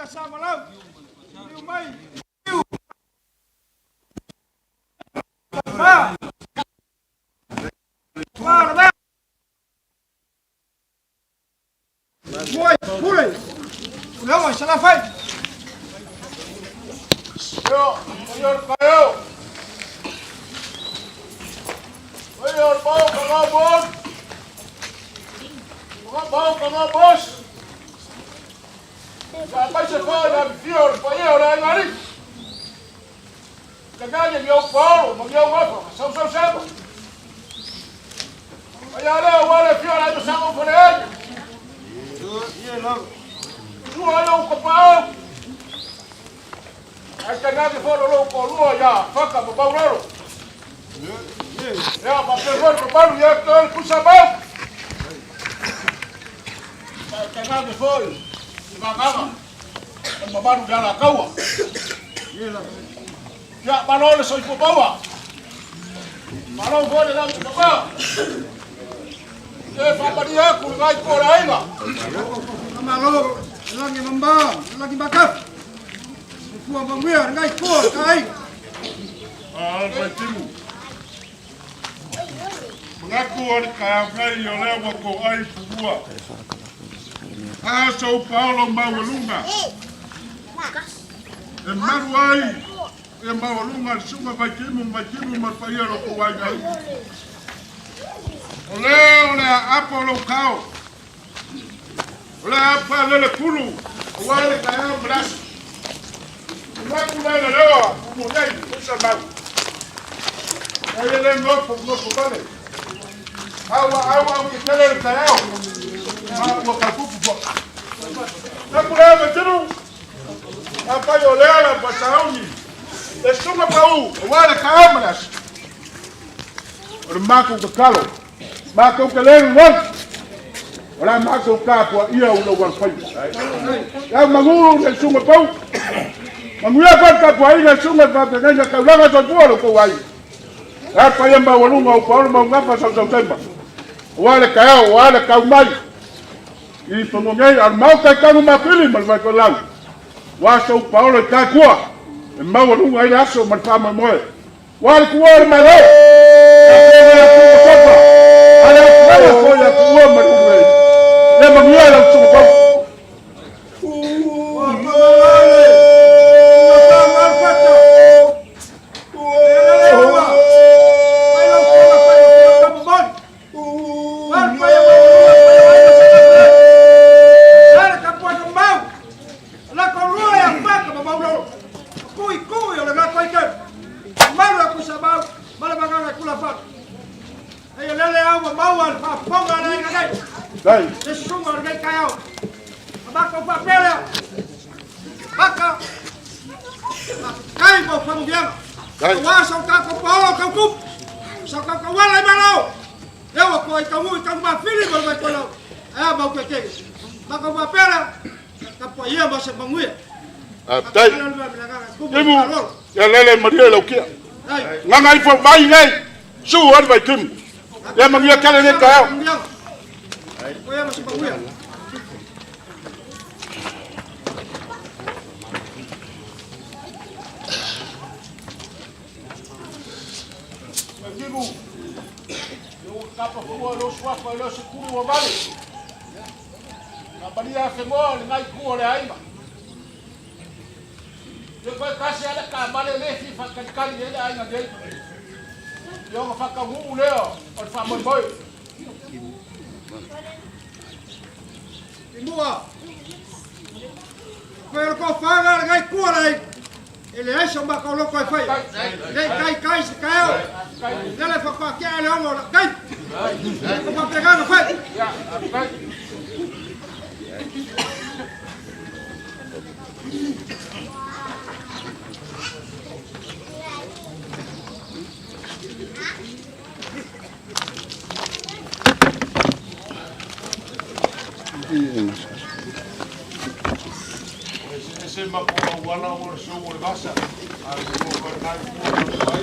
Samalau, liliu mai Fiu, Fa, Fa le Mui, Pule, Puleoa i Salafai. Io, o le kaeo. Oi o le pau ka ngā bon. Ngā pau ka ngā bos. Sa mai se fa na fio o le paia o le aiga alii. Ka ngā ni au paolo ma ni au gafa, sau sau sema. Ai ale o wale fio la yo sango fole ai. Sua ai o ko pao. Ai ka ngā ke folo lo ko lua ya faka ma bauroro. Ya pa pe folo ko baru ya ko kusa bau. Ka ngā ke folo. Ka ngā. Ma baru dala kaua. Ia, malo le soifua maua. Malo foi le lagi papa. E whakamaria aku le ngai ko le aiga. Malo, lagi mamba, lagi makaf. Fua mamuia, ngai ko ka aiga. Ah, vai timu. Manatu o le taeao nei o lea ua tou ai pulua. A sou paolo maualuga e malu ai e maualuga le susuga Vaitimu Vaitimu ma le paia o lo outou aiga. O lea o le aapo o lou tao, o le a palele pulu aua le taeao ma le aso. Manatu le leleoa pulua nei, pusa mau. Ai e le nofo nofo vale. Au au au ke tele le taeao. Ma ua kaupupu fo. Taku lea Vaitimu. Afai o lea la pasauni. Le susuga pau aua le taeao ma le aso. O le matou tatalo, matou te le lologi. O la matou tapuaia u lou alofaiva. Lau manu le susuga pau. Manuia foi le tapuaiga i susuga i faafeagaiga taulaga soifua lo outou aiga. La paia maualuga o Paolo Maugafa sausausema. Aua le taeao, aua le tau mai. I fanua nei, a o le Maota i Tanu Mapili ma le Vaitoelau. Ua sou Paolo i Taekua, e maualuga ai le aso ma le faamoemoe. Ua le tuua o le Malo, e afioga ia Tuilaepa, a le aufaiga foi ia Tuua ma le Uluei. Ia manuia lau susuga Paolo. Dai. Dai. Ewa ko ai kamu i kamu mafili ma mai kolau. Ai mau ke ke. Maka mapela ka po ia ma se manguia. Dai. Timu, ia lele maria lau kia. Nganga ifo mai nei. Su ali vai timu. Ia manuia tele nei taeao. Ko ia ma se manguia. Timu, ua kapa fua lo suafa i lo sekulu ua vale. Na malia afegoa le ngai ku o le aiga. Ia koe kasi ale ka male le fi whakalikali e le aiga nei. Ia ona whakaunuu lea o le faamoemoe. I mua. Koe o ko whanga le ngai kua lai. E leai so maka o loko e whai. Nei kai kai se kaeo. Lele whakawakea le ongo la kai. Ko papeganga whai. Ese ma ko auala o le sou o le vasa. A le mo ko ngai ku o le ai.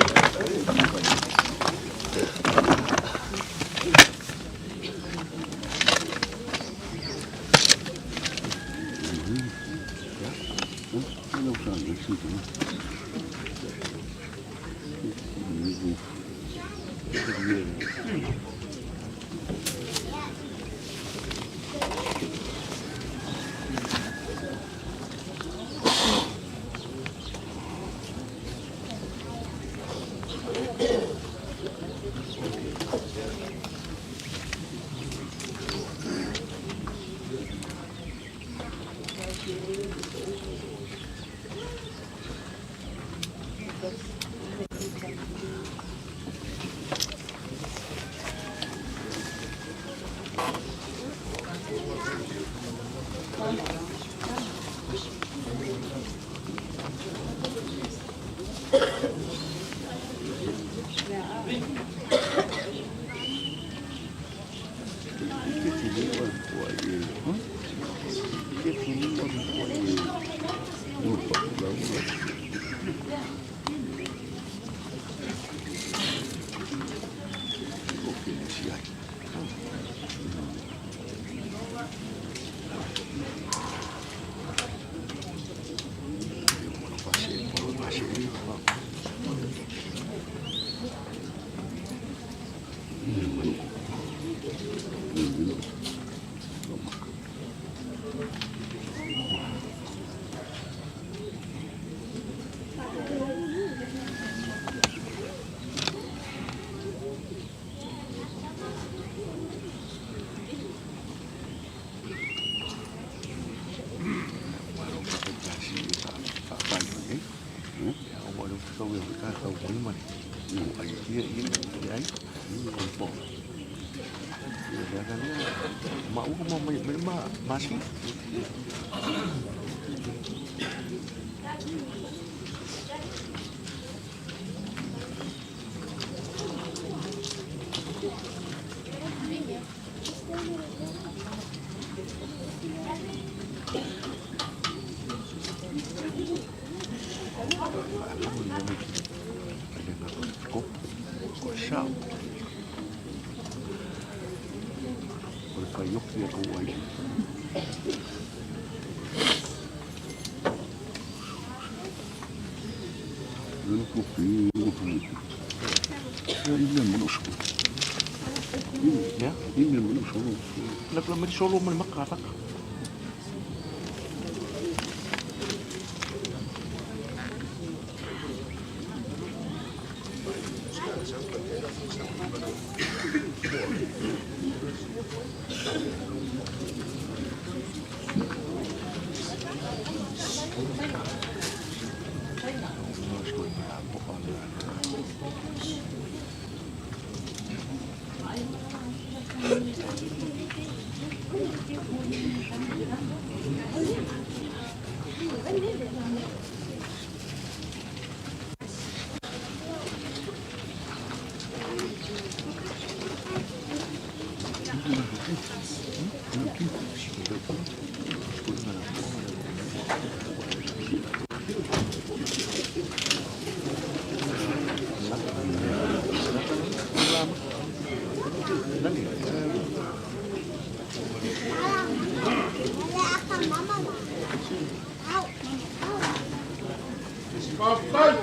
Faafetai.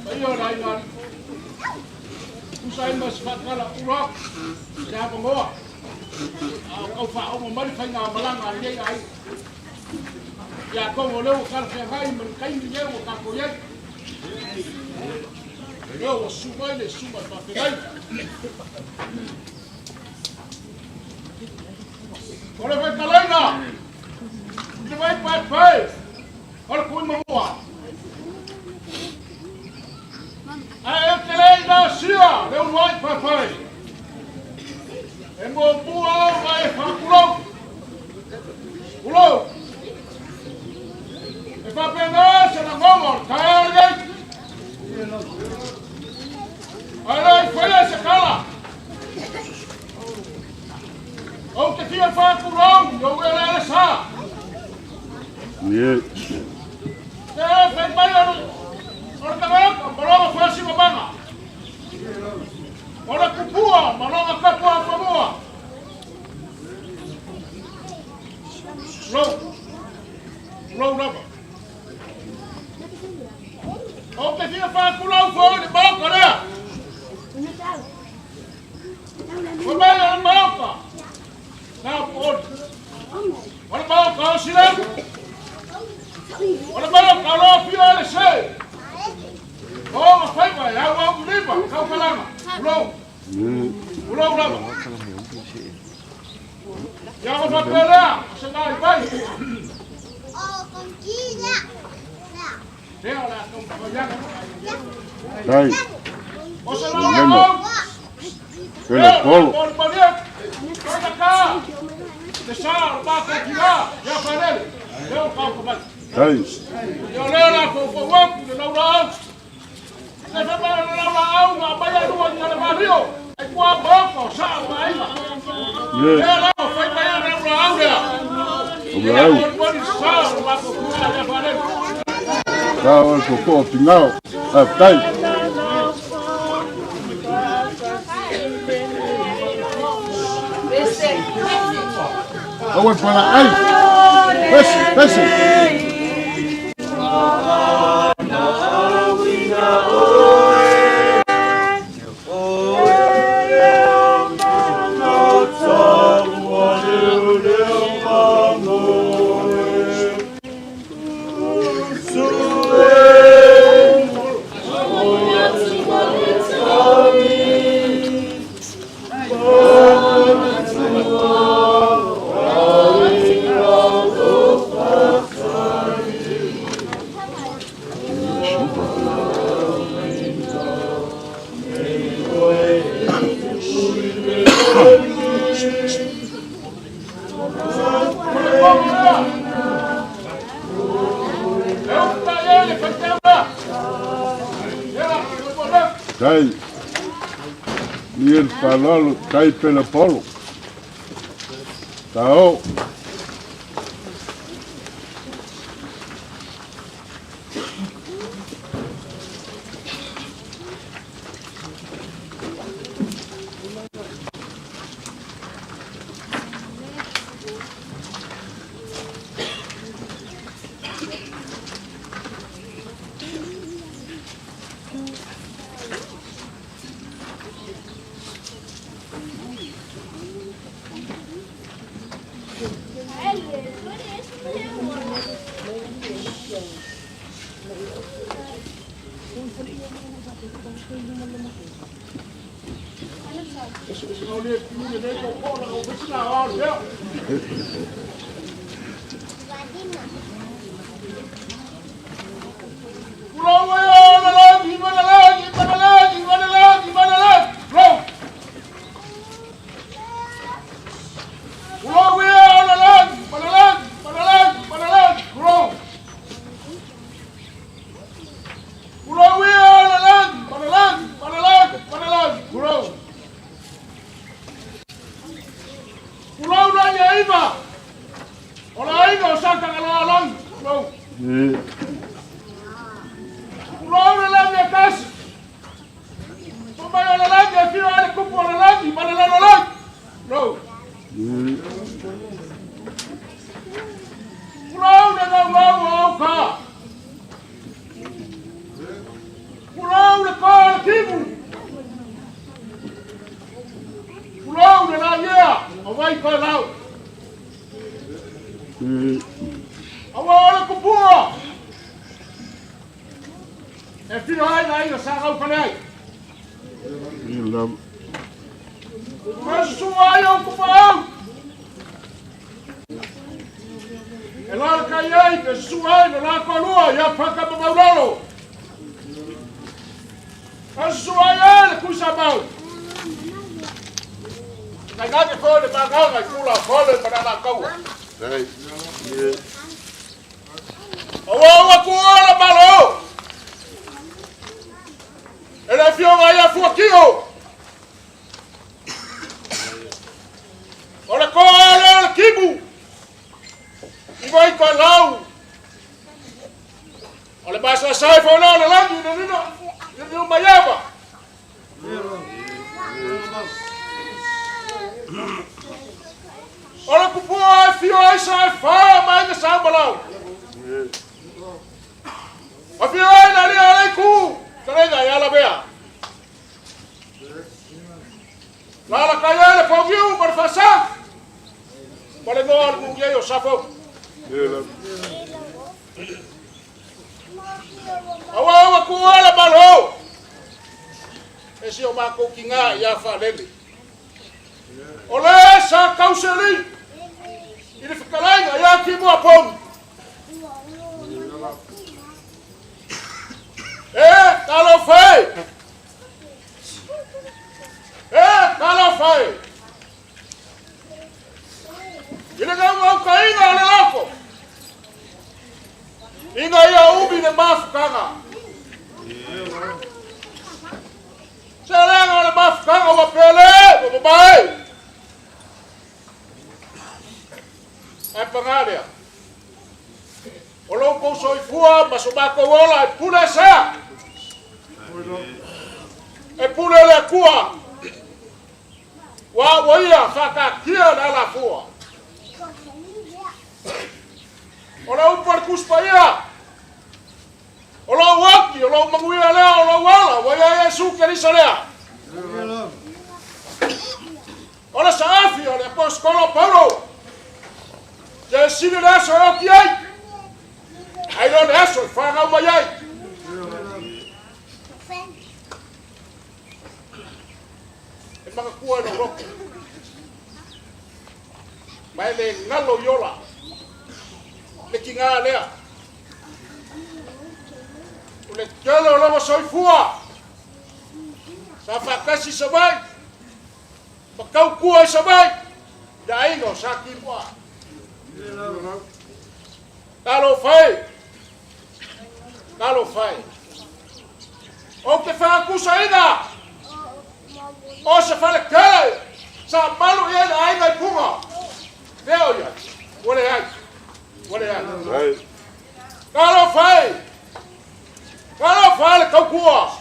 Paia o le aiga alii. Tusa ai ma se faatala ula atu se avanoa a o tau faaogo mai le faigamalaga a lenei aiga. Ia atonu o lea ua talafeagai ma le taimi lea ua tatou i ai. O lea ua susu mai le susuga i le faafeagaiga. O le faitalaina i le vai paepae o le Tuimanua. Ae e te le i gasia le uluai paepae. E muamua ona e faatulou. Tulou. E faapena se lagona o le taeao lenei. Ae le i faia se tala. Ou te fia faatulou i ou eleele sa. Te fai mai o le tagata ma lona faasinomaga, o le kupua ma lona tapuafanua. Tulou, tulou lava. Ou te fia faatulou foi i le Maota lea. Fai mai o le maoka, na o O le maoka o Sileu. O le maoka o lo fia le se. O ma faiva e au au lima, kau kalanga. Ulou. Ulou lava. Ia o faapelea, o se nai vai. Lea o le a kau mawaiaga. Tai. O se lau au. Pele polo. Tai. Ye. O lau. Tao o koko o pingao. Ah, tai. Aue pala ai. Pesi, pesi. Tai. Ni el falalo, tai pele polo. Tao. Ye. Ye. Ye. Aua o le kupua. E filo ai na ina sa rau kale ai. Ye lam. Ma sua ai o kupa au. E la kai ai, pe sua ai na la lua, ia paka ma maulolo. Ma sua ai ai le kusa mau. Kai nake fole ma nganga i kula fole ma nana kaua. Tai. Ye. Aua ua kuola malo. E le fioga ia fuakio. O le koa le o le kimu. I vai ka lau. O le masa sai fo le le langi le lino. Le lino maiava. O le kupua e fio ai sa e wha mai na sa malau. A fio ai na lia le ku. Ka renga ia la bea. Lalakai ai le pauviu ma le faasau ma le goa o le muliai o Safou. Aua ua tuua le Malo e si o matou tiga ia Faalele. O le sa tauseli i le fetalaiga ia Timuapogi. E talofa e! E talofa e! I le gaugaukaiga o le loko, ina ia umi le mafutaga. Se leaga o le mafutaga ua pele, ua mamae. Ae paga lea, o lo outou soifua ma so matou ola e pule sea. E pule le Atua. Ua ua ia faataatia le alafua. O le upu a le Tusi Paia, o lou oti, o lou manuia lea, o lou ola, ua ia Iesu Keriso lea. O le saafi o le aposetolo Paulo, ia e sili le aso e oti ai, ai lo le aso e fanau mai ai. E manatua e lou loto, ma e le galo i ola le tiga lea. O le tele o lava soifua, sa faatasi i Savaii, ma tautua i Savaii, i le aiga o Sa Timu'a. Talofa e! Talofa e! Ou te faatusaina o se faletele sa malu i ai le aiga i Puga. Lea o i ai, ua leai, ua leai. Talofa e! Talofa e le tautua!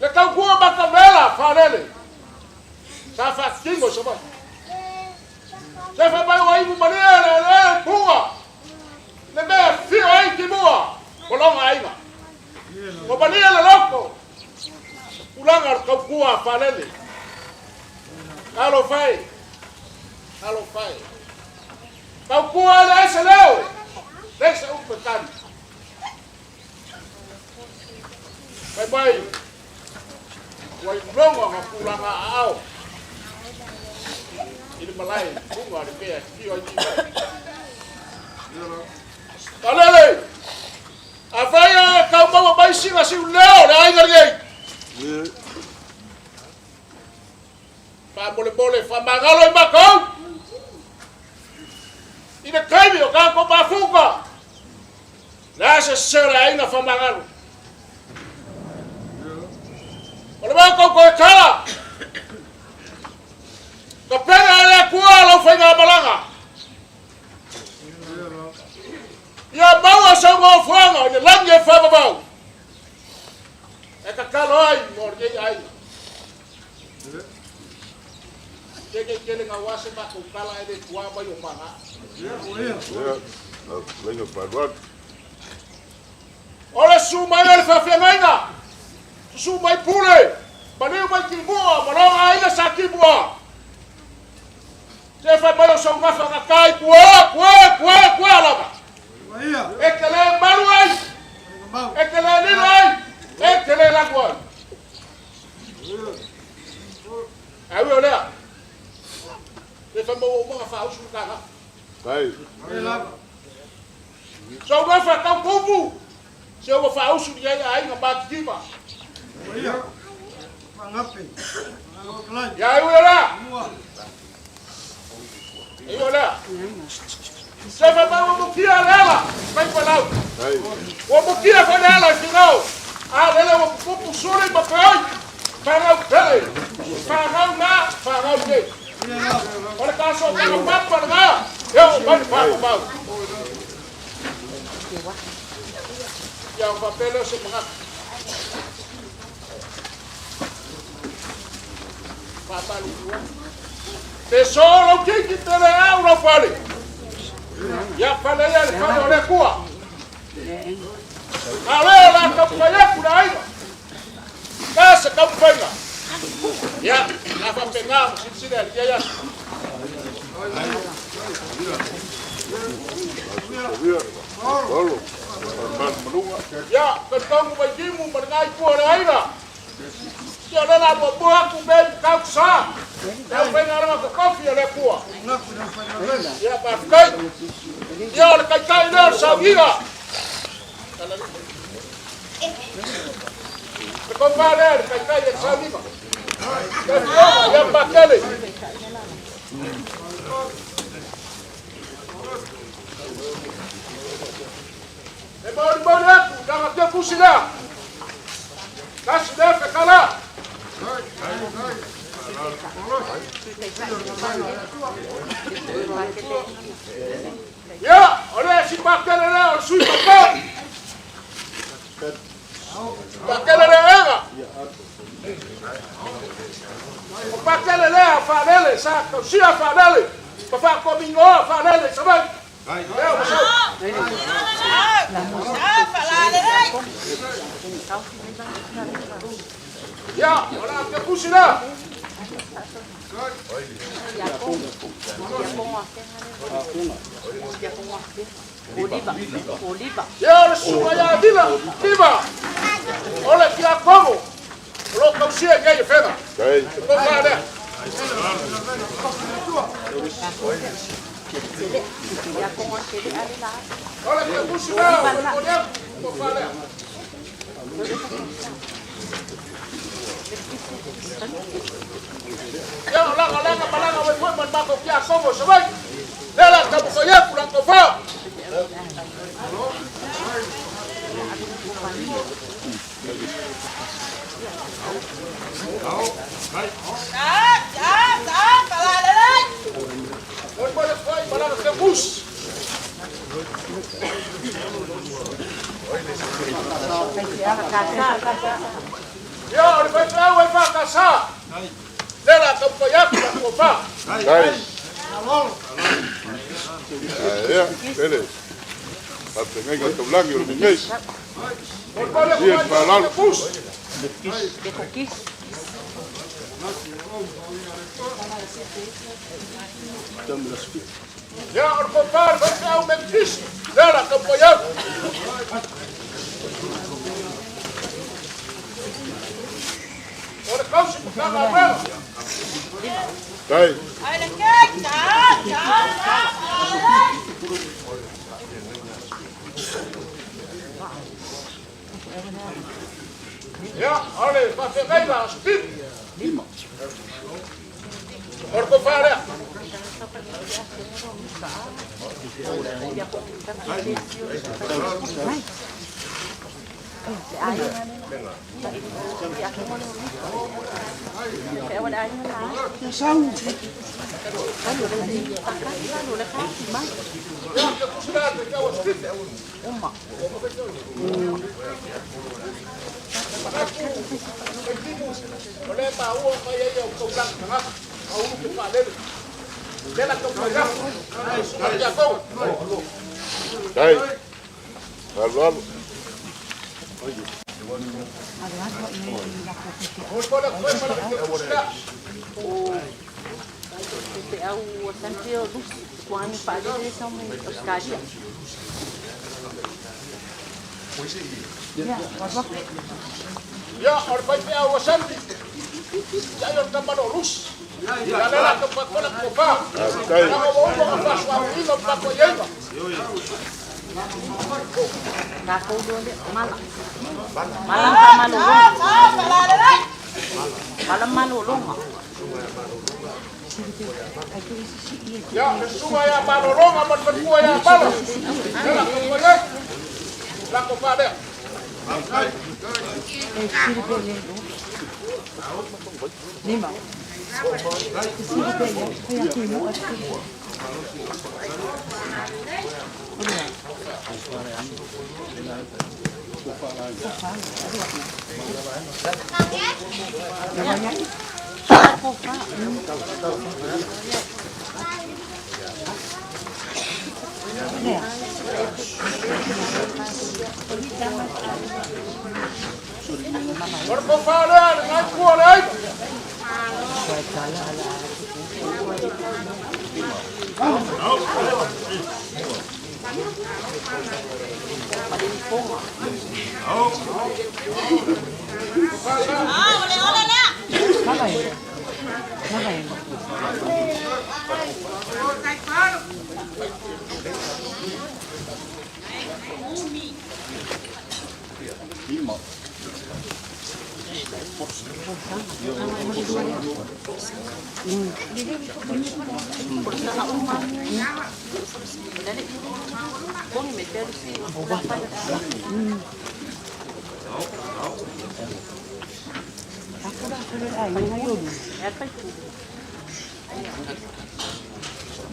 Le tautua matavela faalele sa faatino i Savaii. Se fai mai ua inu malie le eleele puga le mea fio ai Timua o lona aiga. Ua malie le loto tulaga o le tautua faalele. Talofa e, talofa e. Tautua e leai se leo, leai se upu e tali. Fai mai, ua iloga na tulaga aao i le malae luga o le mea e fio ai Timua. Talele, afai e tau maua mai sina siu leo le aiga lenei. Faamolemole, faamagalo i matou i le taimi o tatou mafuta. Le a se sese o le aiga faamagalo. O le matou toe tala, tapena e le Atua lau faigamalaga. Ia maua sau nofoaga i le lagi e faavavau e tatalo ai mo lenei aiga. Ke tele na ua se matou tala e le tua mai o mana. O le susu mai o le faafeagaiga, susu mai Pule, maliu mai Timua ma lona aiga sa Timua. Se fai mai o sau gafa na tai tua, tua, tua, tua lava. E te le malu ai, e te le lilo ai, e te le lagu ai. Ae ui o lea, le fai maua uma na faausu le taga. Sau gafa tau kupu, se ua faausu ni ai aiga matitiva. Ia ui o lea, ui o lea. Se fai mai ua mukia le ala, mai palau. Ua mukia foi le ala i Finao. A lele ua pupupu suli ma peoi. Fanau pele. Fanau na, fanau nei. O le taso tanga papa lena, e oo mai le whakamau. Ia o whapele o se manatu. Whamalu Te solo keiki te le au lau fale. Ia fale ia le fale o le Atua. A lea o le a taumafai atu le aiga. Ka se taumafaiga. Ia, la faapena ma silasila i lenei aso. Ia, talitonu Vaitimu ma lena itu o le aiga. Ia o lea o le a muamua atu pe mataupu sa. Le aufaigaluega totofi a le Atua. Ia, faafetai. Ia, o le taitai lea o le sauniga. Le tofa lea le taitai e le sauniga. Le afioga ia Patele. E molimoli atu lana tepusi lea. Tasi lea fekala. Ia, o le isi pakele lea o le sui papa. Pakele lea ega. O pakele lea faalele sa tausia faalele ma faakominoa faalele i Savaii. Lea ua sau. Ia, o le a tepusi lea. Ia o le susuga ia Lila, Liva, o le tiakono o lo o tausia i nei afega. Le tofa lea. O le tepusi lea o le atu, tofa lea. Ia o laga laga malaga mai foi ma le matou tiakono i Savaii. Lea la taumafai atu la tofa. Molimoli atu ai ma lana tepusi. Ia, o le faifeau e EFKS, lea o le a taumafai atu la tofa. Ia, pele. Faafeagaiga taulagi o le Mimesi. Molimoli atu Ia, ai ma lana faalalo. tepusi. Ia, o le tofa a le faifeau Metotisi, lea o le a taumafai atu. O le tausi Matagaluega. Tai. Ia, o le faafeagaiga a Spit. O le tofa lea. Ia, te tusi lea te tau a Spit. Manatu, Vaitimu, o lea e maua mai ai au taulagi tagata, a ulu ke faalele. Lea la taumafai atu, le susuga i le tiakono. Tai. Alo alo. Molimoli atu foi ma lana tepusi lea. Ia, o le faifeau a Sandy, ia o le tama o Lusi. Ia lea la taumafai atu foi la tofa. Tai. Leaga ua uma ona faasoaoina ma faapoiaiga. Ia, le susuga ia Malologa ma le faletua ia Mala. Lea la taumafai atu la tofa lea. O le tofa lea le nai tua o le aiga.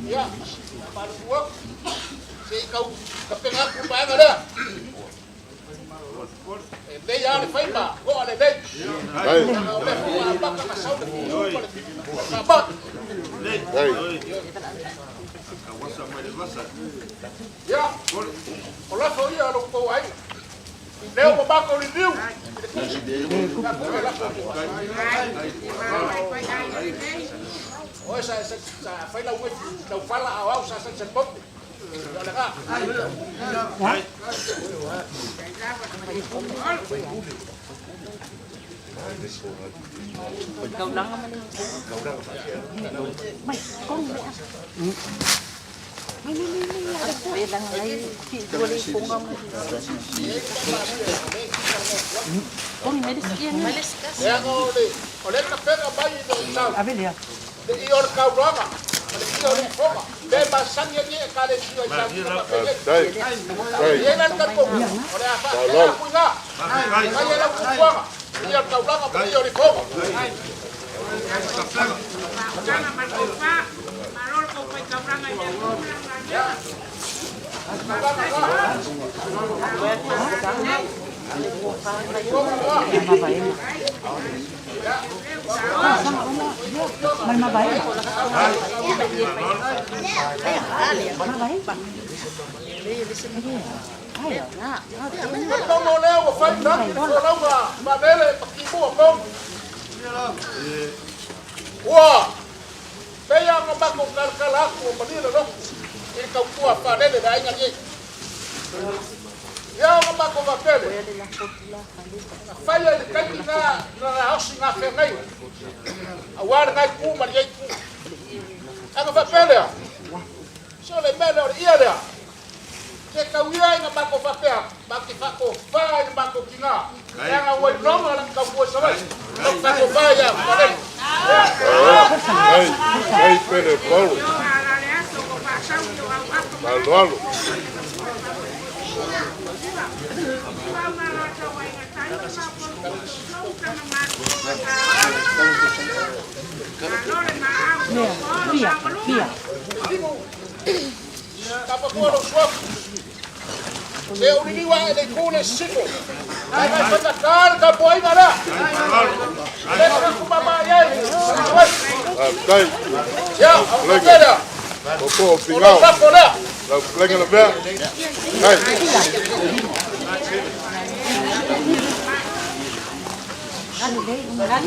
Ia, faamalulu atu, se i tau tapena atu le vaega lea. E lelei lava le fai ma to'a lelei. Leaga o lea foi ua amata ona sau le fiu ma le faamai. Ia, o lafo ia a lo outou aiga, lea ua matou liliu i le tusi, ia tuu e lafo atu. O oe sa fai lau fala a o au sa saisai potu. Ia o lena. Leaga o le tapena mai i le tau, le i o le taulaga ma le i o le fofoga, le masani ai e ekalesia i tausiga faapenei. E i ai la le talitonuga, o le a faapea atu i ina, fai e lau fuafuaga, le i o le taulaga ma le i o le fofoga. Talitonu lea ua fai lagi le folauga vaalele ma timua tonu. Ua pei lava ona matou talatala atu ua malie le lotu i le tautua faalele le aiga nei. Ia ona matou faapea lea, na faia i le taimi lena na gaosi ngā feagaiga, aua lena itu ma lenei itu. Ae na faapea lea, se o le mea lea o le ia lea, se tau ia ina matou faapea atu, matou te faatofa i le matou tina, leaga ua iloga lana tautua i Savaii, matou te faatofa ia Faalele. Ai pele Paulo. Aloalo. Tapa lou suafu. Se ou liliu ae le itu le sisifo. Ae nai faigata le tapuaiga lea. E le manatu mama i ai. Faafetai. Ia, au faapea lea. Popo o O lou Pigao. lafo lea. Lau fetalaiga Lavea. Ai.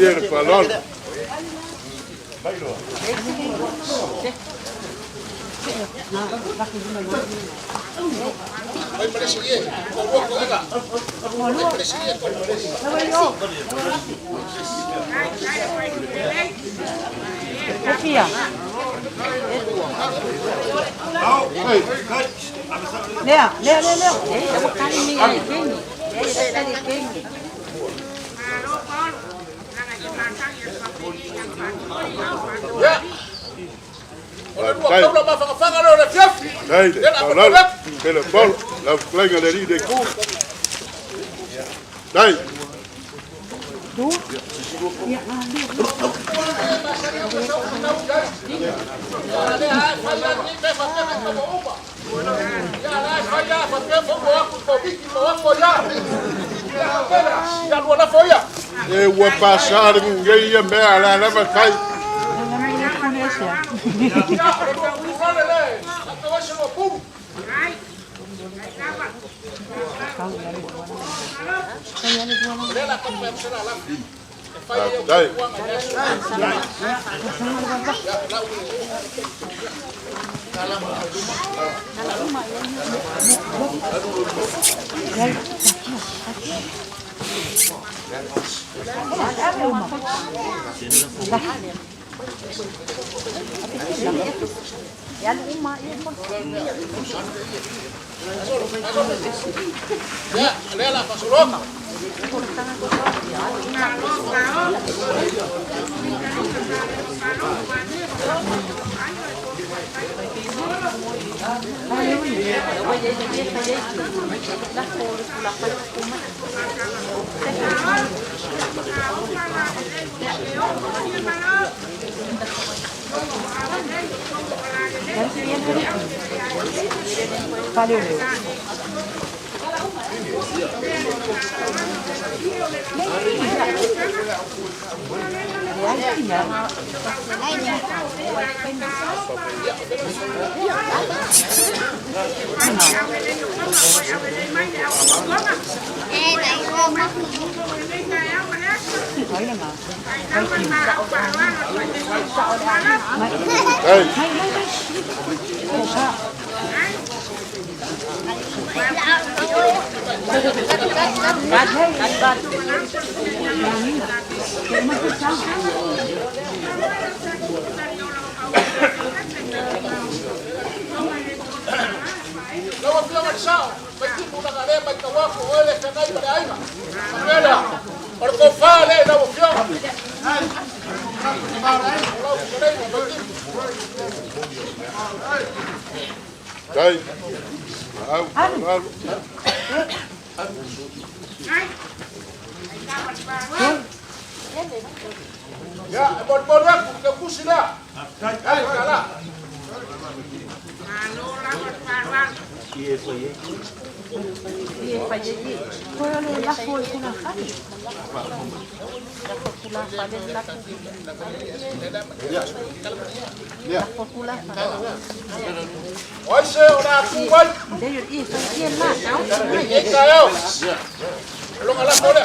Ia le faaaloalo. Fai ma le isi ie, toalua toega. Fai ma le isi ie, toalua. Ia, o le lua taula mafangafaga lea o le afiafi. Dai le Lea o le a faaaloalo. matou atu. Pele Paulo. Lau fetalaiga le alii le itu. Dai. E ua pasa le gugei ia mea a la lava fai. fai ai au tautuaga i le aso. Ia, lau Ia, lea la faasologa. Lau Afioga i le Sao, Vaitimu leaga o lea e matau atu o oe le feagai ma le aiga. Manuia lea. O le tofa lea i lau Afioga. O lau fetalaiga Vaitimu. Tai. Au, alo. Ia, e molimoli atu le tusi lea. Ai, tala. O ai se o le a tu mai i taeao. O lona lafo lea.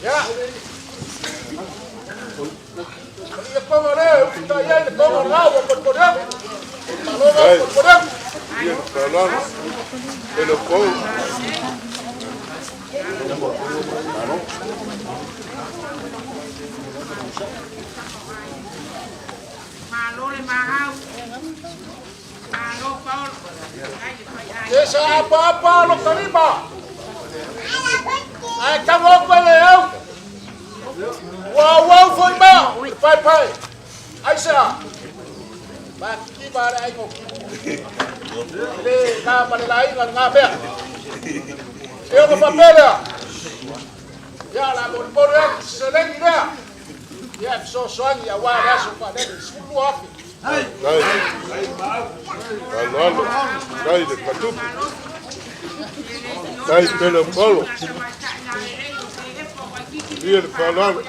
Ia. Ia konga lea, e usutai ai le konga o le ao ua molimoli atu. Malo lau molimoli atu. Ia, faaaloalo. E le pou. Se sa apaapa lo kalima. Ae tago atu ai le au. Ua auau foi ma le paepae. Aisea? Makikiva le aiga o Kimu. E le na ma le laina lena mea. E ono faapea lea. Ia, o le a molimoli atu se seleni lea. Ia, e fesoasoani aua le aso faalele, $12,000. Tai. Faaaloalo. Tai le katupu. Tai pele polo. Ia le faaaloalo.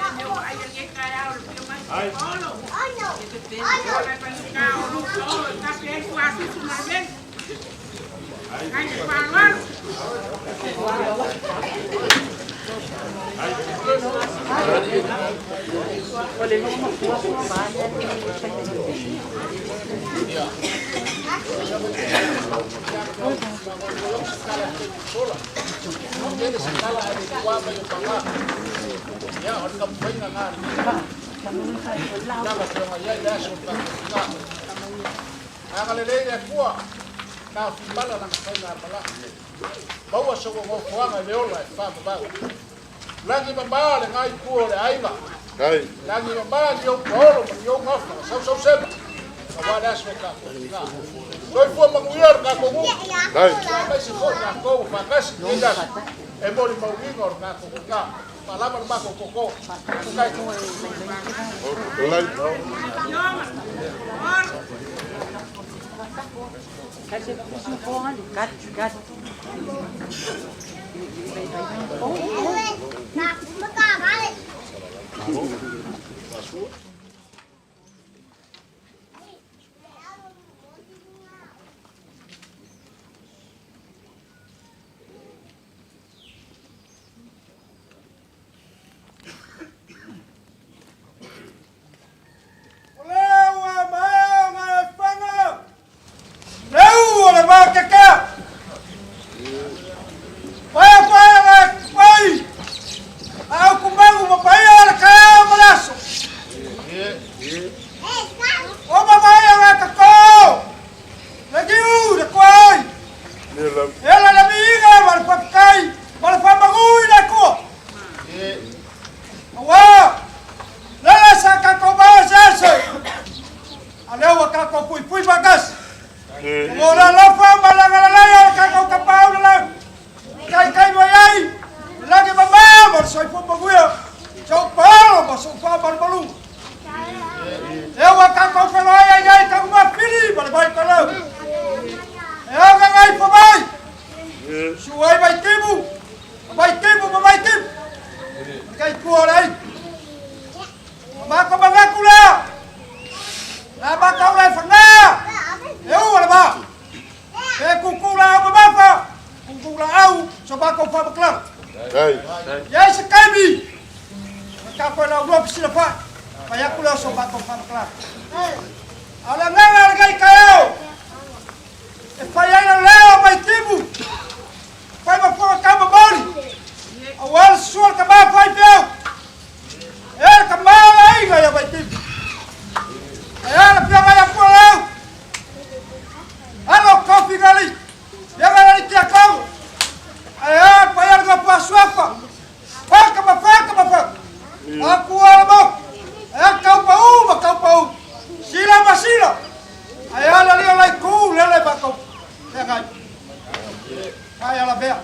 Tele se tala ae le tua mai o paga. Ia, o le taumafaiga lena a le tulaga e pei ona i ai le aso o le tatou tina. Agalelei le Atua, taofi pala lana faigamalaga. Maua se ua nofoaga i le ola e faavavau. Lagi mama lena itu o le aiga. Lagi mamā ni ou paolo ma ni ou gafa, sausausema, auā le aso e tatou tiga. Soifua manuia lo tatou nuu, aemaise foi tatou ua faatasi i lenei aso e molimauina o lo tatou tiga. Faalava le matou toto. Faafetai. O lea ua maea ona e faga le u o le vaotekea. Paia paia na e pai a aukumagu ma paia o le taeao ma le aso. O mamaia na e tatō le niu le tuaoi. E ala le viiga ma le faafetai ma le faamanu i le Atua. Aua lele sa tatou maosease, a lea ua tatou puipui faatasi. O le alofa ma le agalelei o le tatou Tapaau i le lagi, taitai mai ai le lagi mamao ma le soifua manuia, sou paolo ma sou faamalumaluga. Lea ua tatou feloai ai nei Tagumafili ma le Vaitalau. E agagaifo mai, susu ai Vaitimu, Vaitimu ma Vaitimu. O le kaikua o le aiga. O matou manatu lea, la matou le fana, e u o le vā. Pe kuku la au mamafa, kuku la au, so matou whaamakalanga. Iai se taimi, o tatou e laulua fisila fai, fai atu lea o so matou whaamakalanga. A o le agaga o lenei taeao, e fai ai le leo o Vaitimu, fai ma fofoga taumamoli, aua le susua le tama faifeau, e le tama o le aiga ia Vaitimu. E a le afioga ia Pualau, alo kofi gali, ia gali tia kau, e a le paia le gapu asuafa, faka ma faka ma faka, aku ala mo, e a kau pau ma kau pau, sila ma sila, e a le lio lai ku lele ma kau, feagai. Ai ala mea.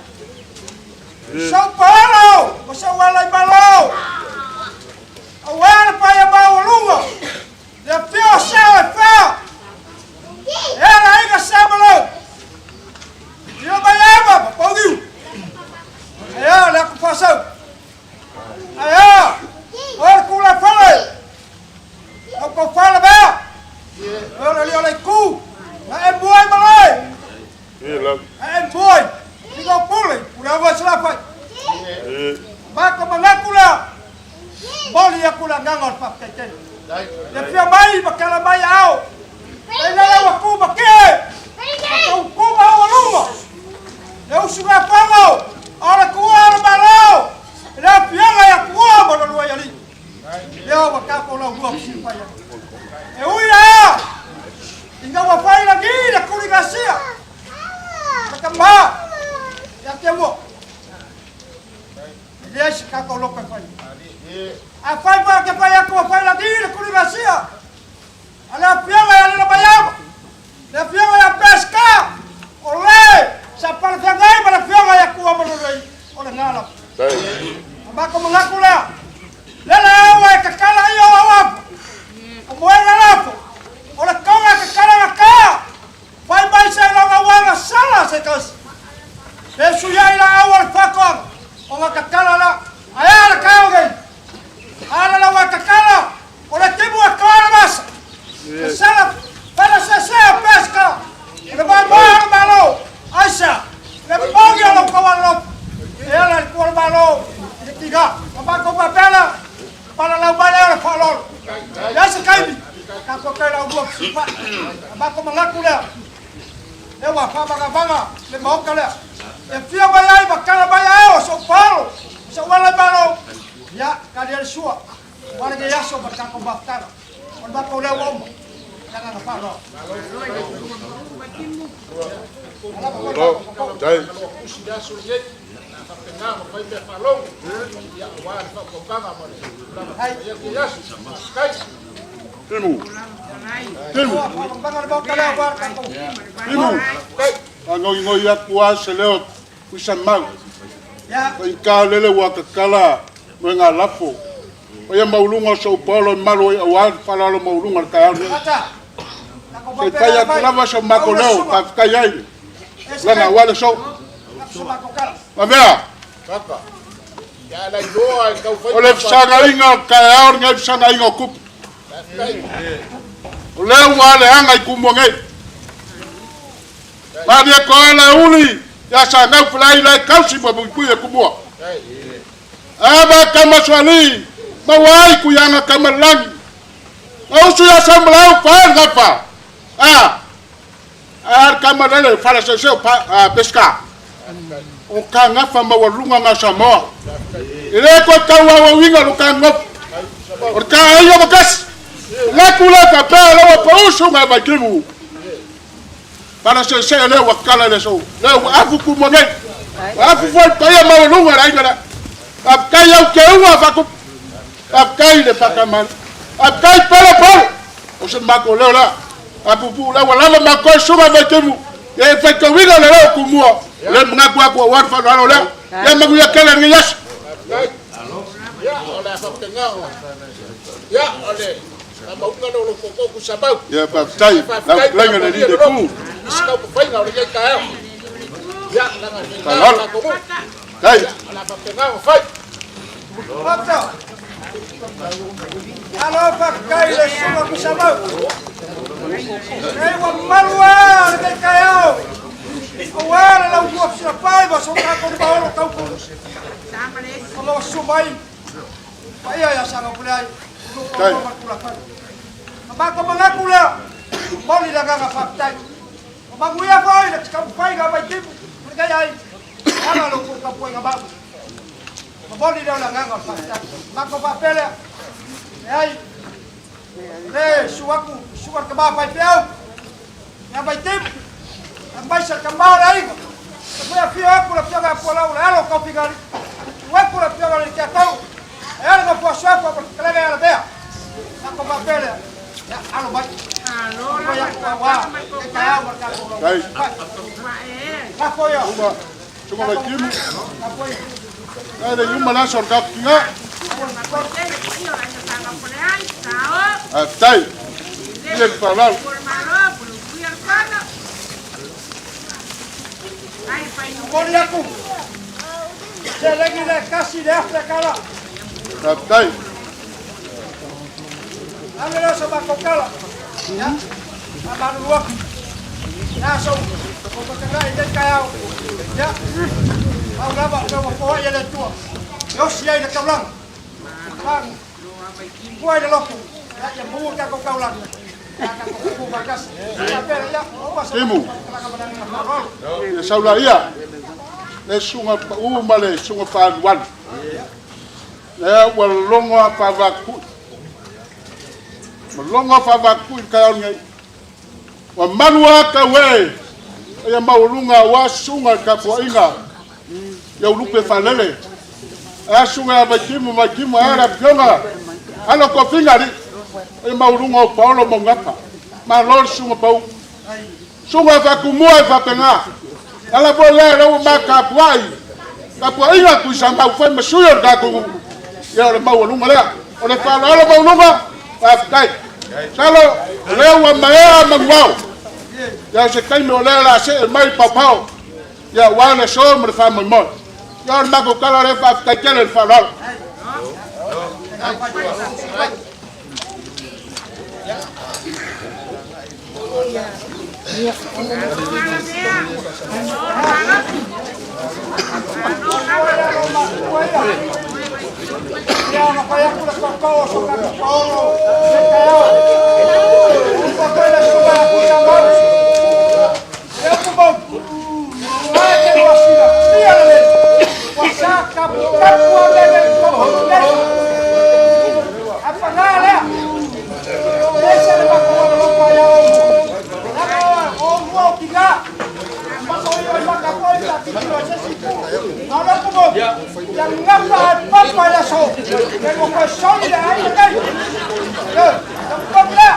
Sau paolo, o sau ala i malo. Auā le paia maualuga, le afio o sao e fā. E ala aiga sa malau. Lilo mai ama ma pauliu. Ae a le aku faasau. Ae a, o le kula fale. Au kau fale mea. O le lio le ku. Na e muai malae. E muai. Ina pule. Pule au se la fai. Mako manatu lea. Moli aku la nganga o le faafetai. Le fia mai ma kala mai ao. E lele ua ku ma ke. Ma kau ku ma ua luma. Le usu ngā pango. O le kua o le malo. Le afiaga ia kua ma lua ia li. Lea ua tatou lau lua fisi fai ai. E ui a ina ua fai lagi le kuli gasia. Ma ka ma. Ia te ua. E leai se tatou loto e fai. A fai pa ke fai atu a fai lagi le kuli gasia. A le afiaga ia lela mai ama. Le afioga ia Pesca. O le sa palafeagai ma le afioga ia kua ma lolei. O le ngā lava. A mako mangaku lea. Lele au e kakala ia o au apo. O moega lafo. O le konga kakala na ka. Fai mai se longa uaga sala se kasi. Pe suia i la au o le whakoanga. O nga kakala la. Ae a le kao gei. Ala la ua kakala. O le timu e koa le masa. E sala fala se se o pesca. O le mai moa o le malo. Aisa. Le pongi o lau kawa lopo. E ala le kua le malo. I le tiga. Ma mako papela. Pala lau mai lea o le whaalolo. Ia se kaimi. Ka koe kai lau lua kusipa. Ma mako mangaku lea. E ua whaamangavaga le maoka lea. E fia mai ai ma kala mai ai o sou palo. O sou ala i malo. Ia, kali ale sua. Ua lenei aso ma le tatou mafutaga. O le matou lea ua uma. Le agaga faaaloalo. Tusi le aso lenei. faapena ona fai mea faalogo, ia, aua le faautautaga ma le tulaga e fai atu i aso. Faafetai. Timu. Timu. Timu. Fagoigoi atu lava se leo Tuisamau. Faigata lele ua tatala moega lafo. Paia maualuga o sou paolo e malu ai aua le faaaloalo maualuga o le taeao lenei. Se i fai atu lava so matou leo e faafetai ai le tulaga aua le aso. Lavea! O le fesagaiga o le taeao lenei, fesagaiga o tupu. O lea ua aleaga i Tumua nei. Malie toa le uli ia Sanau Fulai le tausi ma puipui e Tumua. Ava tama suali maua ai kuiaga tama lagi. Na usu ia Samulau pa le gafa. A a tama lele fala sese pa a pesca. O ka gafa maualuga na Samoa. E le toe tauauauina lo ka nofo. O le ka ai o makasi. Laku le faapea le ua pausu nga vaitimu. Fala sese le ua kala le so. Le ua afu kumua nei. Ua afu foi paia maualuga le aiga lea. Faafetai au keuga faatupu. Faafetai le faatamala. Faafetai pele polo. O se matou leo lea. Faapuupuu lea ua lava matou e suga vaitimu. Ia e faitauina le leo kumua. O le manatu atu aua le faaaloalo lea. Ia manuia tele lenei aso. Ia, o le a faapena ona. Ia, o le faamauina lea o lou tootoo Tuisamau. Ia faafetai. Lau fetalaiga i le alii le ku. I se taumafaiga o lenei taeao. Ia, leaga e faigata le tatou nuu. Faafetai. Ia, o le a faapena ona fai. Alo faafetai i le susuga Tuisamau. Nei ua malu lava lenei taeao aua le lautua fesilapai ma so tatou paolo taupu o lo o susu mai paia ia Sagapuleai, Ulupoa ma Tulafale. Na matou manatu lea, momoli le agaga faafetai. Ua manuia foi le taumafaiga a Vaitimu ma lenei aiga e ala i lo outou tapuaiga mau. Momoli lea o le agaga o le faafetai. Matou faapea lea, leai, o lea e susu atu, susu le tama faifeau ia Vaitimu, aemaise le tama o le aiga. E foi afio atu le afioga ia Pualau, le alo o Taufigali, susu atu le afioga i le Tiatau, e ala na fuasuafa ma le fetalaiga ia Lavea. Matou faapea lea, ia alo mai. Alo mai atu aua le taeao ma le tatou lau. Lafo ia. Suka Vaitimu. Ai le iuma le aso o le tatou tiga. Faafetai. Ia le faaaloalo. Momoli atu seleni le $1,000. Faafetai. Ave lea o sa matou tala. Ia, faamalulu atu. Le aso ua fetalai i lenei taeao. Ia, pau lava o mea ua foai e le Atua e osi ai le taulaga. Fa, fua i le loto, ia, ia maua le tatou taulaga. Ia tatou tutu faatasi. Faapea lea, ia, uma sa Timu. matou faamatalaga ma le agaga faaaloalo. Ia saulaia le susuga pau ma le susuga faaalualu. Lea ua logo a faavakui. Ua logo a faavakui i le taeao lenei. Ua malu a tau e ia maualuga aua susuga i le tapuaiga ia ulupe faalele. A susuga ia Vaitimu, Vaitimu ae le afioga alo tofiga alii. Ia maualuga o Paolo Maugapa. Malo le susuga pau. Susuga faatumua e faapena. Ala foi lea lea ua ma tapuai. Tapuaiga Tuisamau fai ma sui o le tatou nuu. Ia o le maualuga lea. O le faaaloalo maualuga, faafetai. Masalo o lea ua maea manuao. Ia o se taimi o lea o le a see mai paopao. Ia aua le aso ma le faamoemoe. Ia o le matou tala lea, faafetai tele i le faaaloalo. Ia ona fai atu le tootoo o so tatou paolo i le taeao. Upa foi le susuga ia Tuisamau. Le upu moni, ua te lua silafia lelei, ua sa taputapu a mea nei i totonu o nei. Ae paga lea, e ese le matou alolofa ia oulua. Leaga o oulua o tina, matou ioimata foi pe a tilotilo i se isi itu. A o le upu moni, Ngapa papa la so. Ke mo ko soli la ai kai. Yo, tampa la.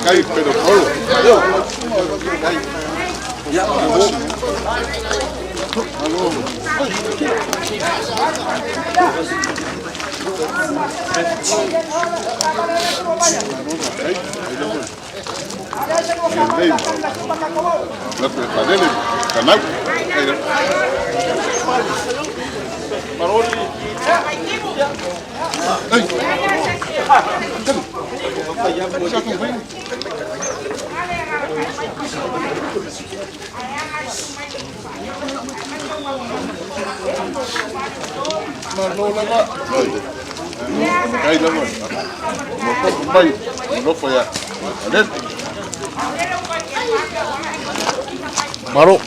Kai pero polo. Kai. Ya. Maro.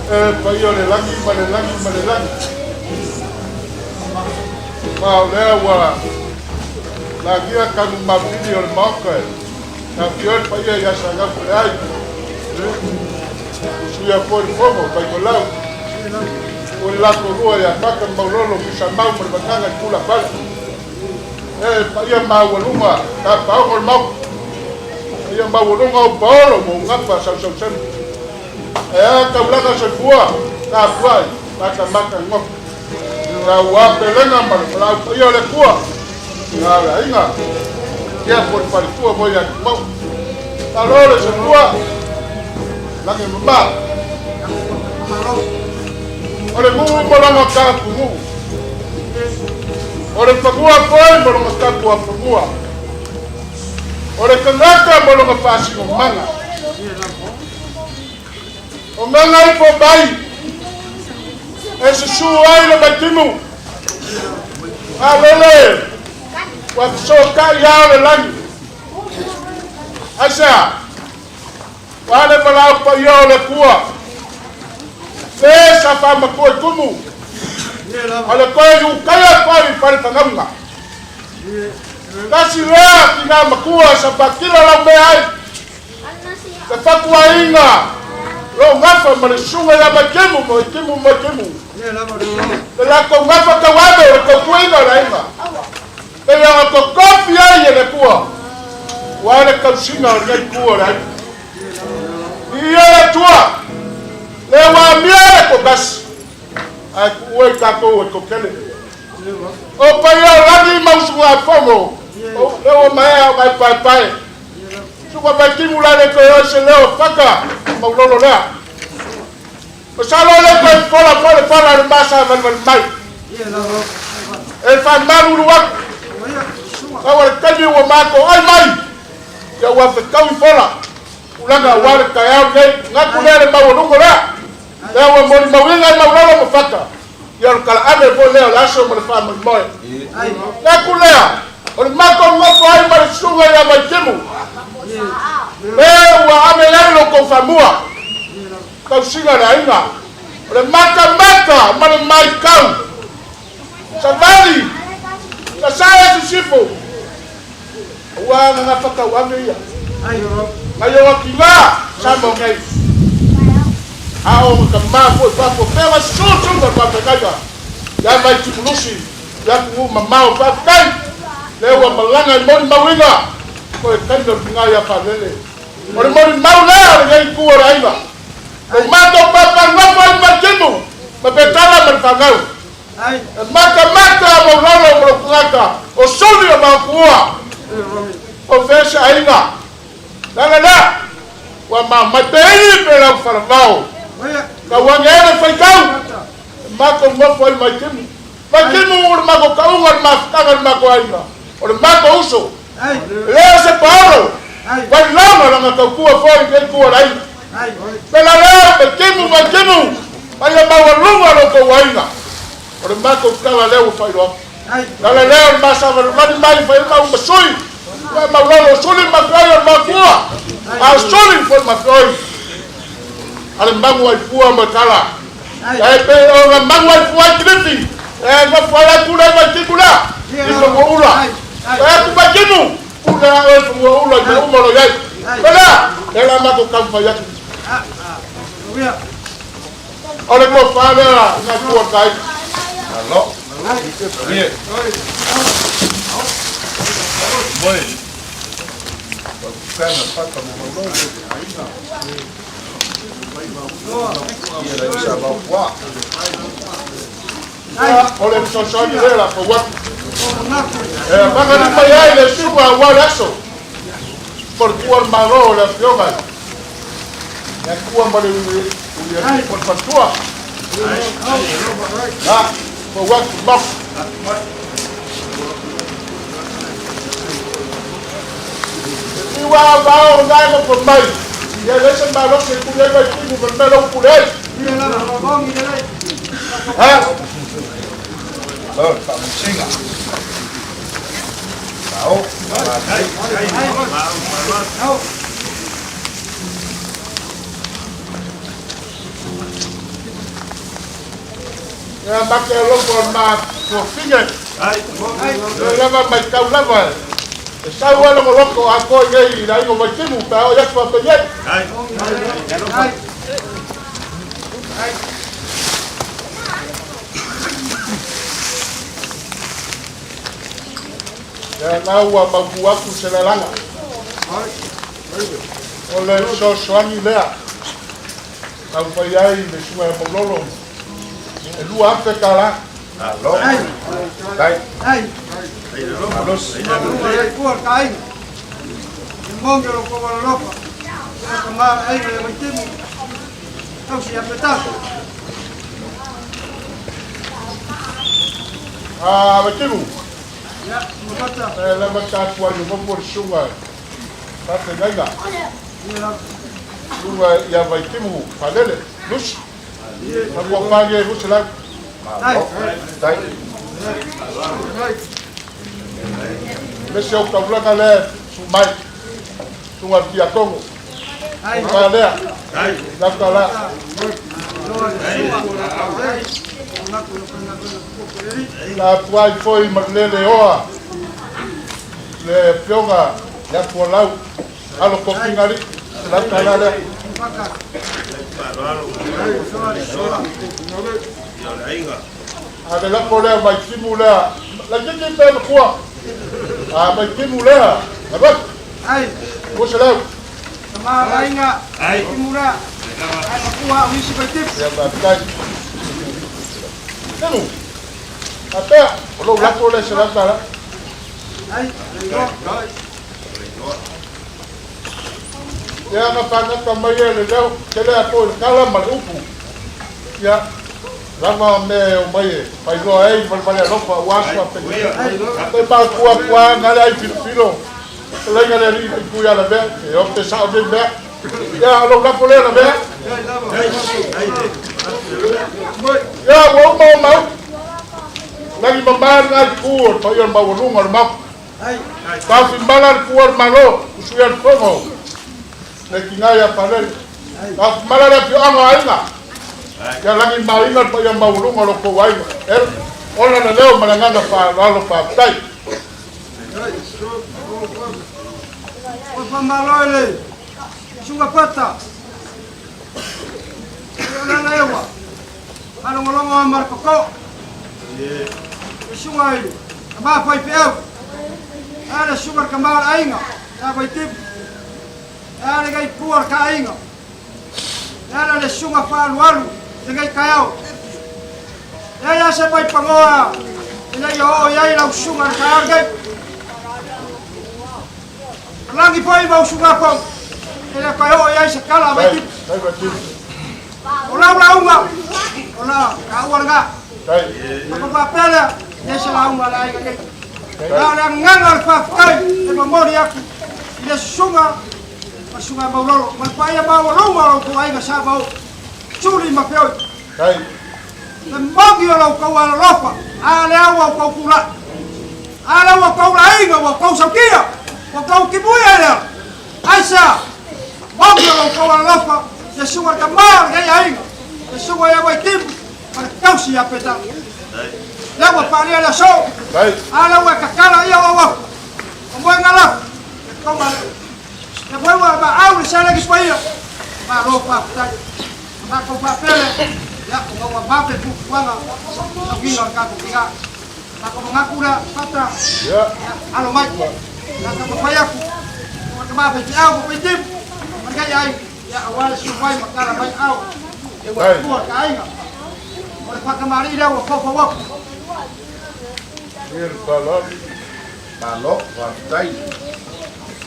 E paia o le lagi ma le lagi ma le lagi. Ma o lea ua lagia kanu mapili o le maoka e afio le paia ia Sagafaleai. Usuia foi le fono Vaitolau. O le latou lua ia Maka Maulolo, Misamau ma le Vagaga i Tulafale. E paia maualuga tapaoga o le maoka. Paia maualuga o Paolo ma Ugafa sausausema. E a taulaga soifua tapuai matamata gofa. Lau pelega ma le palau paia o le Atua. Nga le aiga. Ia po le faletua mo ia tumau. Malo le soifua. Lagi mama. O le nuu ma lona tapunuu. O le fanua foi ma lona tapuafanua. O le tagata ma lona faasinomaga. O gaga ifo mai e susu ai le vaitimu. A lele ua fesootai ao le lagi. Aisea? Ua le valaau paia o le Atua. Le sa faamatua i tumu. O le toe iukaia foi i falefagauga. Tasi lea tina matua sa patila lau mea ai. Le fatuaiga lou gafa ma le susuga ia Vaitimu ma Vaitimu ma Vaitimu. Le latou gafa tauave o le tautuaina o le aiga. Pei ona totofi ai e le Atua ua le tausiga o lenei itu o le aiga. Viia le Atua, le ua amia le toatasi, ae tuua i tatou e toatele. O paia o lagi ma usugafono, lea ua maea ona e paepae. Suka Vaitimu la le toe oi se leo faka maulolo lea. Masalo le toe fola foi le fala le masa valivali mai. E faamalulu atu. Sau le taimi ua matou ai mai. Ia ua fetau i fola. Tulaga aua le taeao lenei. Gatu lea le maualuga lea. Lea ua molimauina i maulolo ma faka. Ia o le talaave foi lea o le aso ma le faamoemoe. Gatu lea, o le matou nofo ai ma le susuga ia Vaitimu. Le ua ave i ai lo tou faamua. Tausiga le aiga. O le matamata ma le maitau. Savali, sasae sisifo. Ua gagafa tauave ia. Nai o tina sa mo nei. A o ka ma foi fafo pea susu ma faafetai. Ia mai Timulusi, ia ku mamao faafetai. Le ua malaga i molimauina ko e taimi o le tina ia Faalele. O le molimau lea o lenei itu o le aiga. O matou papa nofo ai ma Timu, ma Petala ma le fanau. E matamata maulolo ma lou tagata o suli o maotua. O vese aiga. Lala lea. Ua mamai pe ili pe lau falavao. Tauage e le faitau. E matou nofo ai mai Timu. Mai Timu o le matou tauga, le mafutaga, le matou aiga. O le matou uso. Le o se paolo. Vailama lana tautua foi i lenei itu o le aiga. Pela lea, mai Timu, mai Timu. Mai le maualuga lo tou aiga. O le matou tala lea ua faailoa atu. Lala lea o le masavalivali mai fai mau ma sui. Ua maulolo suli mafioi o le mafua. A suli foi mafioi. A le magu ai fua ma tala. E pe o na magu ai fua i kilifi. E nofo ai ai pule mai timu lea. I fanua ula. E ku mai timu. Pule a oe fanua ula i mea uma o lo iai. Pela, e la matou taumafai atu. O le tofa lea na tua kai. Malo. Ie. Moi. Kana paka mo malo. Ia le sa mau kwa. O le fesoasoani lea la fau atu. E maga ni mai ai le suga ua le aso. Po le tua le malo o le afioga. E tua ma le uli po le faletua. A, fau atu mau. E ua vao ngai mo po mai. Ia le se malo se kuli ai mai timu ma mea lau pule ai. Ha? Lo, faamusiga. Sao. Ia ma te alofa o le ma tuafine. Ia lava matau lava e sau lava logologo atoa i nei i le aiga o Vaitimu pe a oo i aso faapenei. Ia la ua mautu atu se lalaga. O le fesoasoani lea taumafai ai le susuga ia Maulolo e $2,000. Malo. Dai. Malosi. Ah, Vaitimu. E lava tatou ai o le susuga faafeagaiga. Susuga ia Vaitimu Falele, Lusi. Faatuafale e 200. Malo. Dai. Le se o taulaga lea sumai. Susuga Tiakono. O lea. Lau la. La tuai foi ma le leoa. Le afioga ia Tualau. Alo Kokingali. Lau tala lea. A le lako lea Vaitimu lea. La titi pe matua. A Vaitimu lea. Alu 200. Ia faafetai. Tenu. Apea, o lou lako lea $100. Ia na fagata mai e le leo, tele a po i le kala ma le upu. Ia, lava me o mai e failoa ai valevale alofa ua aso a pene. Te matua kua ngale ai filofilo. Lainga le alii ma itu ia la mea, e o te sao nei mea. Ia, o lou lako lea la mea. Ia, ua uma o mau. Lagi mamā le ngai ku o le paia o le maualuga o le maota. Taofimala le pua o le Malo, usui a le fono, le tina ia Palele. Taofimala le afioaga o aiga, ia lagi maina le paia maualuga o lo outou aiga. E ola le leo ma le agaga faaaloalo faafetai. Ua faamalo i le Susuga Pata, e o lana ewa, faalogologo a ma le koko. Le susuga i le tama faifeau, a le susuga i le tama o le aiga, sa Vaitimu, e a le gai pua o le taaiga, e ala le susuga faalualu i lenei taeao. Leai lava se vaipanoa ina ia oo i ai lau susuga i le taeao lenei. Lagi foi ma usugafono, e le toe oo i ai se tala a Vaitimu. O lau lauga, o la taua lena. Ona faapea lea, e leai se lauga a le aiga nei. A o le agaga o le faafetai e momoli atu i le susuga ma le susuga Maulolo ma le paia maualuga o lo outou aiga sa ma Suli ma Feoi. Le moni o lo outou alolofa, a lea ua outou tulai. A lea ua outou laina, ua outou sautia, ua outou timuia i le ala. Aisea? Moni o lo outou alolofa, le susuga i le tama o lenei aiga, le susuga ia Vaitimu ma le tausi ia Petala. Lea ua faaalia le aso, a lea ua e tatala ia ou afu, o moenga lafo, e toma lea. Lea foi ua maau le seleni paia, malo faafetai. Matou faapea lea, ia, ona ua vave fuafuaga sauiga o le tatou tina. Matou manatu lea, Pata, ia, alo mai. Ia, taumafai atu, ua tama faifeau ma faitimu, ma lenei aiga, ia, aua le susu mai ma tala mai ao, ia ua tua le aiga. O le faatamalii lea ua faufau atu. Malo, faafetai.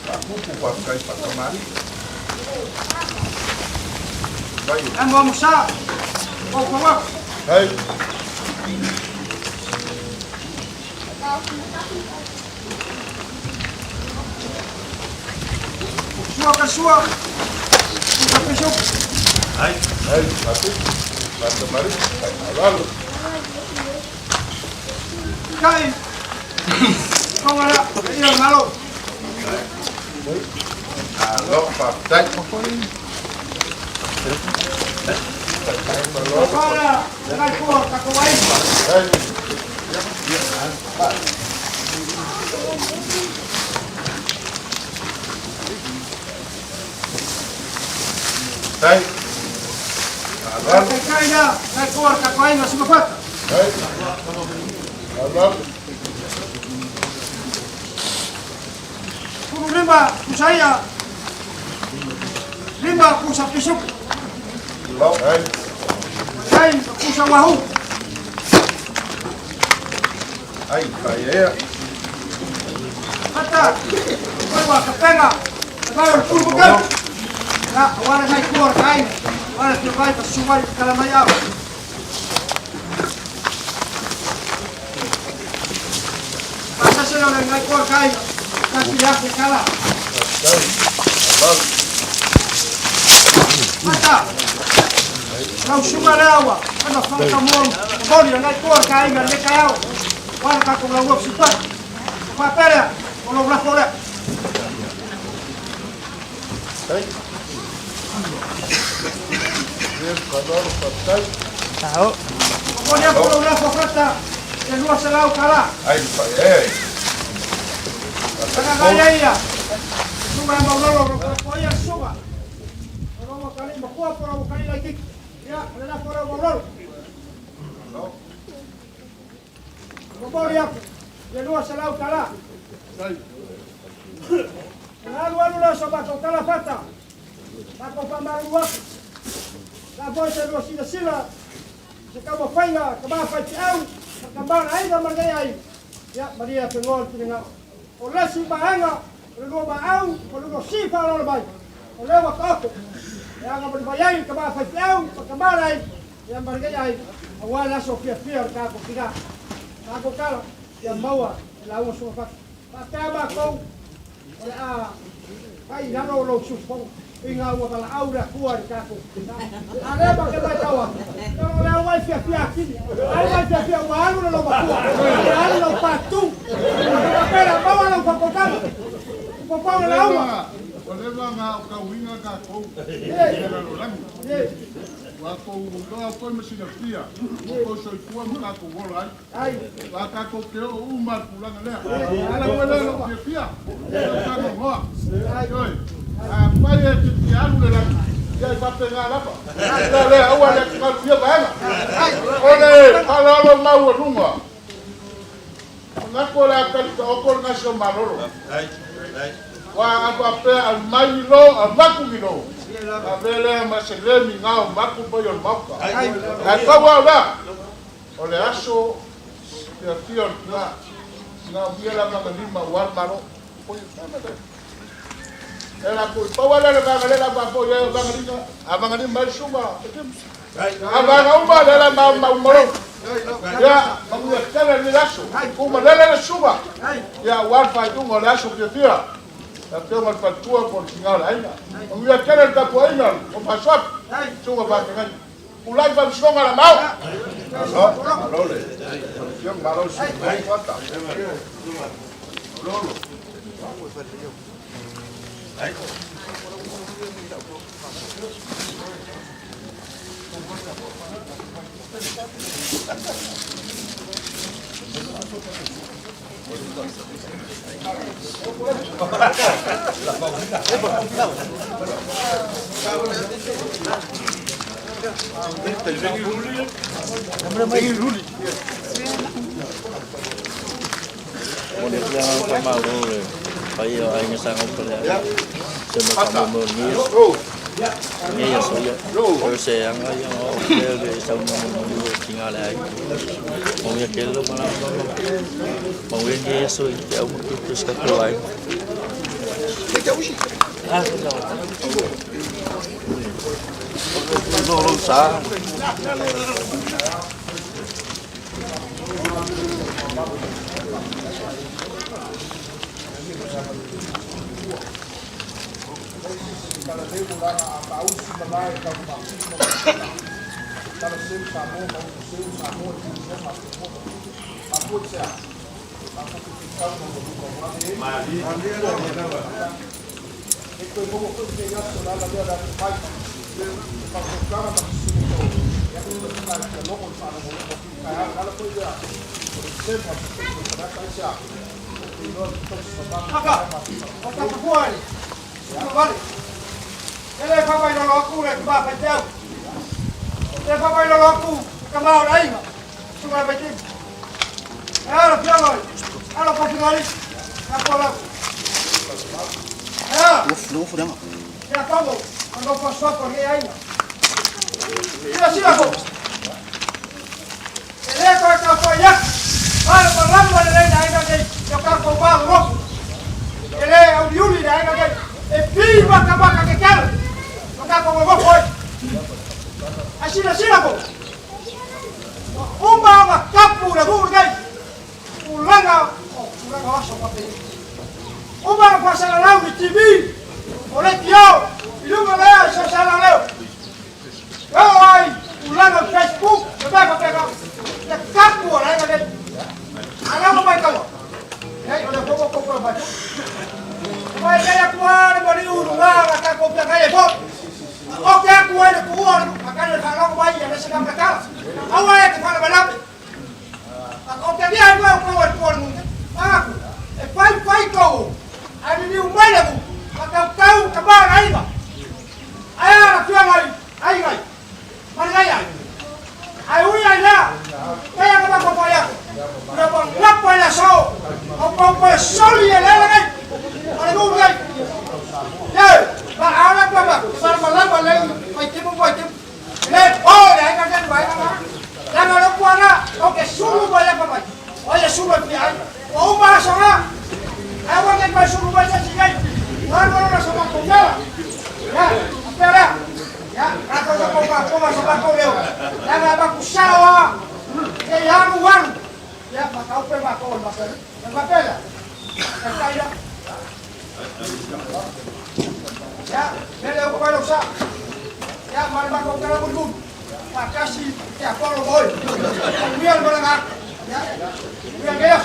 Faapupu, faafetai faatamalii. Vai. Amuamusa, faufau atu. Hai. Sua ka sua, usa pisu. Hai, faafetai. Faatamalii, faaaloalo. Kai, tonga lea, ia malo. Malo, faafetai. Fara, ngai kua takou aiga. Taitai lea, ngai kua takou aiga Sumafata. 15 pusa ia, 5 pusa pisuku. Tai pusa wahu. Ai, pai ea. Fata, koe wa kapenga, te vai o le pulu makau. Ia, aua le ngai kua o le kaina, aua le afio mai ma susu mai kala mai au. Faatasi lea o le ngai kua o le kaina, 1000 tala. Fata, lau susuga lea ua ana whakamoa moni o ngai kua o le kaina le taeao, aua le tatou lauga fesitoi. O faapea lea, o lou lafo lea. Momoli atu lou lafo fata i le 200 tala. Tagagai ai ia susuga ia Maulolo, o lo o ia le susuga. O lou atalii matua po o lou atalii laitiiti. Ia, o le lafo lea o Maulolo. Momoli atu i le 200 tala. Ona alualu lea o so matou tala fata, matou faamalulu atu. La foi se lua silasila i se taumafaiga tama faifeau ma tama le aiga ma lenei aiga. Ia, malie afenoa le finagalo. O le isi vaega, o le lua maau, o le lua si faaaloalo mai, o lea ua taoto e agavali mai ai le tama faifeau ma tama le aiga, ia ma lenei aiga, aua le aso fiafia o le tatou tina. Tatou tala, ia maua e lauga sugafatu. Faapea matou, o le a fai i lalo o lou usufono i ngā ua valaau le Atua i le tatou tina. A lea ma te matau atu, o lea ua i fiafia atili, ai ua i fiafia ua alu le lou matua, ua alu lau patu. Faapea lea, maua lau faatautaga, popou le lauga. Ua leva ona aotauina tatou i le lalolagi. Ua tou iloa foi ma silafia o tou soifua ma tatou ola ai. Ua tatou te oo uma i le tulaga lea. A ua le lou fiafia, e le faanoanoa. Ioe, afai e te fia alu le lagi, ia e faapena lava. Ia lea, aua le atugalu i ia vaega. O le faaaloalo maualuga, manatu o le a tali taoto le gasi o Malolo. Ua a faapea aumai ni lo, avatu ni lo, avea lea ma se le migao mapu mai o le Maota. Ae pau lava o lea, o le aso fiafia o le tina, na umia lava na lima aua le Malo. E la pui, pau lava lea le vaega lea la faafoi ai o vaega lina, a vaega lima mai le suga, a vaega uma lea la ma ma malo. Ia, manuia tele lenei aso, uma lele le suga, ia aua le faaiuga o le aso fiafia. Le afioga i le faletua po o le tina o le aiga. Manuia tele le tapuaiga o Faasoafi, suga faafeagaiga. Pulai faamasinoga la mau. Malo, malo le afioga, malo le suga fata. Momoli atu le agaga faamalo i le paia o Aiga Sa Gaupaleaga, se ma faamoemoe o lenei aso ia. O se aga ia o lea le saunoaga mulimuli o tiga a le aiga. Manuia tele lou malamalama. Manuia lenei aso i feau ma tiute o si tatou aiga. Lou sa. Fautuaga ma fesili foi, ia, e talitonu e fia logo le faalogologo atu i le taeao. O le ala foi lea o le sema o se tasi o tagata, aisea? Ou te iloa le tausi mamalu i Aka, le vaega a o Faamasinoga. tapapua i le Ele famailolo aku le tama faiteau. Le famailolo aku tama o le aiga. Suka le vaitini. E ala fioga i. Ala pasingali. Ka lau. E ala. Ia tomo. Ano pa sopa le aiga. Sila sila ko. E le koe ka fo ia. Ala pa lama le leina aiga nei. Yo ka ko ba ro. E le au diuli le aiga nei. E pi maka maka ke kala. O ka ko mo foi. A sila sila ko. Uma ma kapu le hu nei. Ulanga o ulanga waso pa pe. Uma na pasa la lau ni TV. O le tio. Ilunga le sa sa la leo. Ai ulanga Facebook. Le ba pa pe ka. Le kapu o la nei. Ala mo mai kawa. Ei o le ko ko ko ba. Mai kaya kuare mo ni uru nga ka ko pe kai fo. O ke ku ai le ku o a ka le fa lo mai ya le se ka ka. Awa e te fa la O te dia ko ko ko ko nu. Ah, e fai fai ko. Ai ni u mai le ku. A ka kau ka ba ai ba. Ai ala fia ngai. Ai ngai. Mai ngai ai. Ai ui ai la. Kaya ka ba ko ko ya. Ura pa ngapa ya so. O ko ko soli ele la ngai. Ale mu ngai. Ye, ba ala pa ba. Sa ma la ba le mai te mo mai te. Le o le ai ka ka ba ka. La nga lo kuana o ke sulu ba ya pa mai. O ye sulu pi ai. O ma so nga. Ai wa ke mai sulu ba ya si ngai. Wa no no so ma ko ya. Ya, apera. Ya, ka ko ko ko ko ma so ba ko leo. La nga ba ku sa wa. Ke ya mu wan. Ya, ma ka pe ma ko ma pe. Ma pe la. Ka ka ya. Ya, mele o pa lo sa. Ya, ma ma ko kala bu. Makasi te apolo boy. Mia le nga. Ya. Mia ke ya.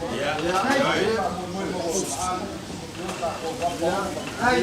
Ai. Ya. Ka sa ko ka ni Ai.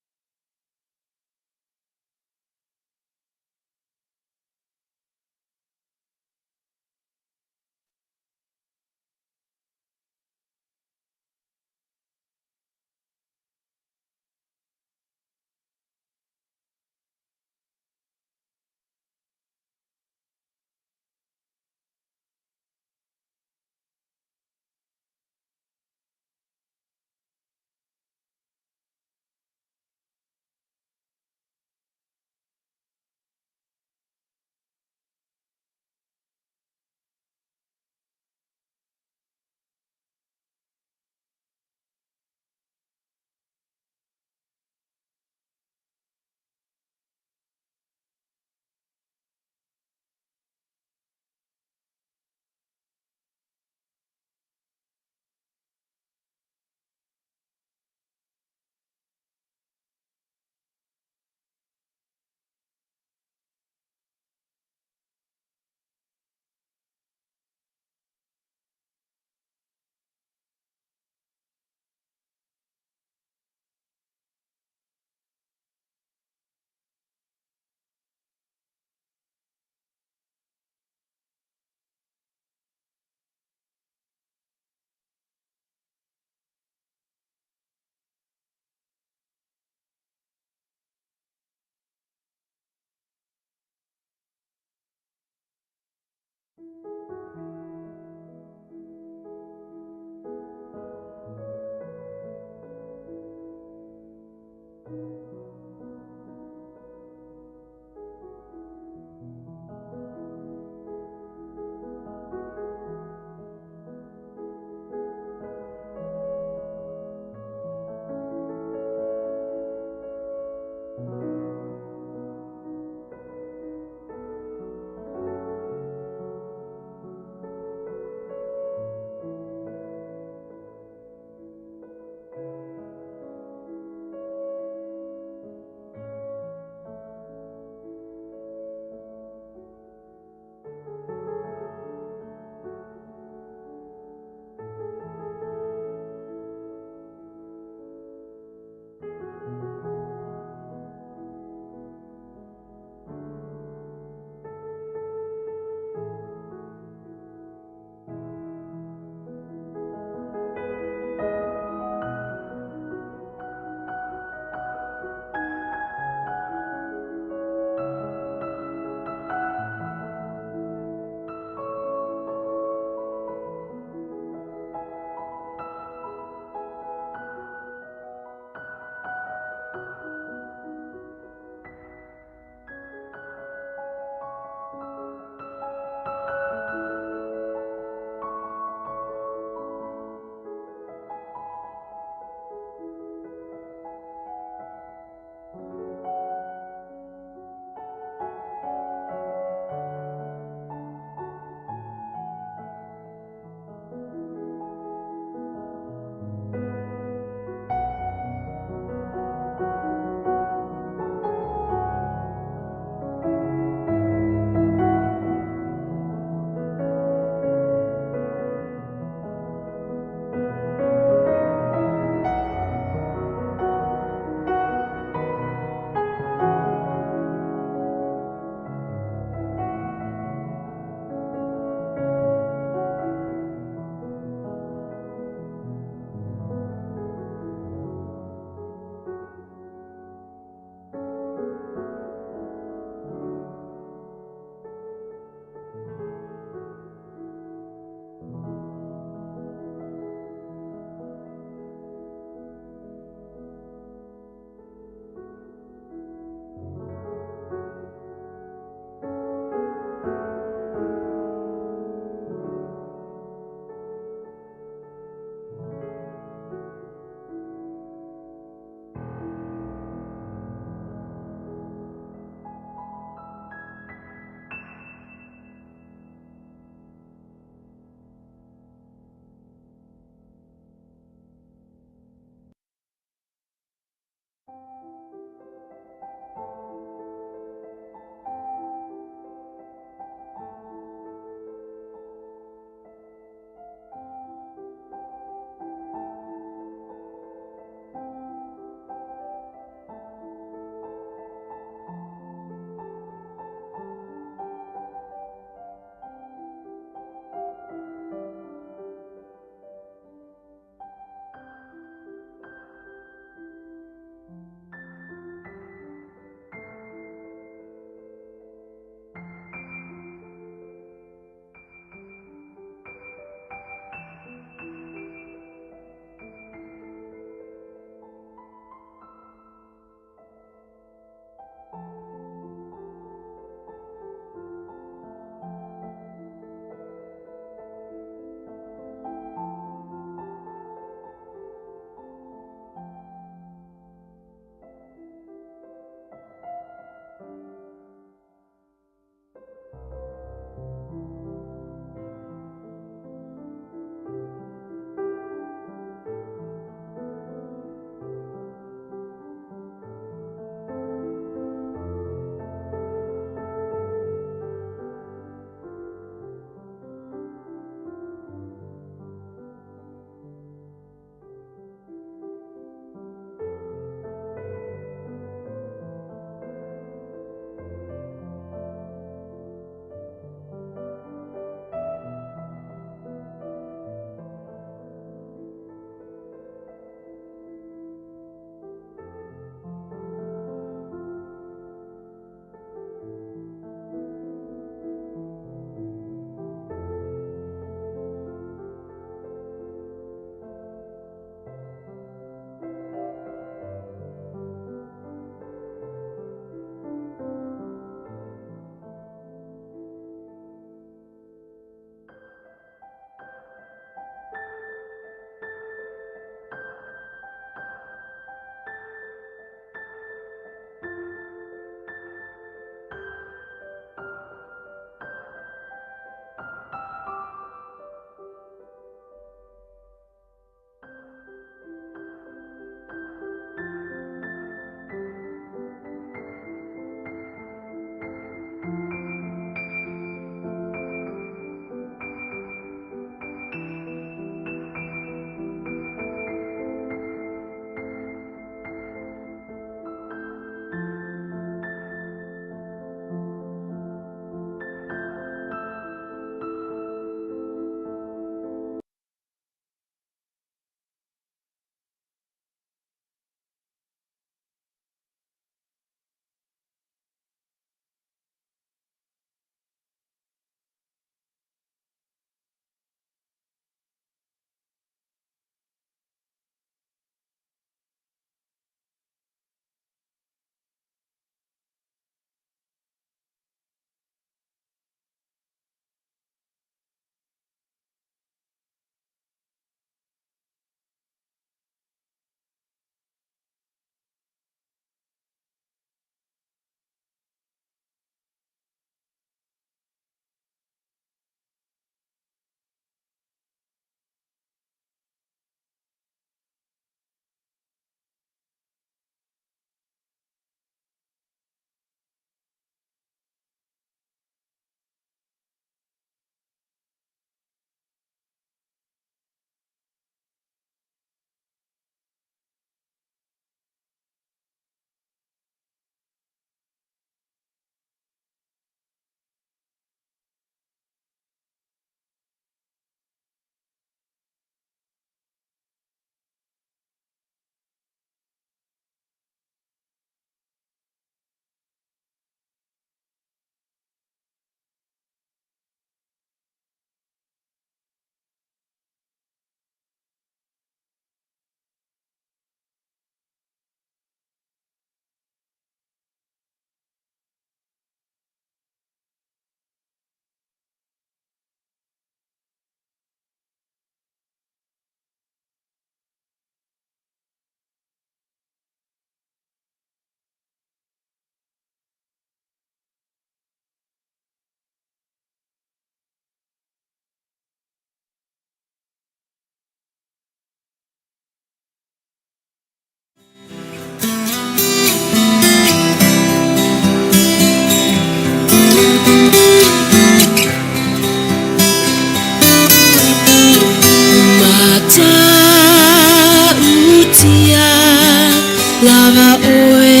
lava oe.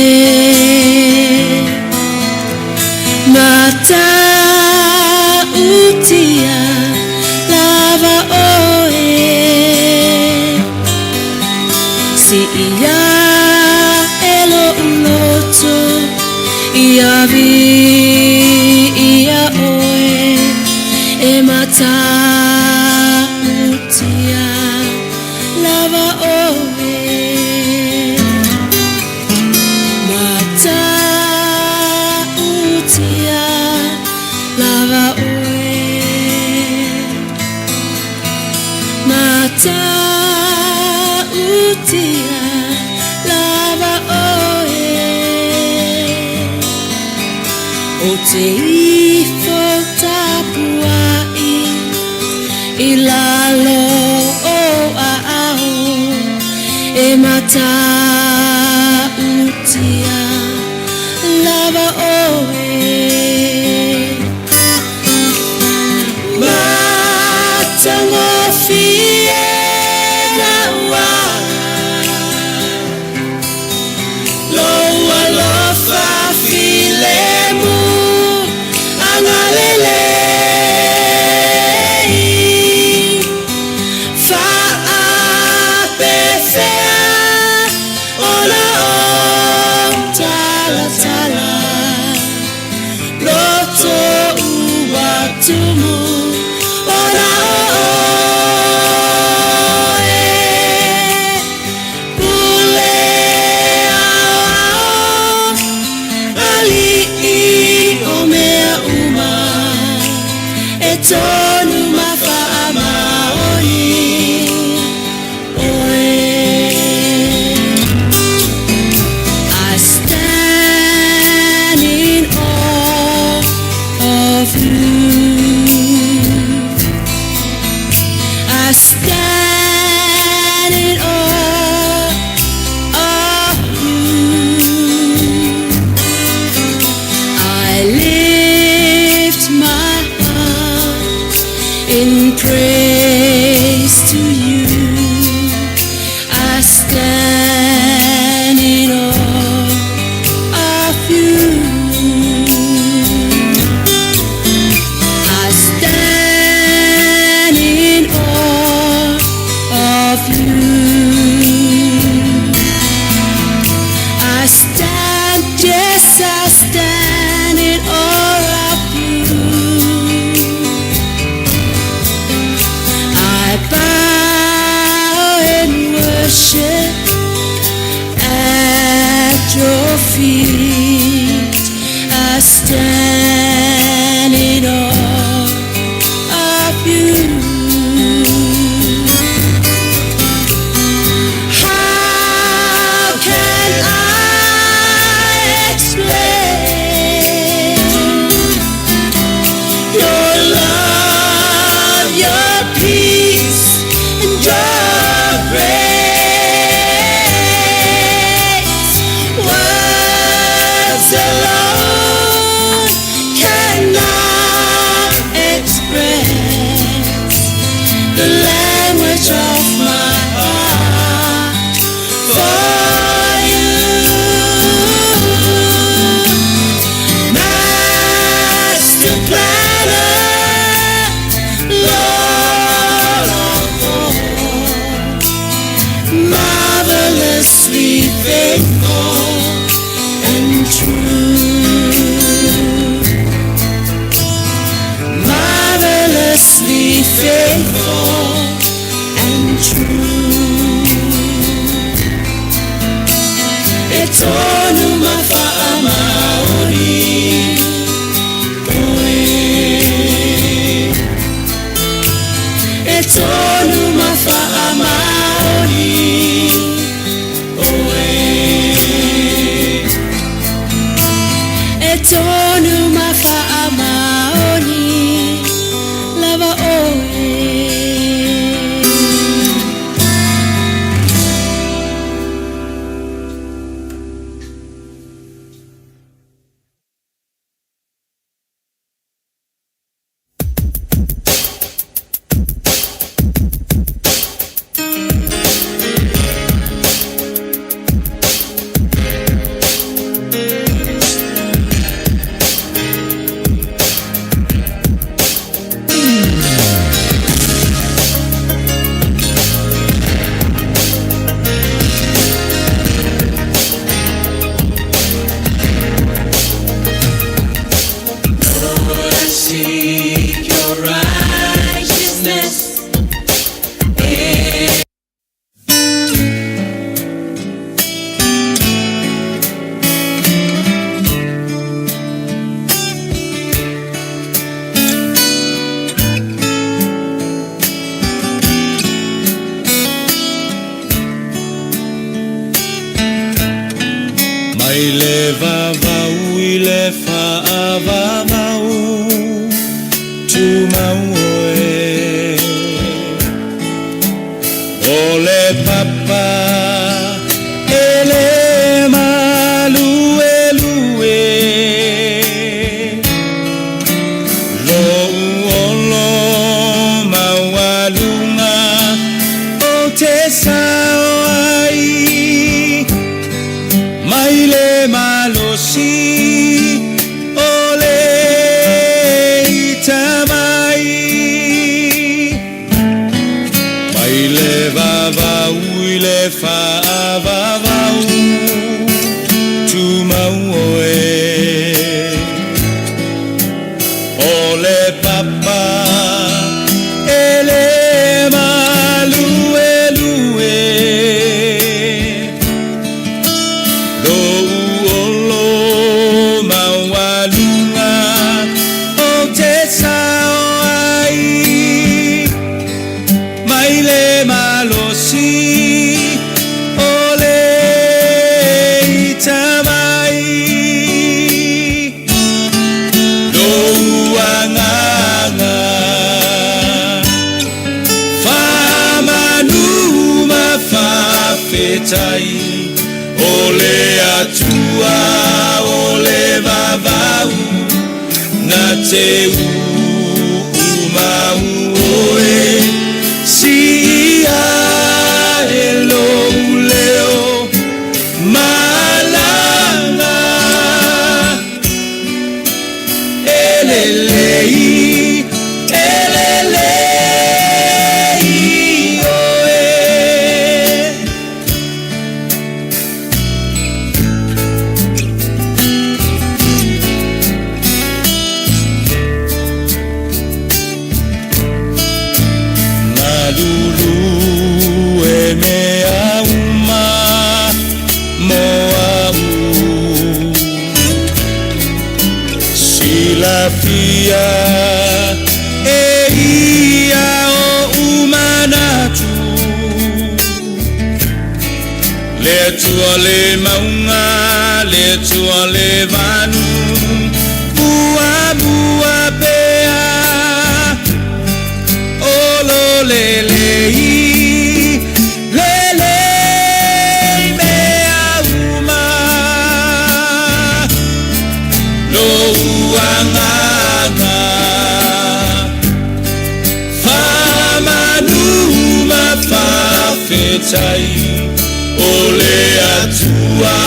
Matautia lava oe. Siia e lo'u loto ia viia oe e matautia lava oe. Matautia lava oe. Matautia lava oe. O te ifo tapuai i lalo o aao e matautia lava oe. Matagofie lau Lou alofa filemu agalelei Faapefea ona ou talatala Loto ua tumu ona oe Pule aoao ali'i o mea uma E tonu ma faamaoni oe. I stand in awe of you. I stand in awe of you. I lift my heart in praise to you. I stand in awe of you. I stand in awe of you. I stand, yes, I stand in awe of you. I bow in worship at your feet. I stand in awe of you. How can I explain your love, your peace, and your grace? Words alone cannot express the language of my heart for you. Master planner, Lord of all, marvelously faithful and true. Marvelously faithful and true. E tonu ma faamaoni oe. E tonu ma faamaoni oe. E tonu ma faamaoni lava oe. Mai le vavau i le faavavau, tumau oe. O le papa e le maluelue, Lou olo maualuga ou te sao ai, Mai le malosi o le ita mai. Mai le vavau i le faavavau, tumau oe. O le papa e le maluelue, Lou olo maualuga ou te sao ai, Mai le malosi o le ita mai. Lou agaga faamanu ma faafetai, O le Atua o le vavau na te uumau oe, Siia e lou leo malaga, E lelei, e lelei oe. Malulu e mea uma mo au, Silafia e ia oʻu manatu, Le Atua le mauga, le Atua le vanu, Muamua pea o lo lelei, lelei mea uma. Lou agaga faamanu ma faafetai, O le Atua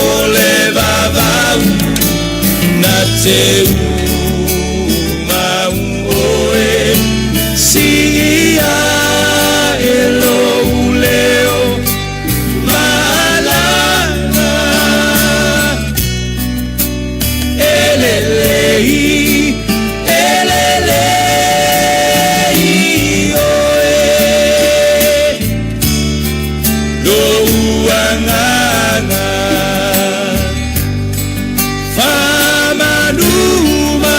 o le vavau na te uumau oe, Siia e lou leo malaga, E lelei, e lelei oe. Lou agaga faamanu ma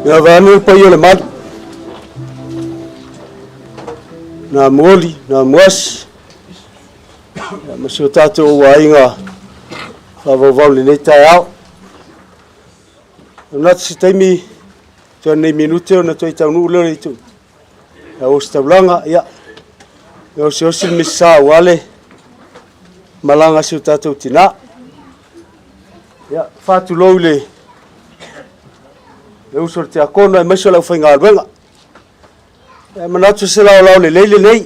Ia vaeane le paia o le malu, nā muoli, nā muasi, ia ma si o tātou aiga faavauvau i lenei taeao. E manatu se taimi, toe nei minute ona toe taunuu lea o le itu. Ia ositaulaga, ia, e osiosi le misa aua le malaga a si o tatou tinā. Ia, faatulou i le le uso le tiakono aemaise o le aufaigaluega. E manatu se laolao lelei lenei.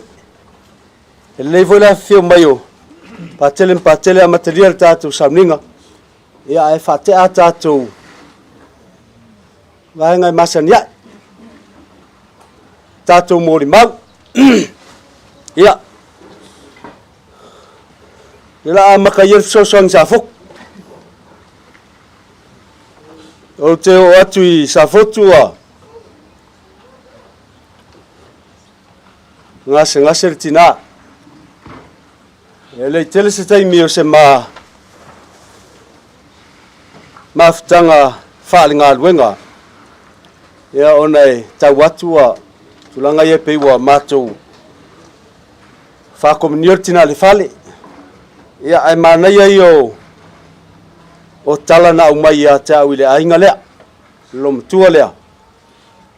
E lelei foi le afifio mai o Patele ma Patele amatalia le tatou sauniga. Ia, ae faatea a tatou vaega e masani ai. Tatou molimau. Ia, le la amata ia le fesoasoani Safotu. Ou te oo atu i Safotu ua gasegase le tinā. E le i tele se taimi o se ma mafutaga faalegaluega, ia ona e tau atu ua tulaga ia pei ua matou faakomunio le tina i le fale. Ia ae manaia ia o tala na aumai ia te au i le aiga lea, le loomatua lea,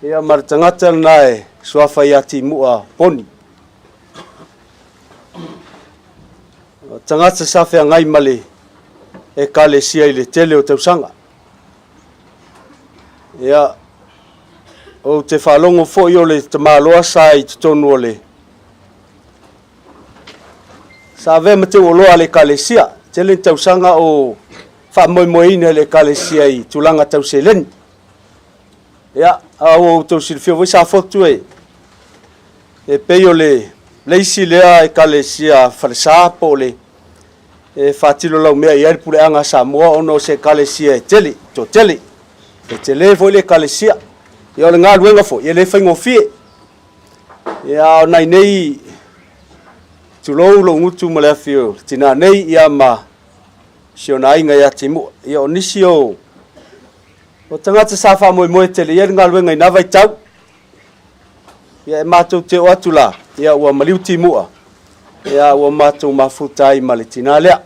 ia ma le tagata lena e suafa ia Timua Poni. O tagata sa feagai ma le Ekalesia i le tele o tausaga. Ia, ou te faalogo foi o le tamaloa sa i totonu o le sa avea ma teuoloa a le Ekalesia. Tele ni tausaga o faamoemoeina e le Ekalesia i tulaga tau seleni. Ia, a ua outou silafia foi Safotu e e pei o le le isi lea Ekalesia falesa po o le e faatilo laumea i ai le puleaga a Samoa ona o se Ekalesia e tele, toatele. E tele foi le Ekalesia. Ia o le galuega foi, e le faigofie. Ia a o nai nei, tulou lou gutu ma le afi o le tinā nei, ia ma si ona aiga ia Timua. Ia o nisi o o tagata sa faamoemoe tele i ai le galuega i na vaitau. Ia e matou te oo atu la, ia ua maliu Timua, ia ua matou mafuta ai ma le tinā lea.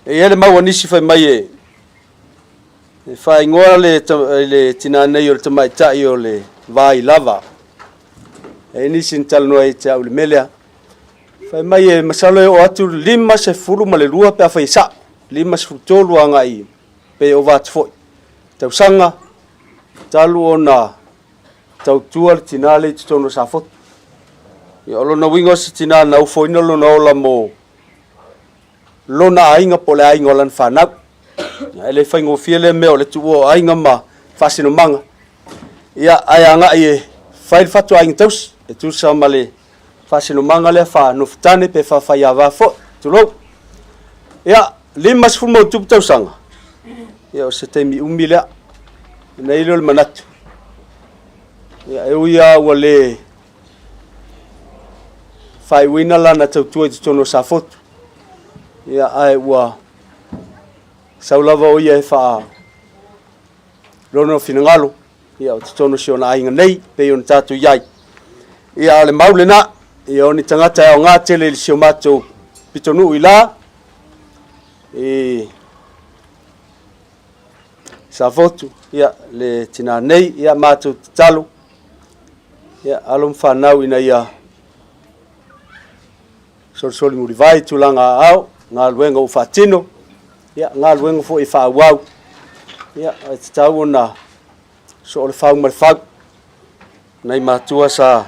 E i ai le mau a nisi fai mai e e faaigoa le, le tinā nei o le tamaitai o le vai lava. E i ai nisi na talanoa ia te au i le mea lea. Fai mai e masalo e oo atu le 52 pe afai e sa'o, 53 agai pe ova atu foi tausaga talu ona tautua le tinā lea i totonu o Safotu. Ia, o lona uiga o se tinā na ufoina lona ola mo lona aiga po o le aiga o lana fanau. E le faigofie lea mea o le tuua o aiga ma faasinomaga. Ia, ae agai e fai le fatuaiga tausi e tusa ma le faasinomaga lea faa-nofotane pe faa-faiava foi, tulou. Ia, 50 ma tausaga, ia o se taimi umi lea. Ona i ai lea o le manatu, ia e ui lava ua le faaiuina lana tautua i totonu o Safotu, ia ae ua sau lava o ia e faa lona finagalo, ia o totonu o si ona aiga nei, pei ona tatou i ai. Ia a o le mau lena, ia o ni tagata e aoga tele i si o matou pitonuu i la, i Safotu, ia le tinā nei, ia matou tatalo, ia alo ma fanau ina ia solisoli mulivae i tulaga aao, galuega ua faatino, ia galuega foi e faaauau, ia e tatau ona soo le fau ma le fau. Nai matua sa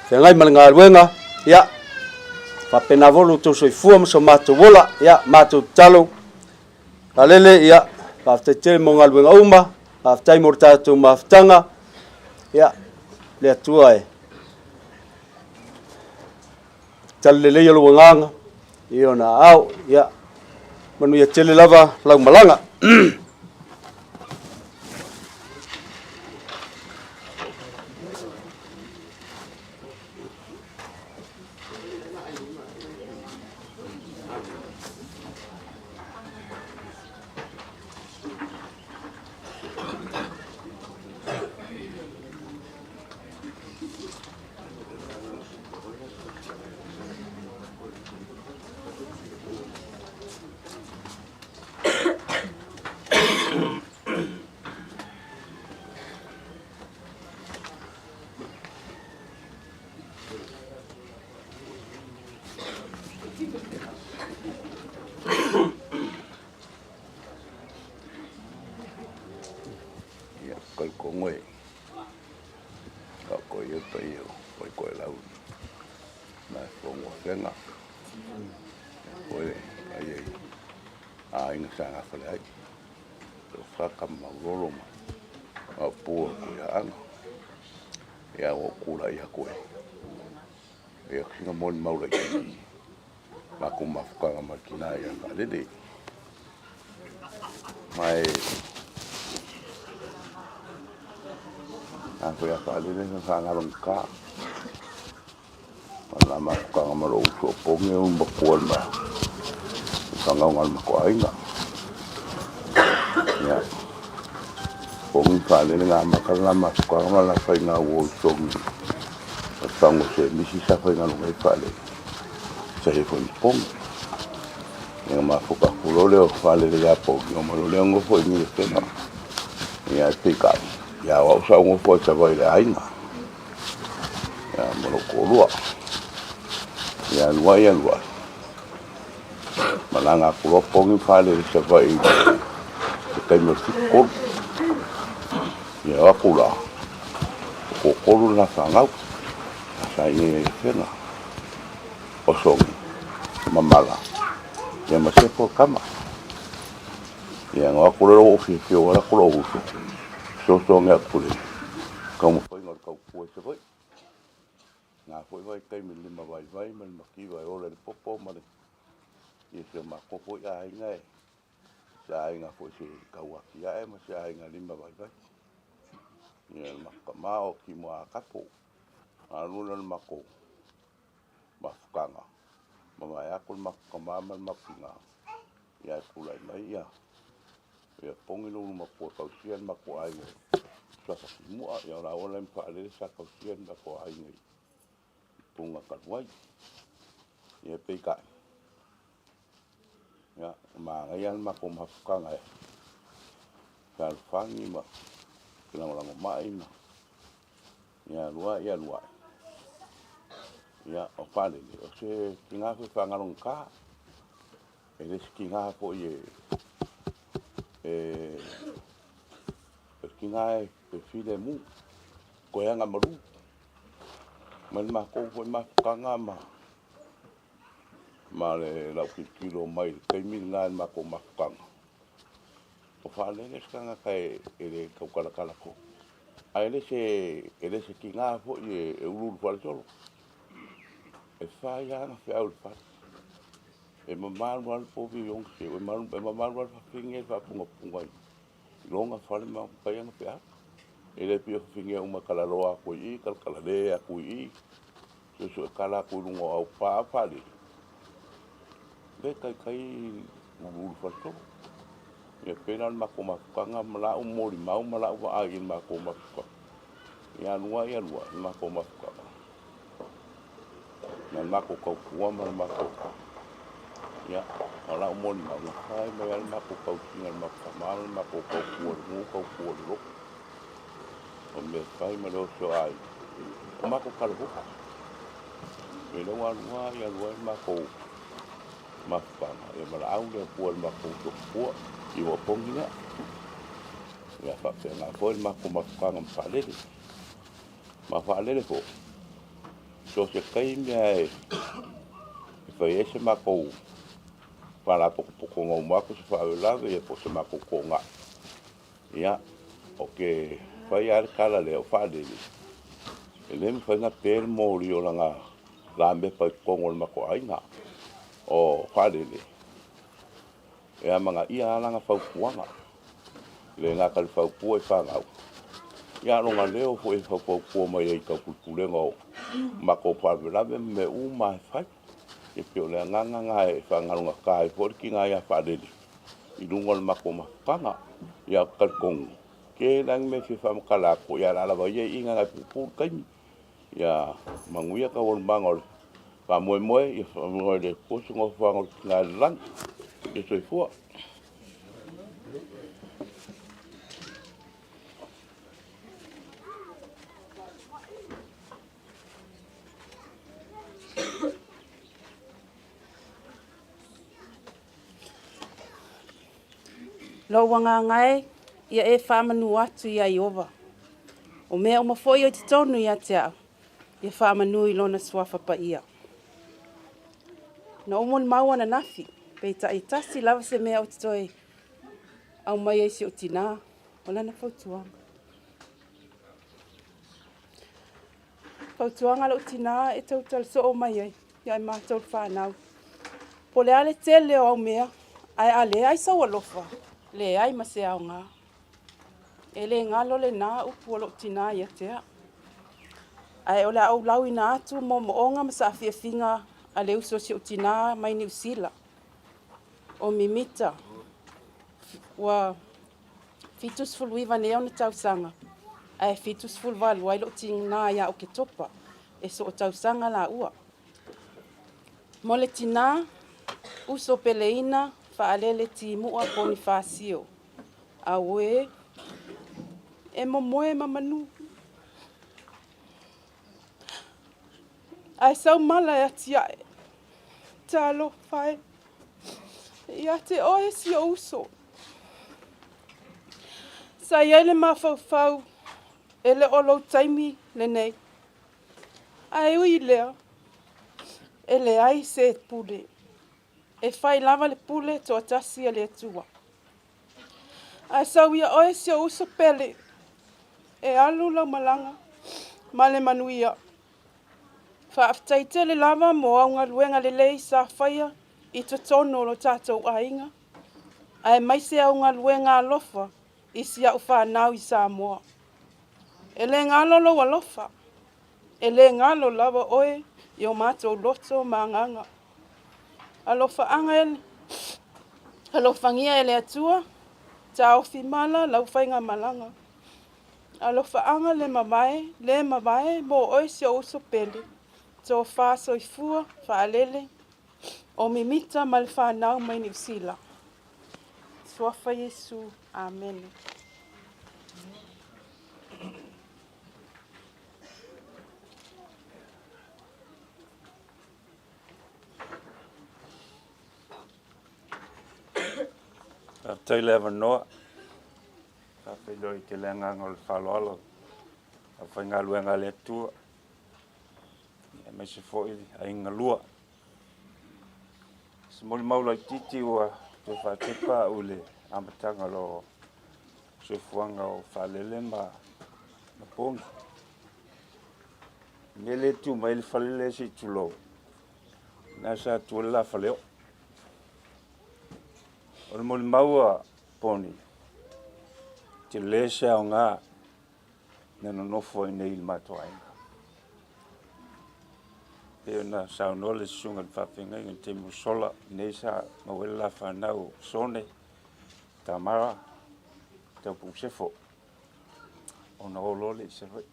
feagai ma le galuega, ia faapena foi lo outou soifua ma so matou ola, ia matou tatalo Kalele, ia faafetai tele mo galuega uma, faafetai mo le tatou mafutaga, ia le Atua e tali lelei lou agaga i ona aao, ia manuia tele lava lau malaga. talitonu e taoto i ai le paia o Paitoelau i Fono Afega, foi le paia i aiga sa gafale ai, Sofaka ma Maulolo ma Maopu o Tuiaana. Ia ua ou tulai atu e fai atu sina molimau laitiiti i matou mafutaga ma le tina ia Faalele. Ma e a foi a Faalele sa faagalogata. O la mafutaga ma lou uso o Poge o matua le ma fagauga le matua aiga. Ia, Poge ma Faalele na amata le la mafutaga ma la faiga uo i Sogi o le fagu o Semisi sa faigaluega ai Faalele. Sa i ai foi ma Poge. Ia na mafuta atu loa lea o Faalele ia Poge, ona omai loa lea nofo i inei i Afega. Ia ae peitai, ia o au sa ou nofo ai Savaii i le aiga. Ia ma lou toalua. Ia alu ai alu ai, malaga atu loa Poge ma Faalele i Savaii i le taimi o le 73. Ia o atu la, e toatolu le la fanau, sa i inei i Afega. O Sogi, ma Mala, ia ma Sefo le tama. Ia na o atu loa ua ou fiafia ua alu atu lou uso, fesoasoani atu i le taumafaiga o le tautua i Savaii. Na foi vaitaimi i le limavaivai ma le mativa e ola i le popo ma le ia si o matou foi aiga e se aiga foi se tau atiae ma se aiga limavaivai. Ia le matou tama o Timo a Kapo, alu lea o le matou mafutaga, mavae atu le matou tama ma le matou tina, ia ae tulai mai ia ia Pogi le ulu matua e tausia le matou aiga i Suafa Timua, ia o laua la ma Faalele sa tausia le matou aiga i Puna talu ai. Ia peitai, ia manaia le matou mafutaga e fealofani ma felagolagomai ma ia alu ai alu ai. Ia o Faalele, o se tina foi faagalogata. E le se tina foi e e o se tina e filemu, toe agamalu. Mai le matou foi mafutaga ma ma le lau tilotilo mai i le taimi lena i le matou mafutaga, o Faalele se tagata e le tautalatala foi. Ae le se tina foi e uluulu faletolo. E fai lava ana feau i le fale. E mamalu lava le povi i ona seu, e mamalu lava le fafine e faapunapuga i lona fale ma fai ana feau. E le pei o fafine uma e talaloa atu i i, talatalale atu i i, suesue tala atu i luga o aupa a o Faalele. Le taitai uluulu faletolo. Ia pei la o le matou mafutaga ma lau molimau ma lau vaai i le matou mafutaga. Ia alu ai alu ai le matou mafutaga. Na le matou tautua ma le matou ia o lau molimau na fai mai lava le matou tausiga i le matou tama ma le matou tautua i le nuu tautua i le lotu. O mea fai ma le oso o aiga. O matou falevoka. Ia lea ua alu ai alu ai le matou mafutaga ia valaau le Atua i le matou uso tupua i ua opogi lea. Ia faapena foi le matou mafutaga ma Faalele. Ma Faalele foi, so o se taimi lava e fai ai se matou faalapotopotoga uma atu se faalavelave ia po o se matou toonai, ia, ou te fai lava le tala lea, o Faalele, e le mafai ona pe le moli o lana lamepa i totonu o le matou aiga. O Faalele, e amanaia lava lana fautuaga. E le gata i le fautua i fanau, ia a o lona leo foi e faufautua mai ai i taupulepulega o matou faalavelave ma mea uma lava e fai. E pei o le agaga lena e faagalogata ai foi le tina ia Faalele i luga o le matou mafutaga. Ia ou te talitonu, tele lava ni mea e fia faamatala atu, ia o le a lava ia i i na puupuu le taimi. Ia manuia taualumaga o le faamoemoe, ia faamanuia le Atua se nofoaga o le tina i le lagi. Ia soifua. Lou agaga e, Ia e faamanu atu ia Ieova. O mea uma foi o i totonu ia te au, ia faamanu i lona suafa paia. Na ou molimau ananafi, peitai e tasi lava se mea ou te toe aumaia i si ou tinā, o lana fautuaga. Fautuaga a lou tinā e tautala soo mai ai ia i matou le fanau. Po o le a le tele o au mea, ae a leai sou alofa, leai ma se aoga. E le galo lena upu a lou tinā ia te au. Ae o le a ou lauina atu moomooga ma saafiafiga a le uso a si ou tinā mai Niu Sila, o Mimita, ua 79 nei ona tausaga, ae 78 ai lou tinā ia Oketopa, e soo tausaga laua. Mo le tinā, uso peleina, faalele timua Ponifasio. Auē, e momoe ma manu. Ae sau mala e atiae. Talofa e, ia te oe si ou uso. Sa i ai le mafaufau e le o lou taimi lenei. Ae ui i lea, e leai se pule. E fai lava le pule toatasi a le Atua. Ae sau ia oe si ou uso pele, e alu lau malaga ma le manuia. Faafetai tele lava mo au galuega lelei sa faia i totonu o lo tatou aiga, aemaise au galuega alofa i si au fanau i Samoa. E le galo lou alofa, e le galo lava oe i o matou loto ma agaga. Alofaaga e alofagia e le Atua, taofi mala lau faigamalaga. Alofaaga le mavae, le mavae mo oe si ou uso pele, tofa soifua faalele o Mimita ma le fanau mai Niu Sila. Suafa Iesu. Amene. Faafetai le avanoa. Faafeiloai tele agaga o le faaaloalo i aufaigaluega a le Atua, aemaise foi aiga lua. Se molimau laitiiti ua toe faatepa au i le amataga o le soifuaga o Faalele ma Pogi. I le mea lea e tu mai ai le fale lea se i tulou, lena sa tu ai le la faleoo. O le molimau a Poni, tele se aoga na nonofo ai nei i le matou aiga. Pei ona saunoa le susuga i le faafeagaiga i le taimi ua sola, nei sa maua ai le la fanau o Sone, Tamara, Taupuusefo, ona o loa lea i Savaii.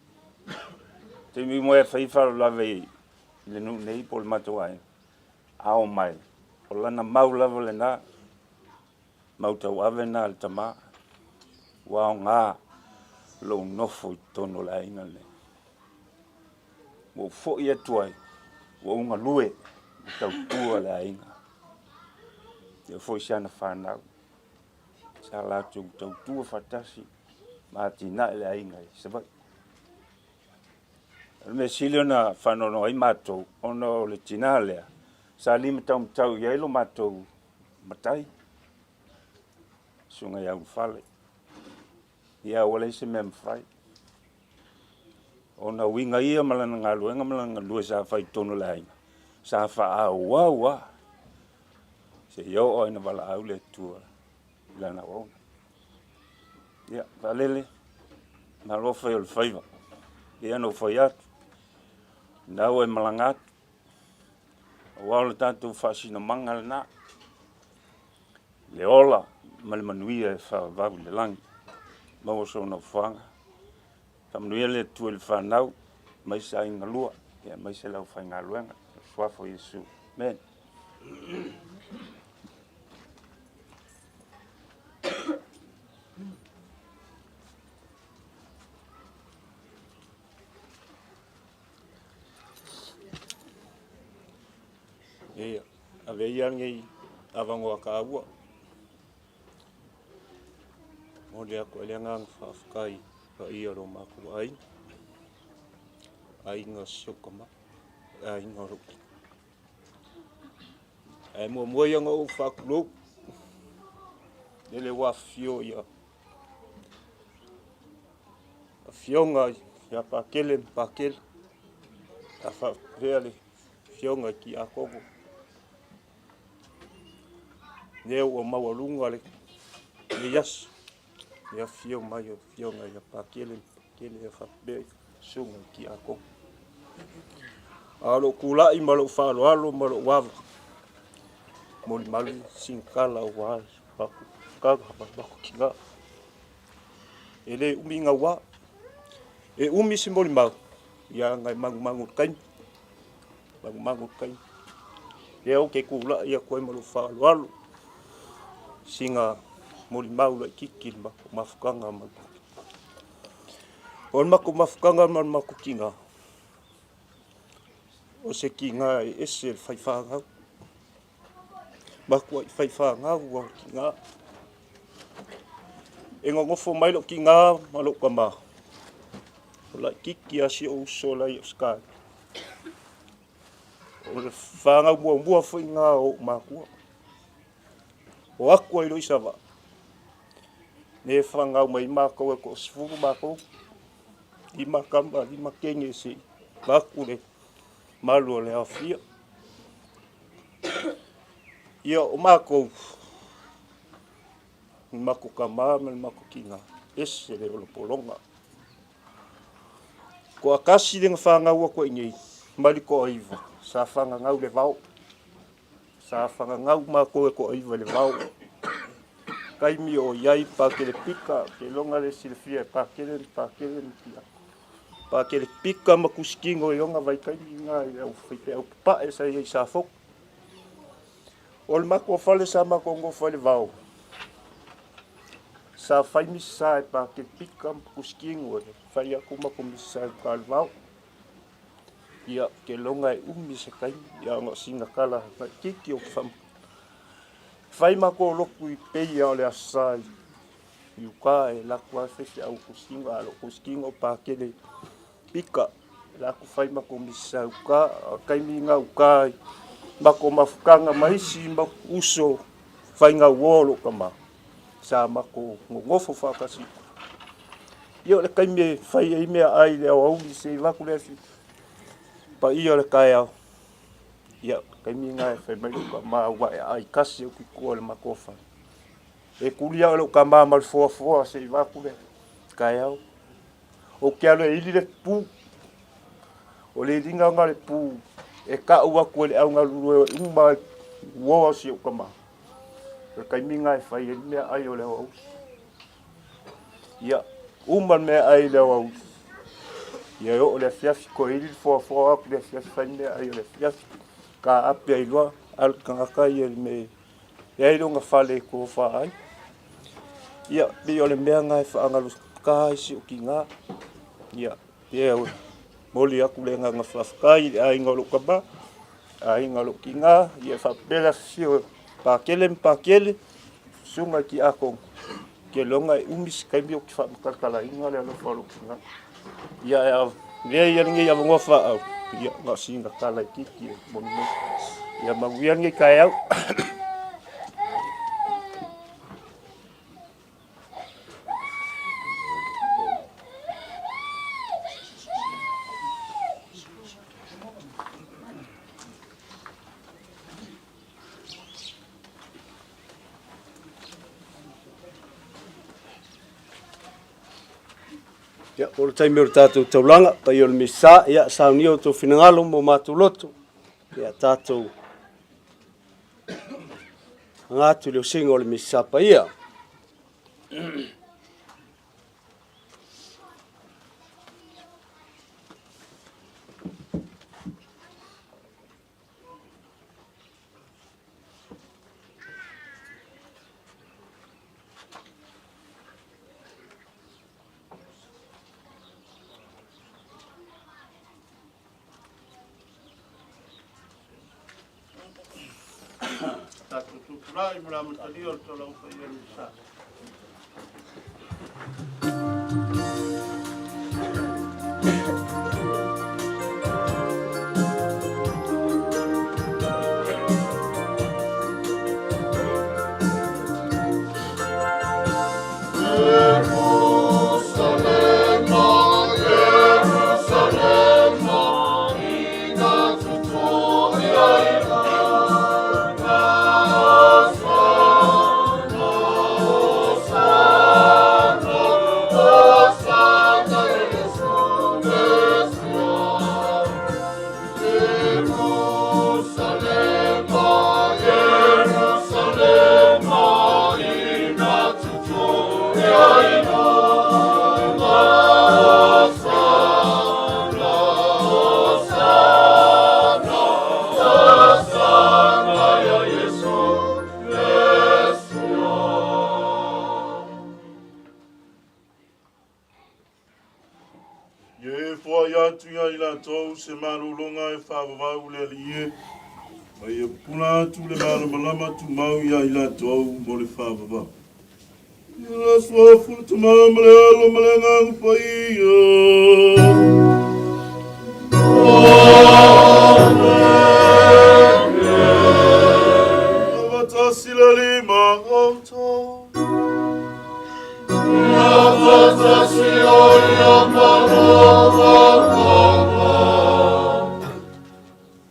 Taimi uma e fai faalavelave i le nuu nei po o le matou aiga, a o mai, o lana mau lava lena, mau tauave lena a le tama, ua aoga lou nofo i totonu o le aiga lenei. Ua ou foi atu ai, ua ou galue ma tautua le aiga. E oo foi i si ana fanau, sa latou tautua faatasi ma atinae le aiga i Savaii. O le mea sili ona faanoanoa ai matou, ona o le tina lea, sa limataumatau i ai lo matou matai, susuga ia Ulufale. Ia ua leai se mea e mafai. Ona uiga ia ma lana galuega ma lana galue sa fai i totonu o le aiga, sa faaauau lava seia oo lava ina valaau le Atua i lana auauna. Ia, Faalele, malo fai o le faiva. Pei ona ou fai atu, lena ua e malaga atu, aua o le tatou faasinomaga lena, le ola ma le manuia e faavavau i le lagi. Maua sou nofoaga. Faamanuia le Atua i le fanau, aemaise aiga lua, aemaise le aufaigaluega. I le Suafa o Iesu. Amene. Ia, avea ia lenei avanoa taua. Momoli atu ai le agaga faafetai i paia o lo matou aiga, aiga o si ou tama, le aiga o lou tino. Ae muamua ia ona ou faatulou, lele ua afifio ia afioga ia Pakele ma Pakele, a faapea le afioga i Tiakono. Lea ua maualuga lenei aso, le afifio mai o afioga ia Pakele ma Pakele a faapea susuga i Tiakono. A o lou tulai ma lou faaaloalo ma lou ava, molimali sina tala aua le matou ma le matou tina. E le umi gaua, e umi se molimau, ia ona e manumanu i le taimi, manumanu i le taimi. Lea ou te tulai atu ai ma lou faaaloalo, sina molimau laitiiti i le matou mafutaga ma le matou. O le matou mafutaga ma le matou tina, o se tina e ese le faifāgau. Matuai faifāgau lava o le tina. E nonofo mai lou tina ma lou tama, o laitiiti lava si ou uso la e i Ausetalia. O le fanau muamua foi lena o ou matua. O atu ai loa i Savaii, lea e fanau mai ai matou e toa-10 matou, 5 tama, 5 teine se i vaeatu le malu o le aofia. Ia, o matou, le matou tama ma le matou tina, ese le ola pologa. Toatasi le na fanau atu ai i inei, mai le toaiva, sa fananau i le vao. Sa fananau matou e toaiva i le vao. Taimi o i ai Pakele Pika, ou te iloga le silafia e Pakele ma Pakele ma Pia. Pakele Pika ma Kusikino i ona vaitaimi na i le au faifeau papae sa i ai i Safotu. O le matou fale sa matou nofo ai i le vao, sa fai misa e Pakele Pika ma Kusikino e fai atu matou misa i uta i le vao. Ia, ou te iloga e umi se taimi, ia ona o sina tala laitiiti ou te faamatalaina. Fai matou lotu i Peia o le Aso Sa i uta e alu atu lava le faifeau Kusikino, a o lou Kusikino o Pakele Pika, e alu atu fai matou misa i uta. O le taimi lena i uta i matou mafutaga ma isi uso faigauoa o lou tama, sa matou nonofo faatasi. Ia o le taimi e fai ai meaai i le aoauli se i vaeatu le afi paia o le taeao, ia o le taimi lena e fai mai lou tama ua e aai tasi atu i tua i le matou fale. E tuli au e lou tama ma le foafoa se i vaeatu le taeao. Ou te alu e ili le pu. O le iliga lena o le pu e tau atu e le augalulue uma i uo o si ou tama. O le taimi lena e fai ai le meaai o le aoauli. Ia, uma le meaai i le aoauli. Ia e oo i le afiafi, toe ili le foafoa atu i le afiafi fai le meaai o le afiafi. Taape ai loa, alu le tagata ia i le mea e i ai lona fale e tofa ai. Ia, pei o le mea lena e faagalugata ai si ou tina. Ia, ia momoli atu le agaga faafetai i le aiga o lou tama, aiga o lou tina, ia faapea le afifio o Pakele ma Pakele, susuga i Tiakono, ou te iloa e umi se taimi ou te faamatalatalaina le alofa o lou tina. Ia ae avea ia lenei avanoa faaau, ia na o sina tala itiiti e molimoli. Ia manuia lenei taeao. Ia, o le taimi o le tatou taulaga, paia o le Minisita, ia, saunia outou finagalo ma o matou loto, ia, tatou aga atu i le osiga o le Minisita paia. Tatou tutulai mo le amatalia o le Tolaga Paia o le Sa. Ia e foai atu iā i latou se malologa e faavavau le Alii e, ma ia pupula atu le malamalama tumau iā i latou mo le faavavau. I le Suafa o le Tama ma le Alo ma le Agaga Paia. Amene. Avatasi le Alii ma outou.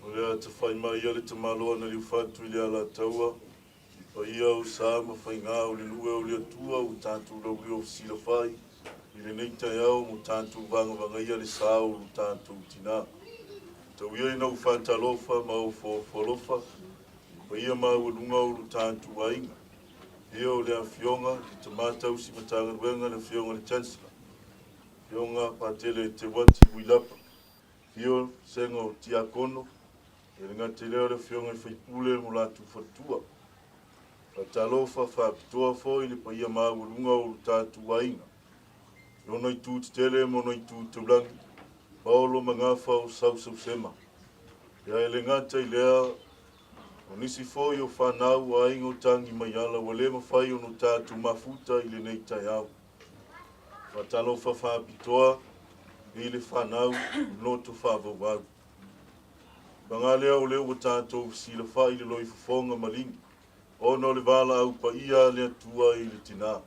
O le ata fai mai a le tamaloa na liufatu i le Alataua, i paia o sa ma faigā o le nuu e o le Atua ua tatou laulio fesilafai i lenei taeao mo tatou vagavagaia le sa o lo tatou tinā. Tau ia ina ou faatalofa ma ofoofo alofa i paia maualuga o lo tatou aiga. Ia o le Afioga i le Tama Tausi Matagaluega le Afioga i le Chancellor, Afioga Patele Teuati Uilapa, Afio Sega o Tiakono, e le gata i lea o le Afioga i Faipule mo latou faletua. Faatalofa faapitoa foi i le paia maualuga o lo tatou aiga, i ona itu tetele ma ona itu taulagi, Paolo Magafa o Sausausema. Ia e le gata i lea, O nisi foi o fanau o aiga o Tagimaiala ua le mafai ona tatou mafuta i lenei taeao. Faatalofa faapitoa i le fanau loto faavauau. Paga lea o lea ua tatou fesilafai i le loifofoga maligi ona o le valaau paia a le Atua i le tinā.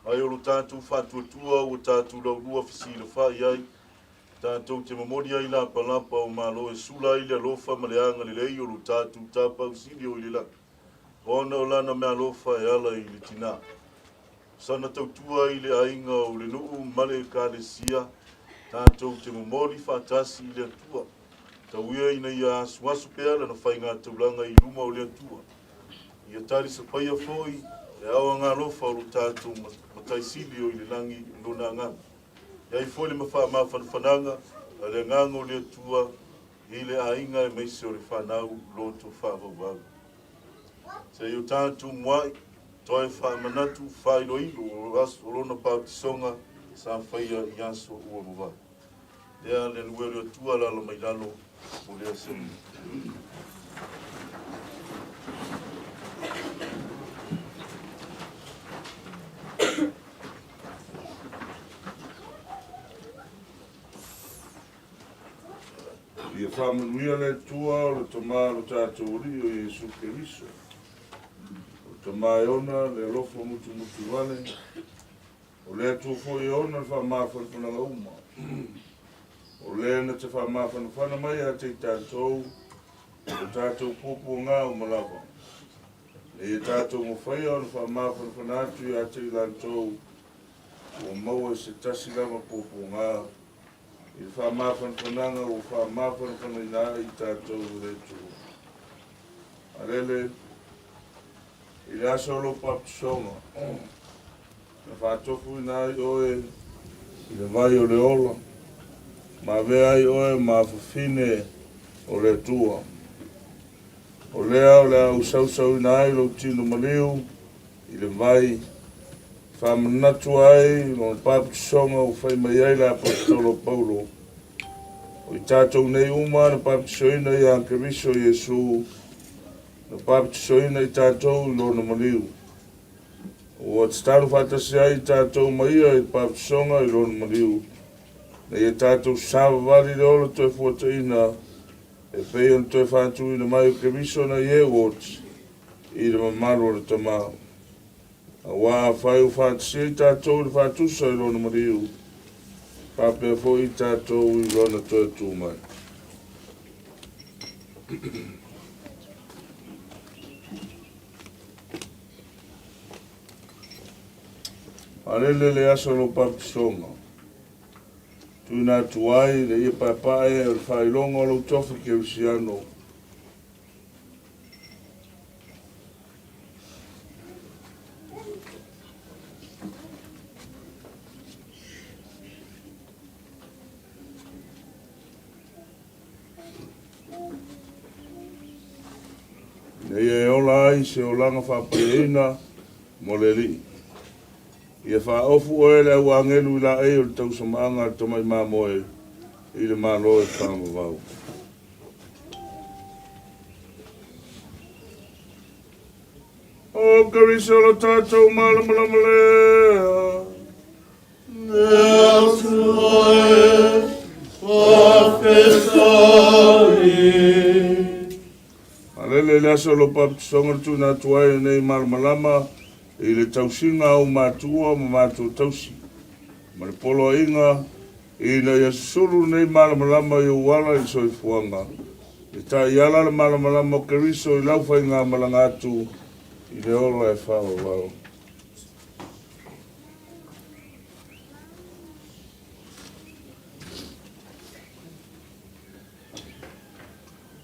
Ae o lo tatou faatuatua ua tatou laulua fesilafai ai Tatou te momoli ai lapalapa o Malo e sula ai le alofa ma le agalelei o lo tatou Tapaau Sili o i le lagi, ona o Lana meaalofa e ala i le tinā. O sana tautua i le aiga o le nuu ma le Ekalesia, tatou te momoli faatasi i le Atua, tau ia ina ia asuasu pea lana faigataulaga i luma o le Atua. Ia talisapaia foi le ao agalofa o lo tatou Matai Sili o i le lagi i Lona Agaga. E ai foi le faamafanafanaga a le Agaga o le Atua i le aiga aemaise o le fanau loto faavauvau. Se i o tatou muai toe faamanatu faailoilo o aso o lona pautisoga sa faia i aso ua mavae. Lea le anuea o le Atua lalo mai lalo o lea semina. Ia faamanuia le Atua o le Tama o lo tatou Alii o Iesu Keriso, o le Tama e ona le alofa mutumutuvale, o le Atua foi e ona le faamafanafanaga uma, o lea na te faamafanafana mai ia te i tatou i lo tatou puapuaga uma lava, ina ia tatou mafaia ona faamafanafana atu ia te i latou ua maua i se tasi lava puapuaga i le faamafanafanaga ua faamafanafanaina ai i tatou e le Atua. Alele, i le aso o lou papatisoga, na faatofuina ai oe i le vai o le ola, ma avea ai oe ma afafine o le Atua. O lea o le a ou sausauina ai lou tino maliu i le vai, e faamanatu ai lona papatisoga ua fai mai ai le Aposetolo o Paulo, O i tatou nei uma na papatisoina ia Keriso Iesu, na papatisoina i tatou i lona maliu. Ua tatalo faatasi ai i tatou ma ia i le papatisoga i lona maliu, ina ia tatou savavali i le ola toe fuataina E pei ona toe faatuina mai o Keriso nai e ua oti i le mamalu o le Tama. Aua afai ua faatasia i tatou i le faatusa i Lona maliu, faapea foi i tatou i Lona toe tu mai. Alele le aso o lou baptisoga. Tuuina atu ai le ia paepae o le faailoga o lou tofi kerisiano. Ina ia e ola ai se olaga faapaiaina mo le Alii. Ia faaofu oe e le au agelu i laei o le tausamaaga a le tamai mamoe i le Malo e faavavau. O Keriso lo tatou malamalama lea. Le Atua e faafetai. Alele i le aso o lou papatisoga le tuuina atu ai lenei malamalama i le tausiga a ou matua ma matua tausi, ma le poloaiga ina ia susulu lenei malamalama i ou ala i le soifuaga, e taiala le malamalama o Keriso i lau faigamalaga atu i le ola e faavavau.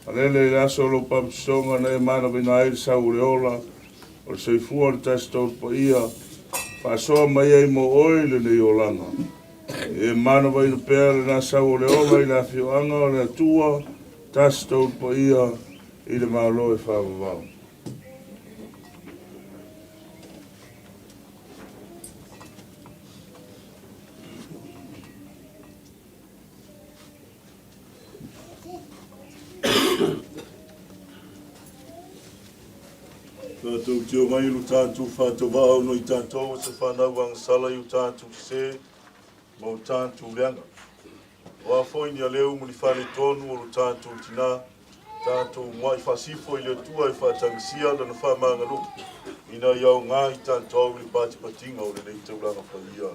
Alele i le aso o lou papatisoga na e manavaina ai le sau o le ola, o le soifua o le Tasi Tolu Paia, faasoa mai ai mo oe i lenei olaga. E manavaina pea lena sau o le ola i le afioaga o le Atua, Tasi Tolu Paia, i le Malo e faavavau. Tatou te omai i lo tatou faatauvaa ona i tatou o se fanau agasala i o tatou sese ma o tatou leaga. O a foi ni aleu ma ni faaletonu o lo tatou tinā, tatou mua'i faasifo i le Atua e faatagisia Lana faamagalo ina ia aoga i tatou i le patipatiga o lenei taulaga paia.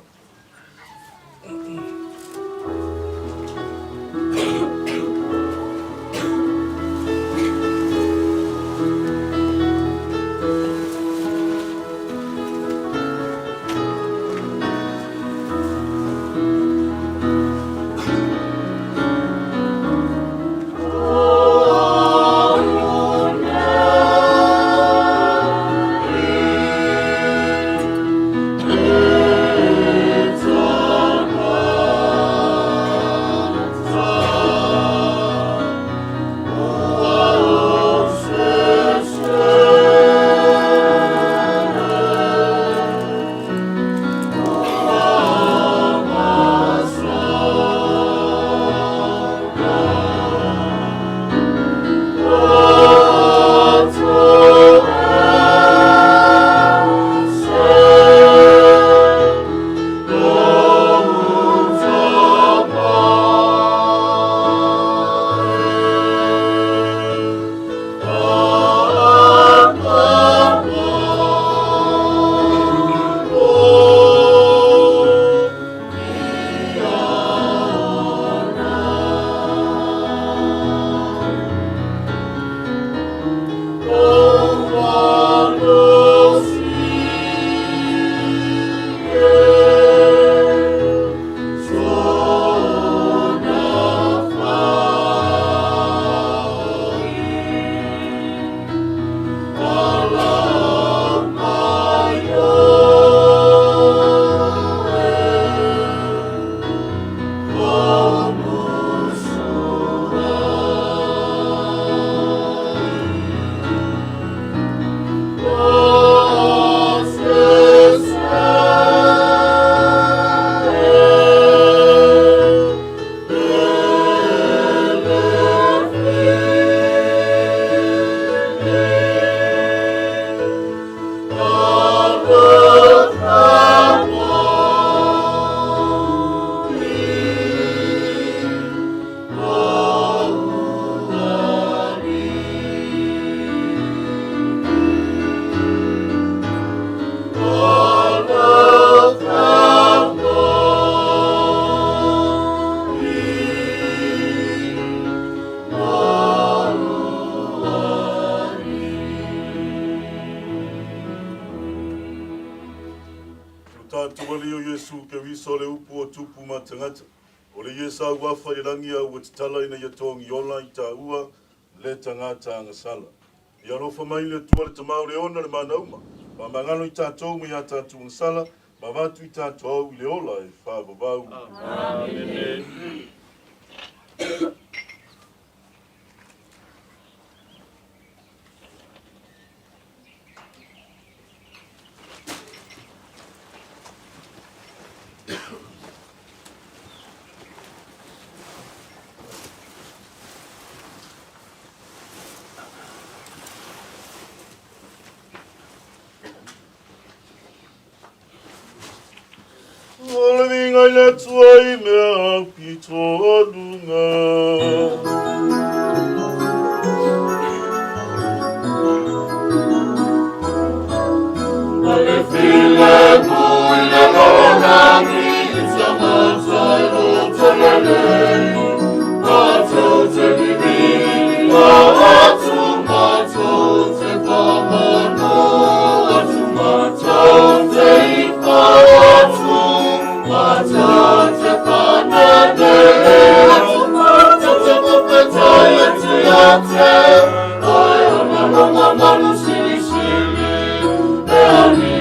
Lo tatou Alii o Iesu Keriso le upu o tupu ma tagata, o le Iesa uafa i le lagi a ua tatala ina ia togi ola i taua le tagata agasala. Ia alofa mai le Atua le Tama o le Ona le mana uma, faamagalo i tatou mai a tatou agasala, ma avatu i tatou i le ola e faavavau. Amene. le Atua i mea aupito o luga. O le filemu i le lalolagi i tagata e loto lelei, matou te liliga atu matou te faamanu atu matou te ifa atu matou te faanene atu matou te faafetai atu ia te oe ona lona malu silisili e alii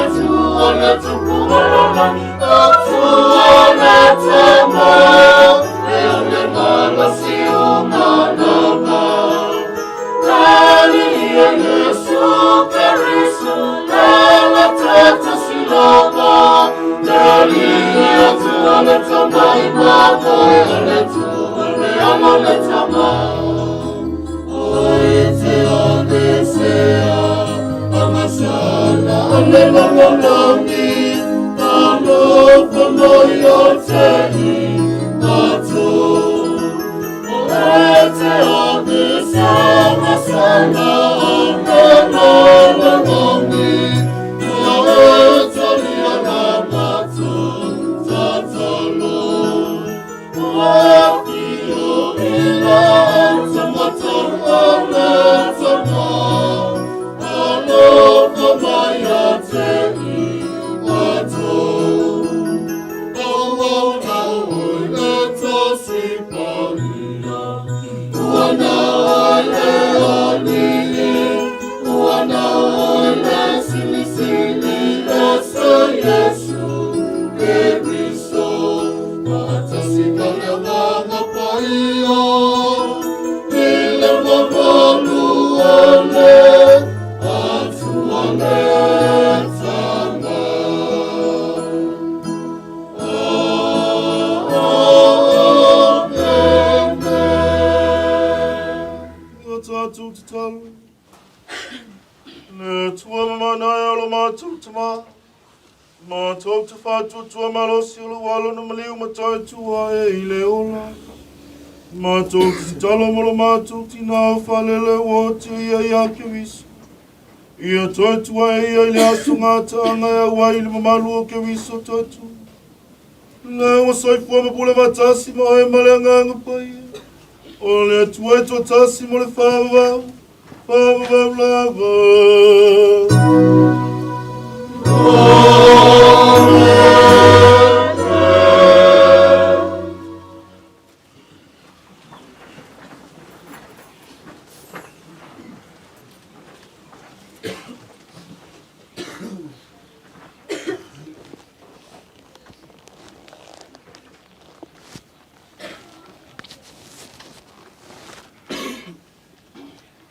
Atua le Tupu o lalolagi Atua le Tama e o le malosi uma lava Le Alii e Iesu Keriso le Latata lava Le Alii Atua le Tama i mamoe o le Atua le Alo le Tama O e te anesea agasala o le lalolagi Alofa mai ia te i matou O e te anesea agasala o le lalolagi Tatou tatalo. Le Atua mamana e o lo matou tama. Matou te faatuatua malosi o lou Alo na maliu ma tautua e i le ola. Matou te tatalo mo lo matou tina o faalele ua oti ia ia Keriso. Ia tautua e ia i le aso gataaga e auai i le mamalu o Keriso tautua. Le ua soifua ma pule faatasi ma oe ma le Agaga Paia. O le Atua e toatasi mo le faavavau, faavavau lava.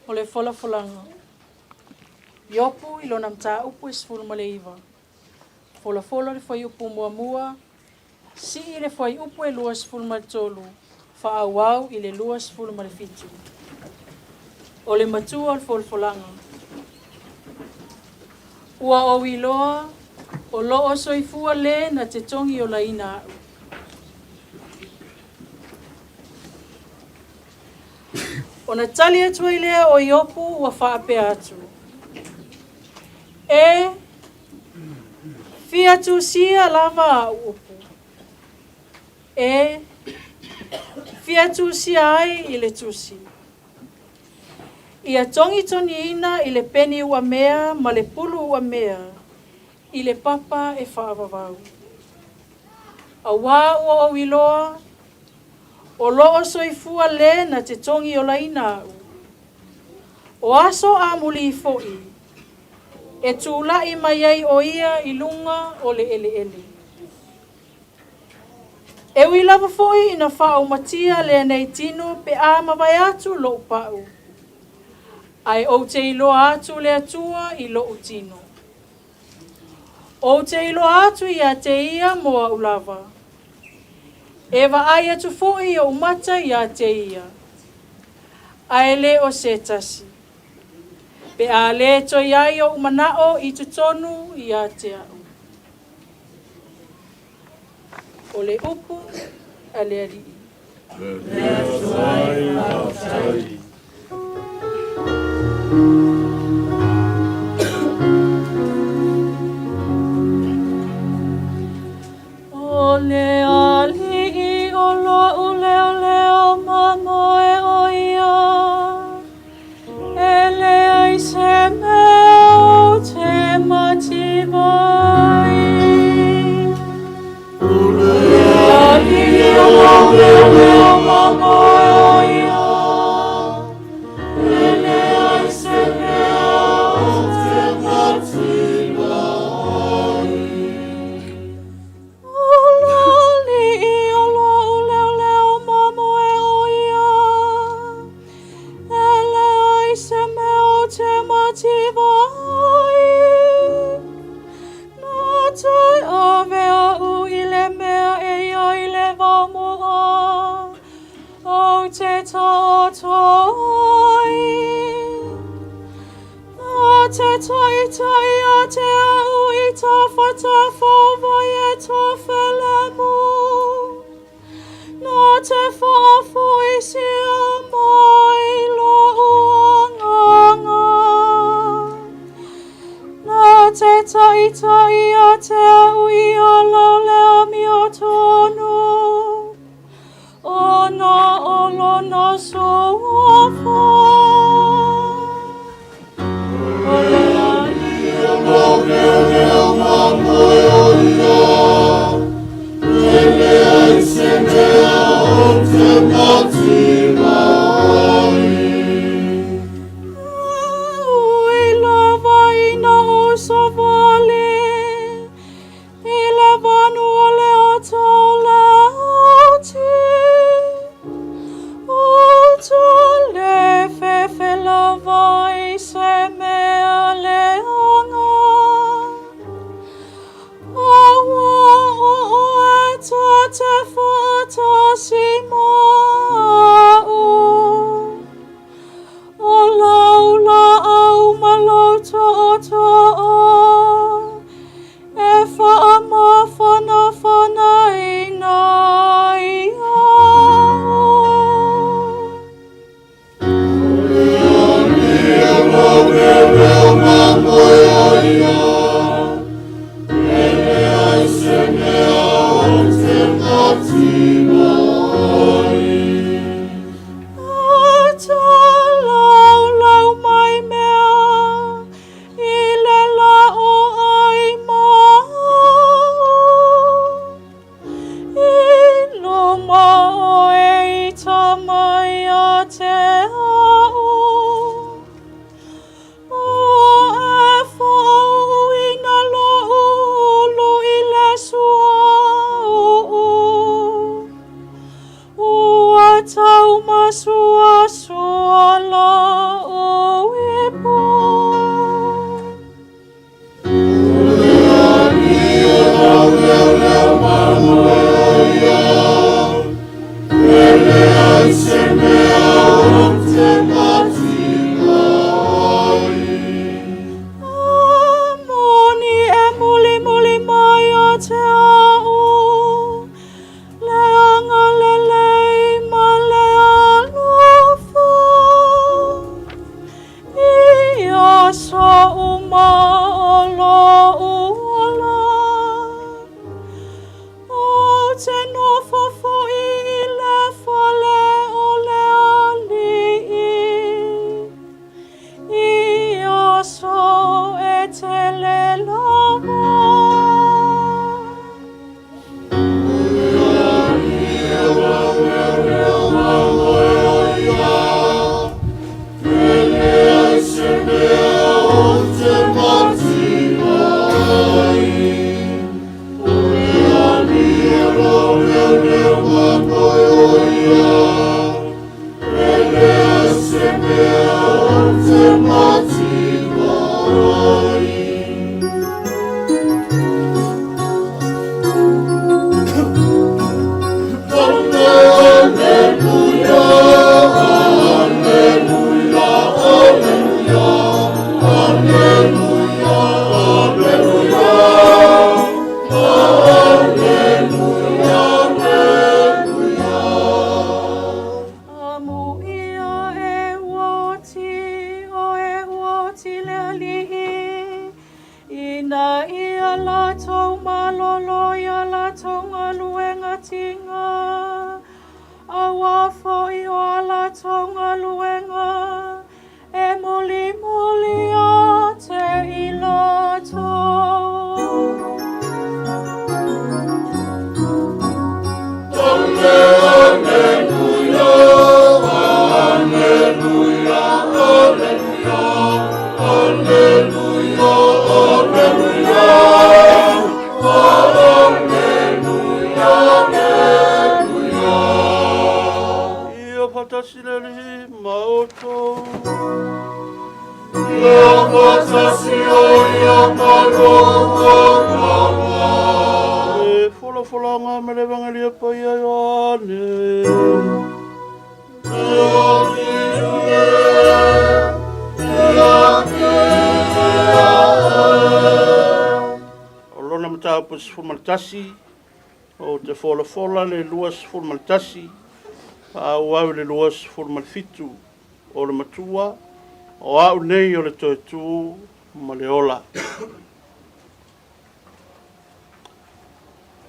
O le folafolaga. Iopu i lona mataupu e 19. Folafola le fuaiupu muamua, sii le fuaiupu e 23, faaauau i le 27. O le matua o le folafolaga. Ua ou iloa, o lo o soifua le na te togiolaina a'u. Ona tali atu ai lea o Iopu ua faapea atu, E fia tusia lava a'u upu, e fia tusia ai i le tusi. Ia togitogiina i le peni uamea ma le pulu uamea i le papa e faavavau. Auā ua ou iloa, o lo o soifua le na te togiolaina a'u. O aso amulī foʻi, e tulaʻi mai ai ʻo ia i luga o le ʻeleʻele. E ui lava foʻi ina faaumatia lenei tino pe a mavae atu loʻu paʻu, ae ou te iloa atu le Atua i loʻu tino. Ou te iloa atu ia te ia mo aʻu lava. E vaai atu foʻi oʻu mata ia te ia, ae le o se tasi. Pe a le toe ai oʻu manaʻo i totonu ia te aʻu. O le upu a le Alii. Le Atua e faafetai. O le Alii o loʻu leoleo mamoe o ia, e leai se mea ou te mativa ai. O le Alii o loʻu leoleo mamoe o ia, e leai se mea ou te mativa ai. O le Alii o loʻu leoleo mamoe o ia, e leai se mea ou te mativa ai. Na te ave aʻu i le mea e i ai le vaomoa, ou te taoto ai. Na te taʻitaʻi ia te aʻu i tafatafa o wai e tofelemu. Na te faafoisia mai loʻu agaga. Na te taʻitaʻi ia te aʻu i ala o le amiotonu, ona o lona suafa. O le Alii o loʻu leoleo mamoe o ia, e leai se mea ou te mativa ai. E ui lava ina ou savali i le vanu o le ata o le aoti, ou te le fefe lava i se mea leaga. Auā o oe ta te faatasi ma aʻu. O lau laau ma lou tootoo e faamafanafanaina ai aʻu. O le Alii o loʻu leoleo mamoe o ia, e leai se mea ou te mativa ai. E te laulau mai mea i le la o ai ma aʻu. I luma oe i ta mai ia te aʻu. Ua e faauuina loʻu ulu i le suauu. Ua taumasuasua loʻu ipu. O le Alii o loʻu leoleo mamoe o ia, e leai se mea ou te mativa ai. E moni e mulimuli mai ia te aʻu, le agalelei ma le alofa. I aso uma o loʻu ola. Ou te nofo foʻi i le fale o le Alii. I aso e tele lava. O le Alii o loʻu leoleo mamoe o ia, e leai se mea ou te mativa ai. O le Alii o loʻu leoleo mamoe o ia, e leai se mea ou te mativa ai. Aleluia, aleluia, aleluia, aleluia, aleluia, aleluia. faatasi le Alii ma outou. Ia faatasi ai ia ma lou agaga. Le folafolaga ma le Evagelia Paia a Ioane. O lona mataupu 11, ou te folafola le 21, faaauau i le 27, o le matua, o au nei o le toe tu ma le ola.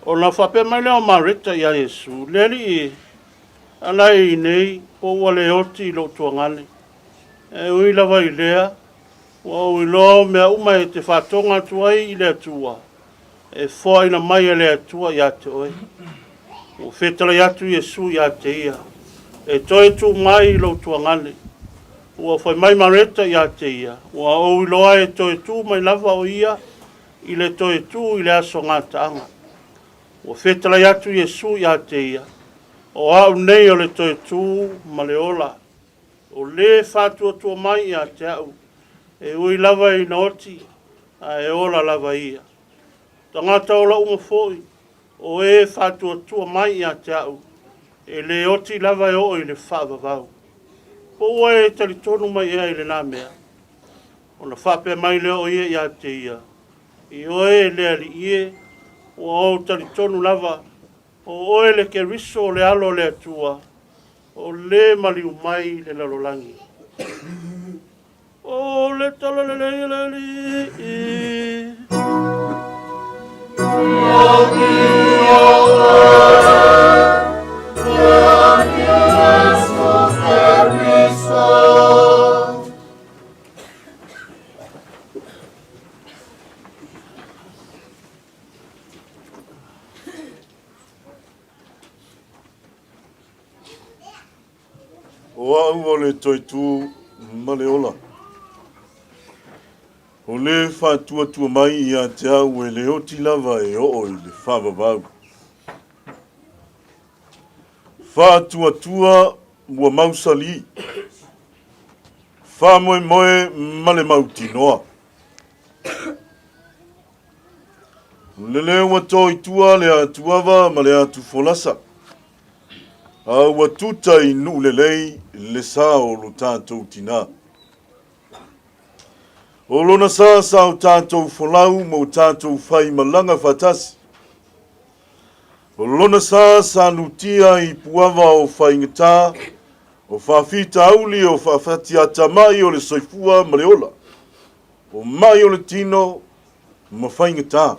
Ona faapea mai lea o Mareta ia Iesu, Le Alii e, ala e i nei, po ua le oti i lou tuagale. E ui lava i lea, ua ou iloa o mea uma e te faatoga atu ai i le Atua, e foaina mai e le Atua ia te oe. Ua fetalai atu Iesu ia te ia, E toe tu mai i lou tuagale. Ua fai mai Mareta ia te ia, Ua ou iloa e toe tu mai lava o ia i le toe tu i le aso gataaga. Ua fetalai atu Iesu ia te ia, O au nei o le toe tu ma le ola. O le faatuatua mai ia te au, e ui lava ina oti, ae ola lava ia. Tagata ola uma foi, o e faatuatua mai ia te au, e le oti lava e oo i le faavavau. Po ua e talitonu mai ea i lena mea? Ona faapea mai lea o ia ia te ia, Ioe e le Alii e, ua ou talitonu lava, o oe le Keriso o le Alo o le Atua, o le maliu mai i le lalolagi. O le tala lelei a le Alii. O au o le toe tu ma le ola. O le faatuatua mai ia te au e le oti lava e oo i le faavavau. Faatuatua ua mausali. Faamoemoe ma le mautinoa. Lele ua to i tua le atuava ma le atufolasa. A ua tuta i nuu lelei le sa o lo tatou tinā. O lona sa sa o tatou folau ma o tatou faimalaga faatasi. O lona sa sa lutia i puava o faigata, o faafitauli o faafatiatamai o le soifua ma le ola, o mai o le tino ma faigata.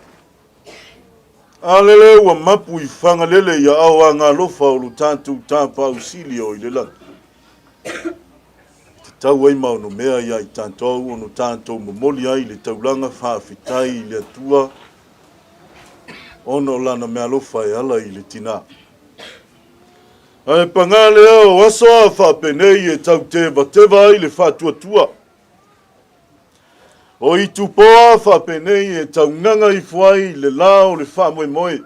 A lele ua mapu i Fagalele i aao agalofa o lo tatou Tapaau Sili o i le lagi. E tatau ai ma ono mea ia i tatou ono tatou momoli ai le taulaga faafetai i le Atua ona o lana meaalofa e ala i le tinā. Ae pagā lea o aso a faapenei e tau tevateva ai le faatuatua. O itupoa faapenei e taugaga ifo ai le la o le faamoemoe.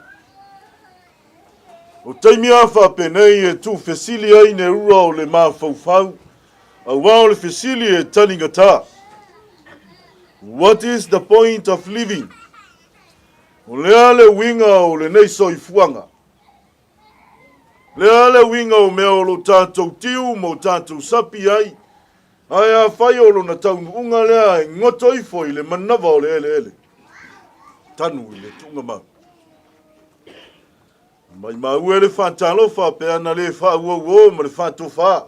O taimi a faapenei e tuufesili ai ne ua o le mafaufau, auā o le fesili e taligatā. What is the point of living? O le a le uiga o lenei soifuaga? Le a le uiga o mea o lo tatou tiu ma o tatou sapi ai, ae afai o lona taunuuga lea e goto ifo i le manava o le eleele, tanu i le tuugamau. Maimau e le faatalofa pe ana le faauauo ma le faatofā.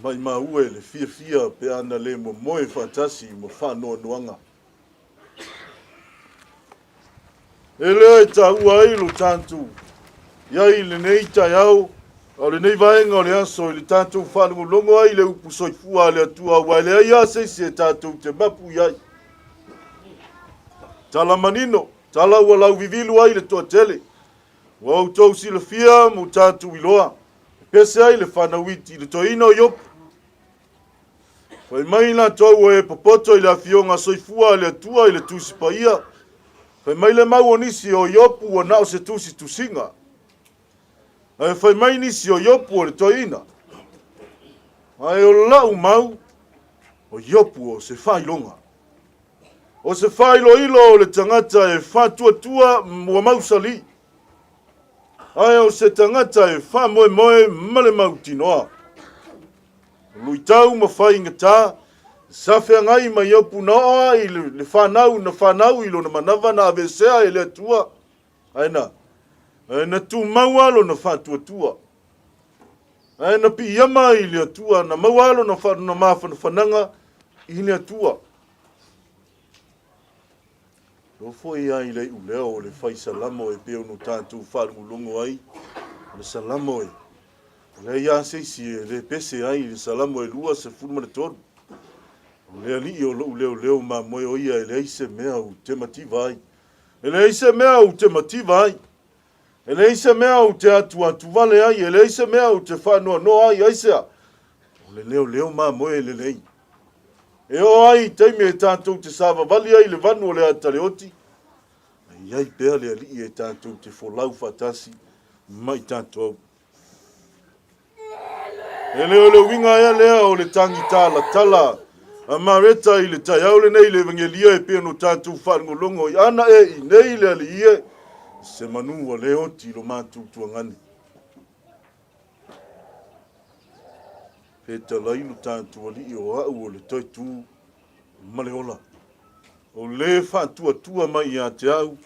Maimau e le fiafia pe ana le momoe faatasi ma faanoanoaga. E lea e taua ai lo tatou i ai i lenei taeao, a o lenei vaega o le aso i le tatou faalogologo ai i le upu soifua a le Atua, aua e leai lava se isi e tatou te mapu i ai. Tala manino, tala ua lauvivilu ai le toatele. Ua outou silafia ma ua tatou iloa, e pese ai le fanauiti i le toeaina o Iopu. Fai mai latou ua e popoto i le afioga soifua a le Atua i le Tusi Paia. Fai mai le mau o nisi o Iopu ua na o se tusi tusiga. Ae fai mai nisi o Iopu o le toeaina. Ae o lau mau, o Iopu o se faailoga. O se faailoilo o le tagata e faatuatua ua mausali. Ae o se tagata e faamoemoe ma le mautinoa. O luitau ma faigata, sa feagai ma Iopu na oo ai le fanau na fanau i lona manava na aveesea e le Atua. Ae na, ae na tumau lava lona faatuatua. Ae na piiama i le Atua, na maua lona, lona mafanafanaga i le Atua. Loo foi lava i le iuleo o le fai salamo e pei ona tatou faalogologo ai, o le salamo e leai lava se isi e le pese ai i le salamo e 23. O le Alii o lou leoleo mamoe o ia e leai se mea ou te mativa ai. E leai se mea ou te mativa ai. E leai se mea ou te atuatuvale ai, e leai se mea ou te faanoanoa ai, aisea? O le leoleo mamoe lelei. E oo ai i taimi e tatou te savavali ai i le vanu o le ata leoti, e i ai pea le Alii e tatou te folau faatasi ma i tatou. E le o le uiga ea lea o le tagitalatala a Mareta i le taeao lenei i le Evagelia e pei ona tatou faalogologo ai, Ana e i nei le Alii e, se manu ua le oti i lo matou tuagane. Fetalai lo tatou Alii o au o le toe tu ma le ola. O le faatuatua mai ia te au,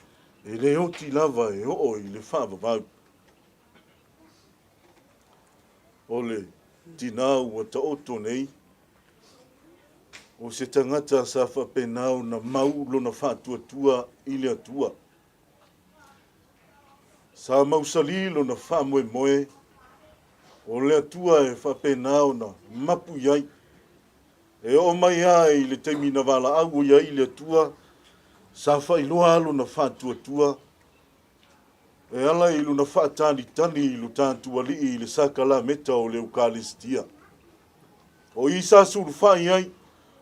e le oti lava e oo i le faavavau. O le tinā ua taoto nei, o se tagata sa faapena ona mau lona faatuatua i le Atua. Sa mausali lona faamoemoe o le Atua e faapena ona mapu i ai. E oo mai lava i le taimi na valaau i ai le Atua, sa faailoa lona faatuatua E ala i lona faatalitali i lo tatou Alii i le sakalameta o le Eukalisitia. O i sa sulufai ai,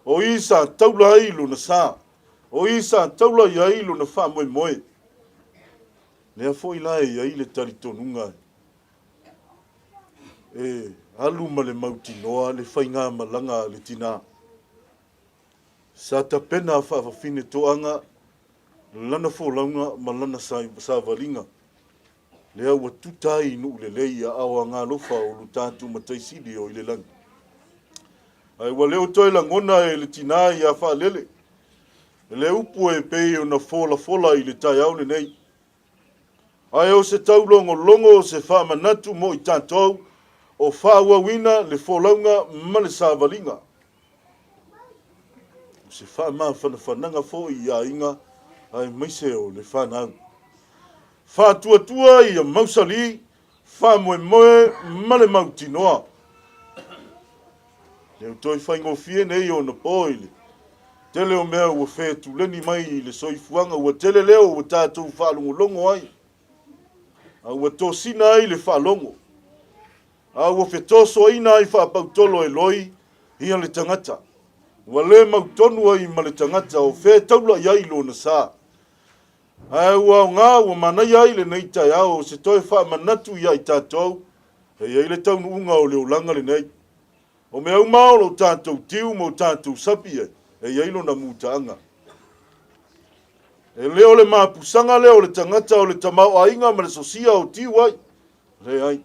o i sa taula ai lona sa, o i sa taula i ai lona faamoemoe. Lea foi la e i ai le talitonuga e alu ma le mautinoa le faigamalaga a le tinā. Sa tapena a faafafine toaga lana folauga ma lana savaliga, lea ua tuta ai i nuu lelei i aao agalofa o lo tatou Matai Sili o i le lagi. Ae ua le o toe lagona e le tinā ia Faalele le upu e pei ona folafola i le taeao lenei. Ae o se taulogologo o se faamanatu mo i tatou o faaauauina le folauga ma le savaliga. O se faamafanafanaga foi i aiga aemaise o le fanau. Faatuatua ia mausali, faamoemoe ma le mautinoa. Leo toe faigofie nei ona po i le tele o mea ua fetuleni mai i le soifuaga, ua tele leo ua tatou faalogologo ai, a ua tosina ai le faalogo, a ua fetosoaina ai faapautolo e loi ia le tagata, ua le mautonu ai ma le tagata o fetaula i ai lona sa. Ae ua aoga ua manaia ai lenei taeao o se toe faamanatu ia i tatou e i ai le taunuuga o le olaga lenei. O mea uma o lo tatou tiu ma o tatou sapi ai, e i ai lona mutaaga. E le o le mapusaga lea o le tagata o le tamaoaiga ma le sosia o tiu ai. Leai.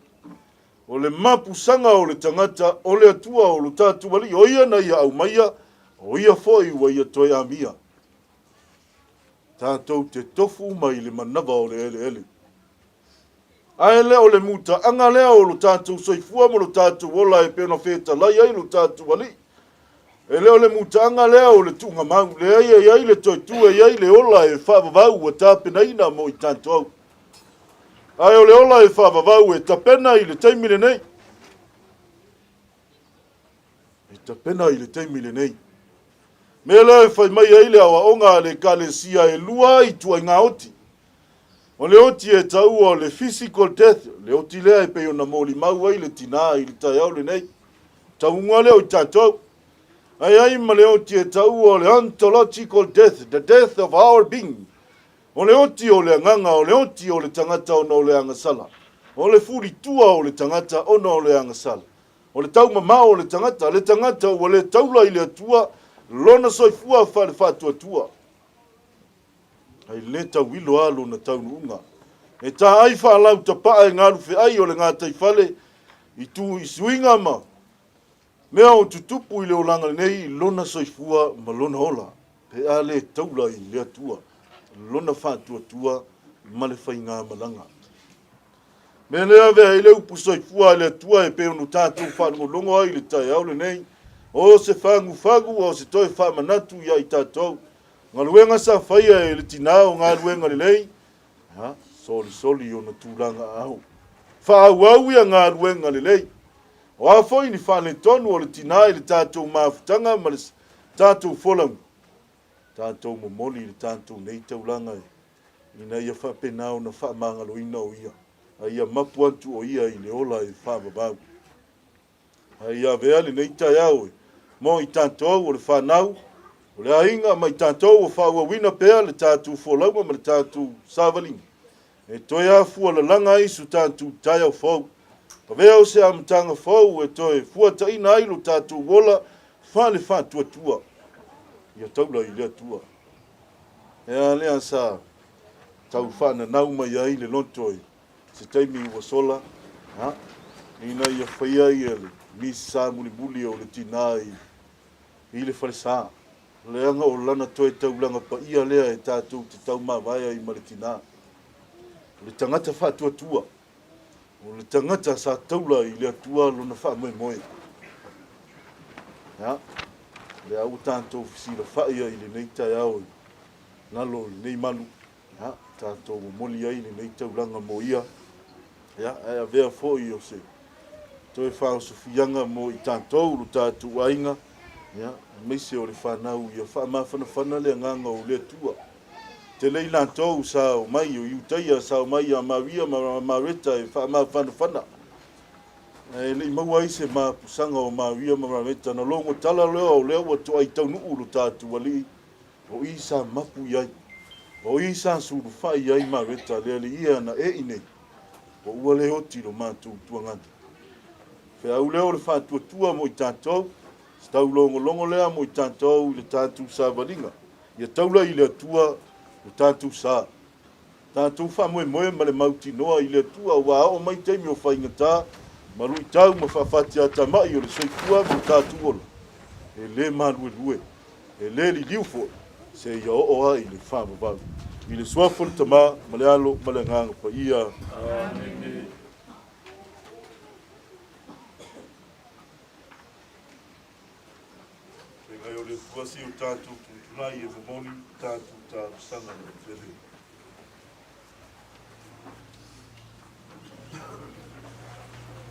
O le mapusaga o le tagata o le Atua o lo tatou Alii, o ia na ia aumaia, o ia foi ua ia toe amia. Tatou te tofu mai le manava o le eleele. Ae le o le mutaaga lea o lo tatou soifua ma lo tatou ola e pei ona fetalai ai lo tatou Alii. E le o le mutaaga lea o le tuugamau, leai e i ai le toe tu e i ai le ola e faavavau ua tapenaina mo i tatou. Ae o le ola e faavavau e tapena i le taimi lenei. E tapena i le taimi lenei. Mea lea e fai mai ai le aoaoga a le Ekalesia e lua ituaiga oti. O le oti e taua o le physical death, le oti lea e pei ona molimau ai le tinā i le taeao lenei. Tauga lea o i tatou. Ae ai ma le oti e taua o le ontological death, the death of our being. O le oti o le agaga, o le oti o le tagata ona o le agasala. O le fulitua o le tagata ona o le agasala. O le taumamao o le tagata, le tagata ua le taula i le Atua lona soifua faale-faatuatua. Ai le tauilo lava lona taunuuga. E ta ai faalautapaa e galufeai o le gataifale i tu i suiga ma mea o tutupu i le olaga lenei i lona soifua ma lona ola, pe a le taula i le Atua lona faatuatua ma le faigamalaga. Mea lea avea ai le upu soifua a le Atua e pei ona tatou faalogologo ai i le taeao lenei, o se fagufagu a o se toe faamanatu ia i tatou galuega sa faia e le tinā o galuega lelei, a solisoli ona tulaga aao. Faaauau ia galuega lelei. O a foi ni faaletonu o le tinā i le tatou mafutaga ma le tatou folauga, tatou momoli i le tatou nei taulaga e ina ia faapena ona faamagaloina o ia, a ia mapu atu o ia i le ola e faavavau. A ia avea lenei taeao e mo i tatou o le fanau, o le aiga ma i tatou o faaauauina pea le tatou folauga ma le tatou savaliga, e toe afua lalaga ai so tatou taeao fou. Avea o se amataga fou e toe fuataina ai lo tatou ola faale-faatuatua. Ia taula i le Atua. E a lea sa tau faananau mai ai le loto i se taimi ua sola, a, ina ia faia ia le misa mulimuli o le tinā i, i le falesa. Leaga o lana toe taulaga paia lea e tatou te taumavae ai ma le tinā. O le tagata faatuatua, o le tagata sa taula i le Atua lona faamoemoe. Ia, lea ua tatou fesilafai ai i lenei taeao i lalo o lenei malu, ia, tatou momoli ai lenei taulaga mo ia, ia, ae avea foi o se toe faaosofiaga mo i tatou, lo tatou aiga, ia, aemaise o le fanau ia faamafanafana le agaga o le Atua. Tele i latou sa omai o Iutaia sa omai ia Maria ma Mareta e faamafanafana. Ae le i maua ai se mapusaga o Maria ma Mareta, na logo tala lea o lea ua toai taunuu lo tatou Alii, o i sa mapu i ai, o i sa sulufai i ai Mareta le Alii e ana e i nei, o ua le oti lo matou tuagana. Feau lea o le faatuatua mo i tatou, se taulogologo lea mo i tatou i le tatou savaliga, ia taula i le Atua lo tatou sa. Tatou faamoemoe ma le mautinoa i le Atua ua oo mai taimi o faigata ma luitau ma faafatiatamai o le soifua ma lo tatou ola, e le maluelue, e le liliu foi, seia oo lava i le faavavau. I le Suafa o le Tama ma le Alo ma le Agaga Paia. Amene. Feagai o le Atua si o tatou tutulai e momoli tatou talosaga lautele.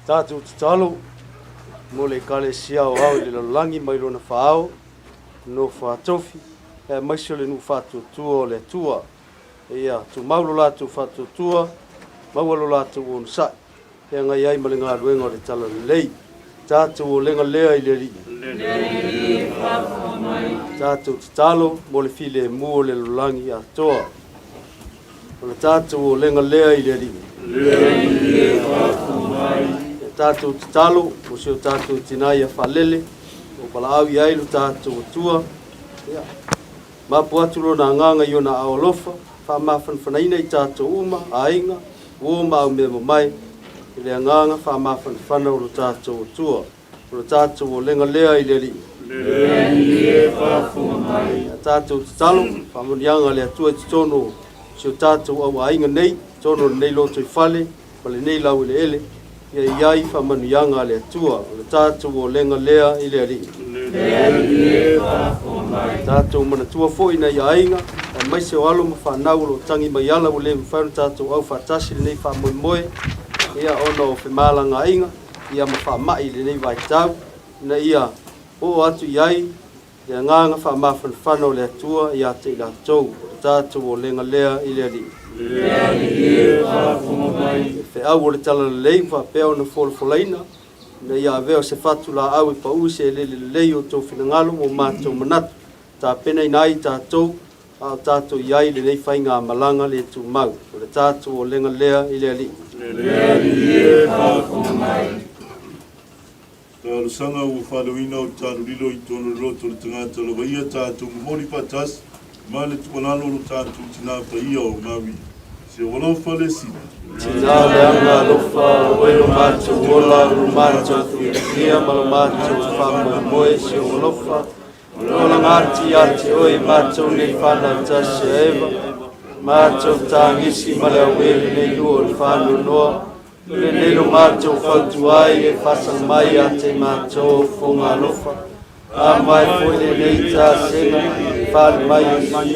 Tatou tatalo mo le Ekalesia Aoao i le lalolagi mai lona faaao, nofo atofi, aemaise o le nuu faatuatua o le Atua. Ia tumau lo latou faatuatua, maua lo latou onosai. Feagai ai ma le galuega o le Talalelei. Tatou olega lea i le Alii. Le Alii e faafofoga mai. Tatou tatalo mo le filemu o le lalolagi atoa. O le tatou olega lea i le Alii. Le Alii e faafofoga mai. Tatou tatalo mo si o tatou tina ia Faalele, o valaau i ai lo tatou Atua. Ia, Mapu atu lona agaga i ona aao alofa, faamafanafanaina i tatou uma, aiga, uo ma au mea mamae, i le agaga faamafanafana o lo tatou Atua. O lo tatou olega lea i le Alii. Le Alii e faafofoga mai. A tatou tatalo, faamanuiaga a le Atua i totonu o si o tatou au aiga nei, totonu o lenei lotoifale ma lenei laueleele, ia i ai faamanuiaga a le Atua. O le tatou olega lea i le Alii. Le Alii e faafofoga mai. Tatou manatua foi nai aiga, aemaise o alo ma fanau o lo o tagi mai ala ua le mafai ona tatou au faatasi i lenei faamoemoe, ia ona o femalagaaiga, ia ma faamai i lenei vaitau, ina ia oo atu i ai Le agaga faamafanafana o le Atua ia te i latou, o le tatou olega lea i le Alii. Le Alii e faafofoga mai. Le feau o le Talalelei ua faapea ona folafolaina, ina ia avea o se fatu laau e pau i se eleele lelei o outou finagalo ma o matou manatu, tapenaina ai i tatou, a o tatou i ai i lenei faigamalaga le tumau. O le tatou olega lea i le Alii. Le Alii e faafofoga mai. Talosaga ua faaleoina o le talolilo i totonu o le loto o le tagata lava ia tatou momoli faatasi ma le tuualalo o lo tatou Tina Paia o Maui. Si ou alofa le sili. Tina leaga alofa, o oe lo matou ola, o lo matou fiafia ma lo matou faamoemoe, si ou alofa, o le olaga ati ia te oe matou nei fanau tasi a Eva, matou tagisi ma le auē lenei lua o le faanoanoa, o lenei lo matou fautua ai e faasaga mai ia te matou au fofoga alofa, a mai foi lenei tasega faali mai e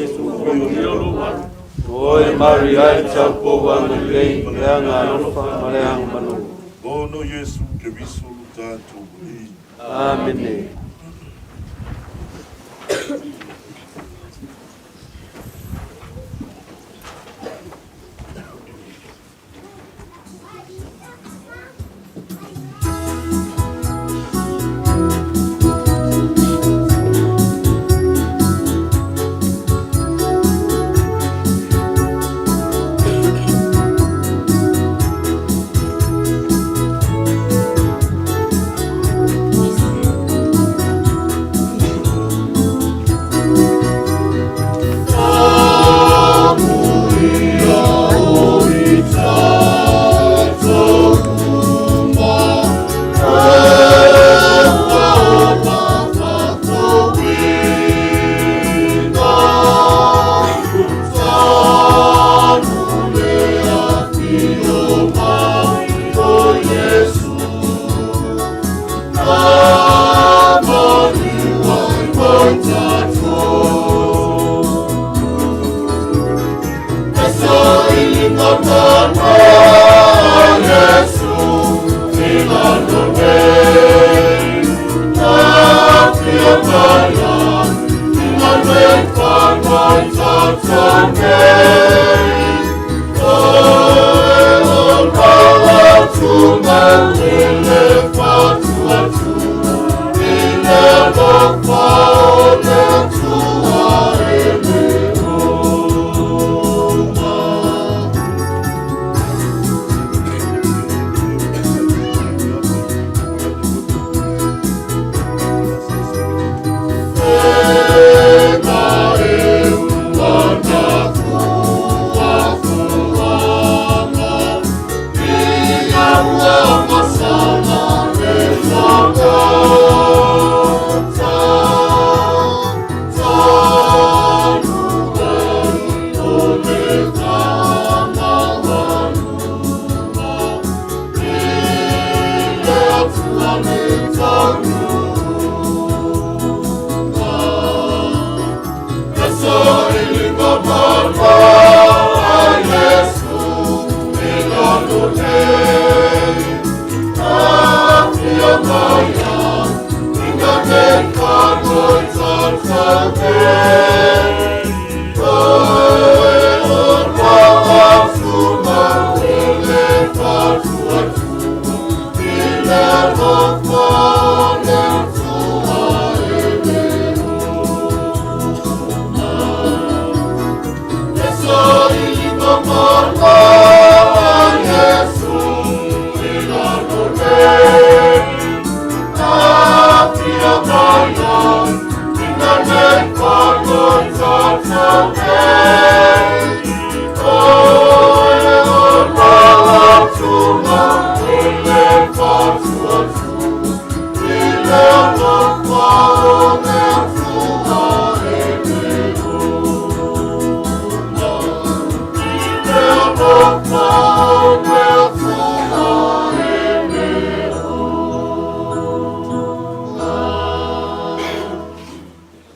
O oe Maria ai taupou agalelei ma le aga alofa ma le aga manu. Ona o Iesu Keriso lo tatou Alii. Amene.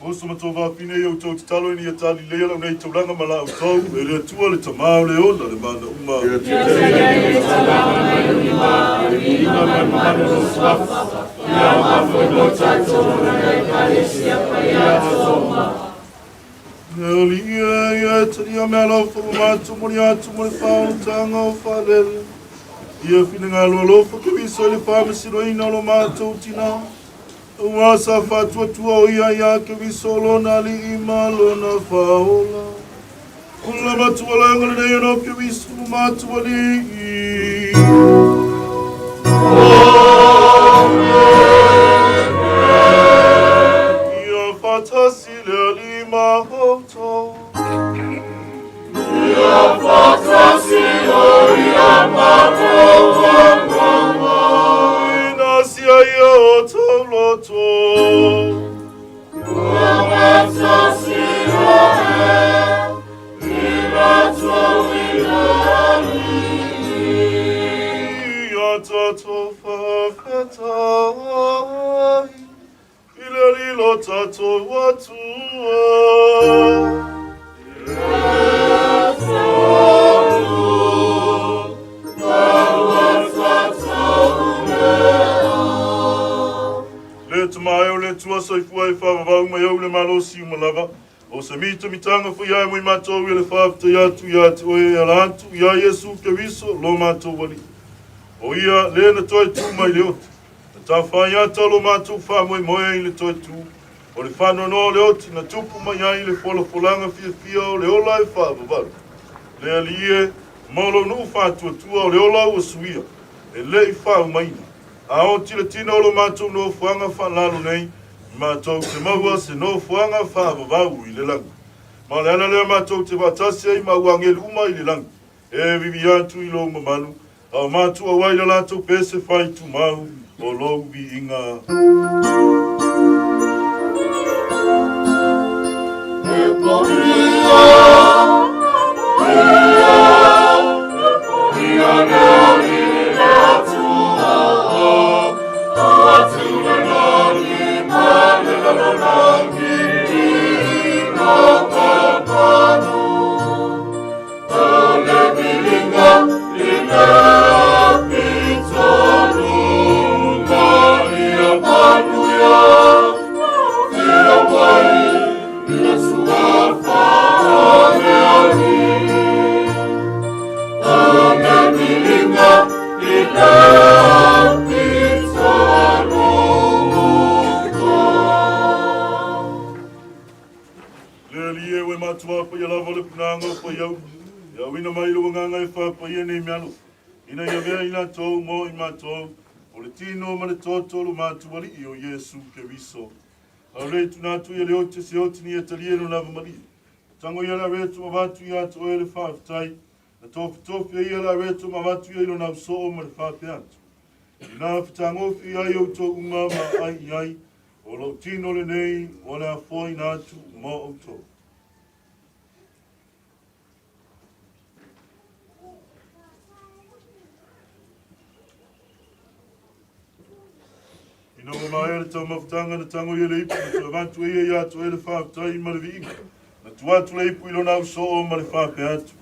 Oso ma tō vāwhine i au tau tatalo ina ia tālilei lau nei taulaga ma la outou, e le Atua le Tamā o le ola le mana uma. Le Alii e ia e talia me alofa ua matou moli atu mo le faaolataga o faalele. Ia finagalo alofa Keriso i le faamasinoina o lo matou tinā. Aua sa faatuatua o ia iā Keriso lona Alii ma lona Faaola. O le matualaga lenei ona o Keriso lo matou Alii. tatou faafetai i le Alii lo tatou Atua. Le Tama e o le Atua soifua e faavavau mai au le malosi uma lava. O se mitamitaga foi ae mo i matou ia le faafetai atu ia te oe e ala atu iā Iesu Keriso lo matou Alii. O ia lea na toe tu mai le oti, na tafaai ata lo matou faamoemoe i le toe tu. O le faanoanoa o le oti na tupu mai ai le folafolaga fiafia o le ola e faavavalu. Le Alii e, ma o lou nuu faatuatua o le ola ua suia, e le i faaumaina. A oti le tino o lo matou nofoaga faalalo nei, matou te maua se nofoaga faavavau i le lagi. Ma o le ala lea matou te faatasi ai ma au agelu uma i le lagi, e vivi atu i lou mamalu, a o matou auai le latou pese fai tumau o lou viiga. E poia, poia, e poia le Alii le Atua, o atu le lagi ma le lalolagi i ka manu. O le viiga i le pito luga ia manuia, fia mai i le suafa o le Alii. O le viiga i le pito luga. Le Alii e ua matua pa ia lava le punaga o paiau, ia auina mai le uagaga e faapaia nei meaalofa, ina ia avea i latou mo i matou, o le tino ma le toto o lo matou Alii o Iesu Keriso. A o le tuna atu ia le oti se oti ni e talia no lava malie. Tango ia la reto ma vatu ia te oe le faafetai, na tofitofi ai ia la reto ma vatu ia i lona ausoo ma le faapea atu. Ina fetagofi ai outou uma ma ai i ai, o lou tino lenei o le afoaina atu mo outou. Ina ua maea le taumafataga na tago ia le ipu na toe avatu e ia ia te oe le faafetai ma le viiga. Na tuu atu le ipu i lona ausoo ma le faapea atu.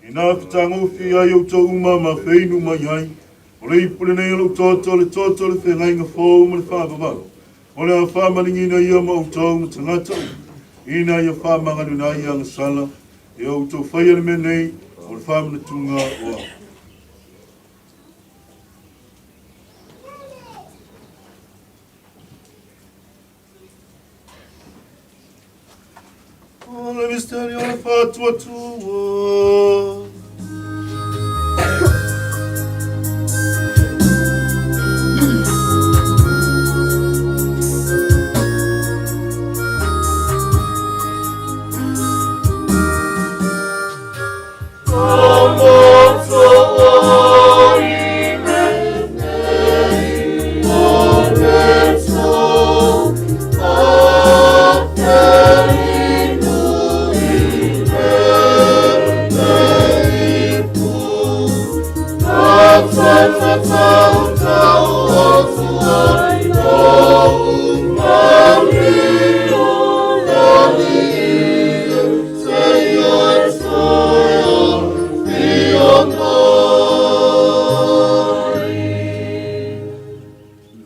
Ina fetagofi ai outou uma ma feinu mai ai, o le ipu lenei o lou toto, le toto o le feagaiga fou ma le faavavau. O le a faamaligina ia ma outou ma tagata uma, ina ia faamagaloina ai agasala, ia outou faia le mea nei o le faamanatuga o au. O le misteri o le faatuatua.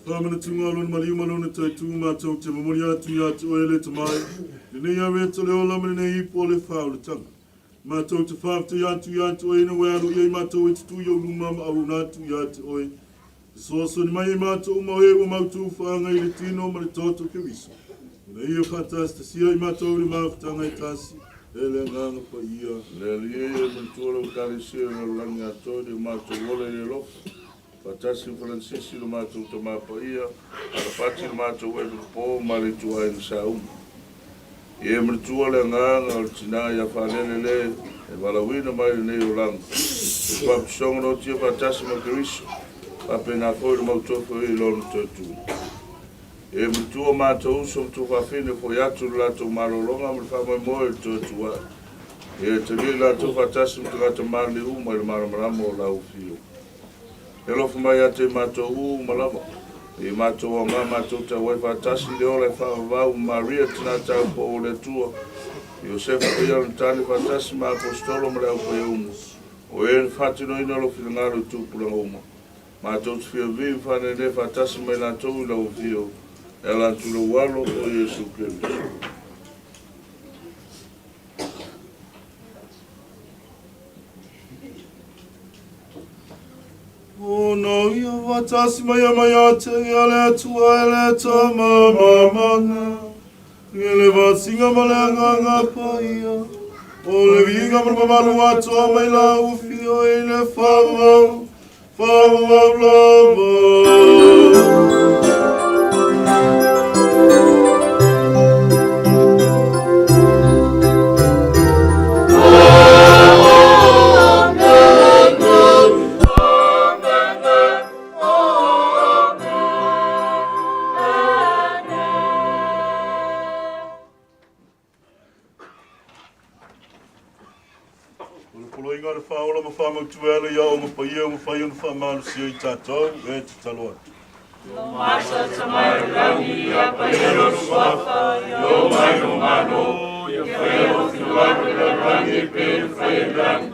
Whāmanatunga o lona maliu ma lona toe tū mātou te momori atu ia te oe le Tama e, lenei au e te le ola ma lenei ipu o le whaolatanga. Mātou te whaafetai atu ia te oe ina ua alo ia i mātou e te tū i ou luma ma auauna atu ia te oe. Fesoasoani mai e mātou uma o e ua mautū whaanga i le tino ma le toto Keriso. Ina ia whaatasitasia i mātou le mafutaga e tasi, e le Agaga Paia. Le Alii e, e manatua lau Ekalesia i le lalolagi atoa i le matou ola i le alofa. Faatasi ma Faransisi lo matou Tama Paia, Alapati lo matou Epikopo ma le ituaiga sa uma. Ia e manatua le agaga o le tinā ia Faalele le e valaauina mai lenei olaga, i le faapisoga noatia faatasi ma Keriso, faapena foi le mautofo i lona toe tu. Ia e manatua matou uso ma tuafafine foi atu le latou malologa ma le faamoemoe i le toe tu ae. Ia e talia i latou faatasi ma tagata maliliu uma i le malamalama o lau afio. E alofa mai ia te matou uma lava. Ia matou aoga matou tauai faatasi i le ola e faavavau ma Maria tina taupou o le Atua, Iosefa paia o le tane faatasi ma Aposetolo ma le aupaia uma, o e na faatinoina lou finagalo i tupulaga uma. Matou te fia vivii ma faanenē faatasi ma i latou i lau afio, e ala atu i lou Alo, o Iesu Keriso. Ona ia faatasi mai ia mai ia te ia le Atua e le Tama ma Mana, i le vasiga ma le Agaga Paia, o le viiga ma le mamalu atoa mai lau afio i le faavavau, faavavau lava. O le poloaiga o le faaola ma faamautu e ala i aoga paia ua mafai ona faamalosia i tatou e tatalo atu. Mata mai o lagi, ia paia lou suafa, ia oo mai lou Malo, ia faia lou finagalo i le lalolagi e pei ona faia i le lagi.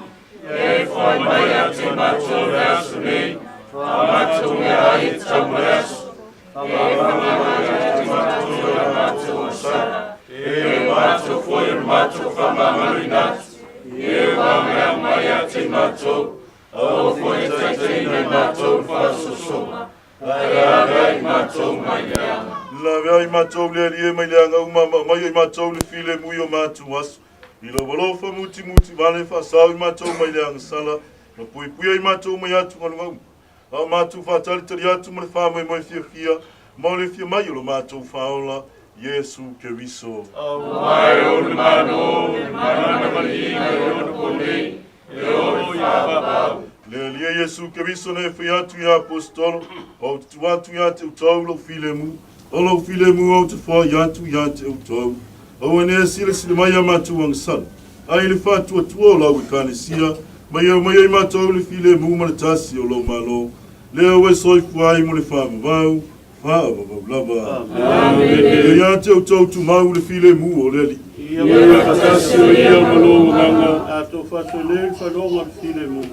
Ia e foai mai ia te matou le aso nei, faamatou meaai e tatau mo le aso. Ia e faamama ia te matou i a matou agasala, e pei o matou foi o le matou faamagaloina atu. Ia e uameau mai ia te matou, aua foi e taitaiina i matou i le faasosoga, ae ave ai matou mai le aga. Lave ai matou le Alii e mai le aga uma ma aumai ai matou le filemu i o matou aso. I lou alofa mutimuti vale faasao i matou mai le agasala, ma puipui ai matou mai atugaluga uma. A o matou faatalitali atu ma le faamoemoe fiafia, ma o le fia mai o lo matou faaola, Iesu Keriso. Aua e ou le Malo, le mana ma le viiga i ona po nei, e oo i le faavavau. Le Alii e Iesu Keriso na e fai atu iā Aposetolo, ou te tuu atu ia te outou lou filemu, o lou filemu ou te foai atu ia te outou. Aua ne silasila mai ia matou agasala, ae i le faatuatua o lau Ekalesia, ma ia aumaia i matou le filemu ma le tasi o lou Malo, lea ua e soifua ai mo le faavavau, faavavau lava. Amene. Ia ia te outou tumau le filemu o le Alii. Ia faatasi o ia ma lou agaga, tatou faatonei le faloga o le filemu.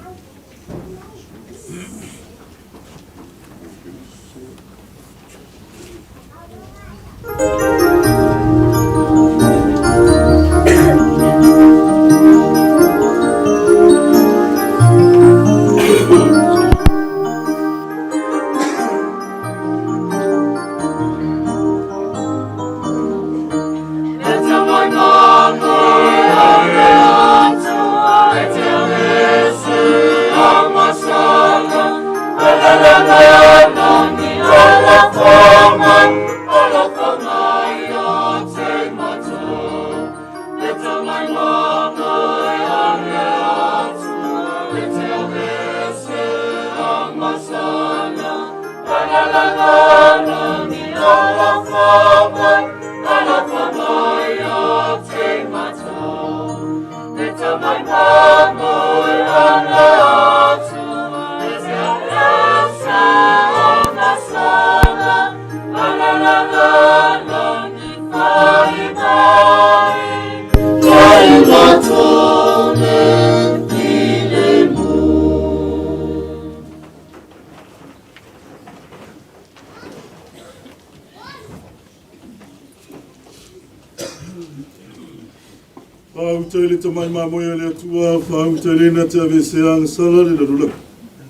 Faauta i le tamai mamoe a le Atua, faauta i le na te aveesea agasala le lalolagi.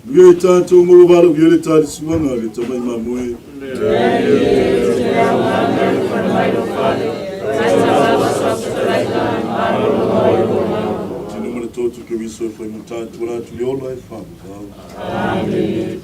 Manuia i tatou ma ua valaaulia le talisuaga a le tamai mamoe. Tino ma le toto Keriso e fai mo tatou ala atu i le ola e faavavau. Amene.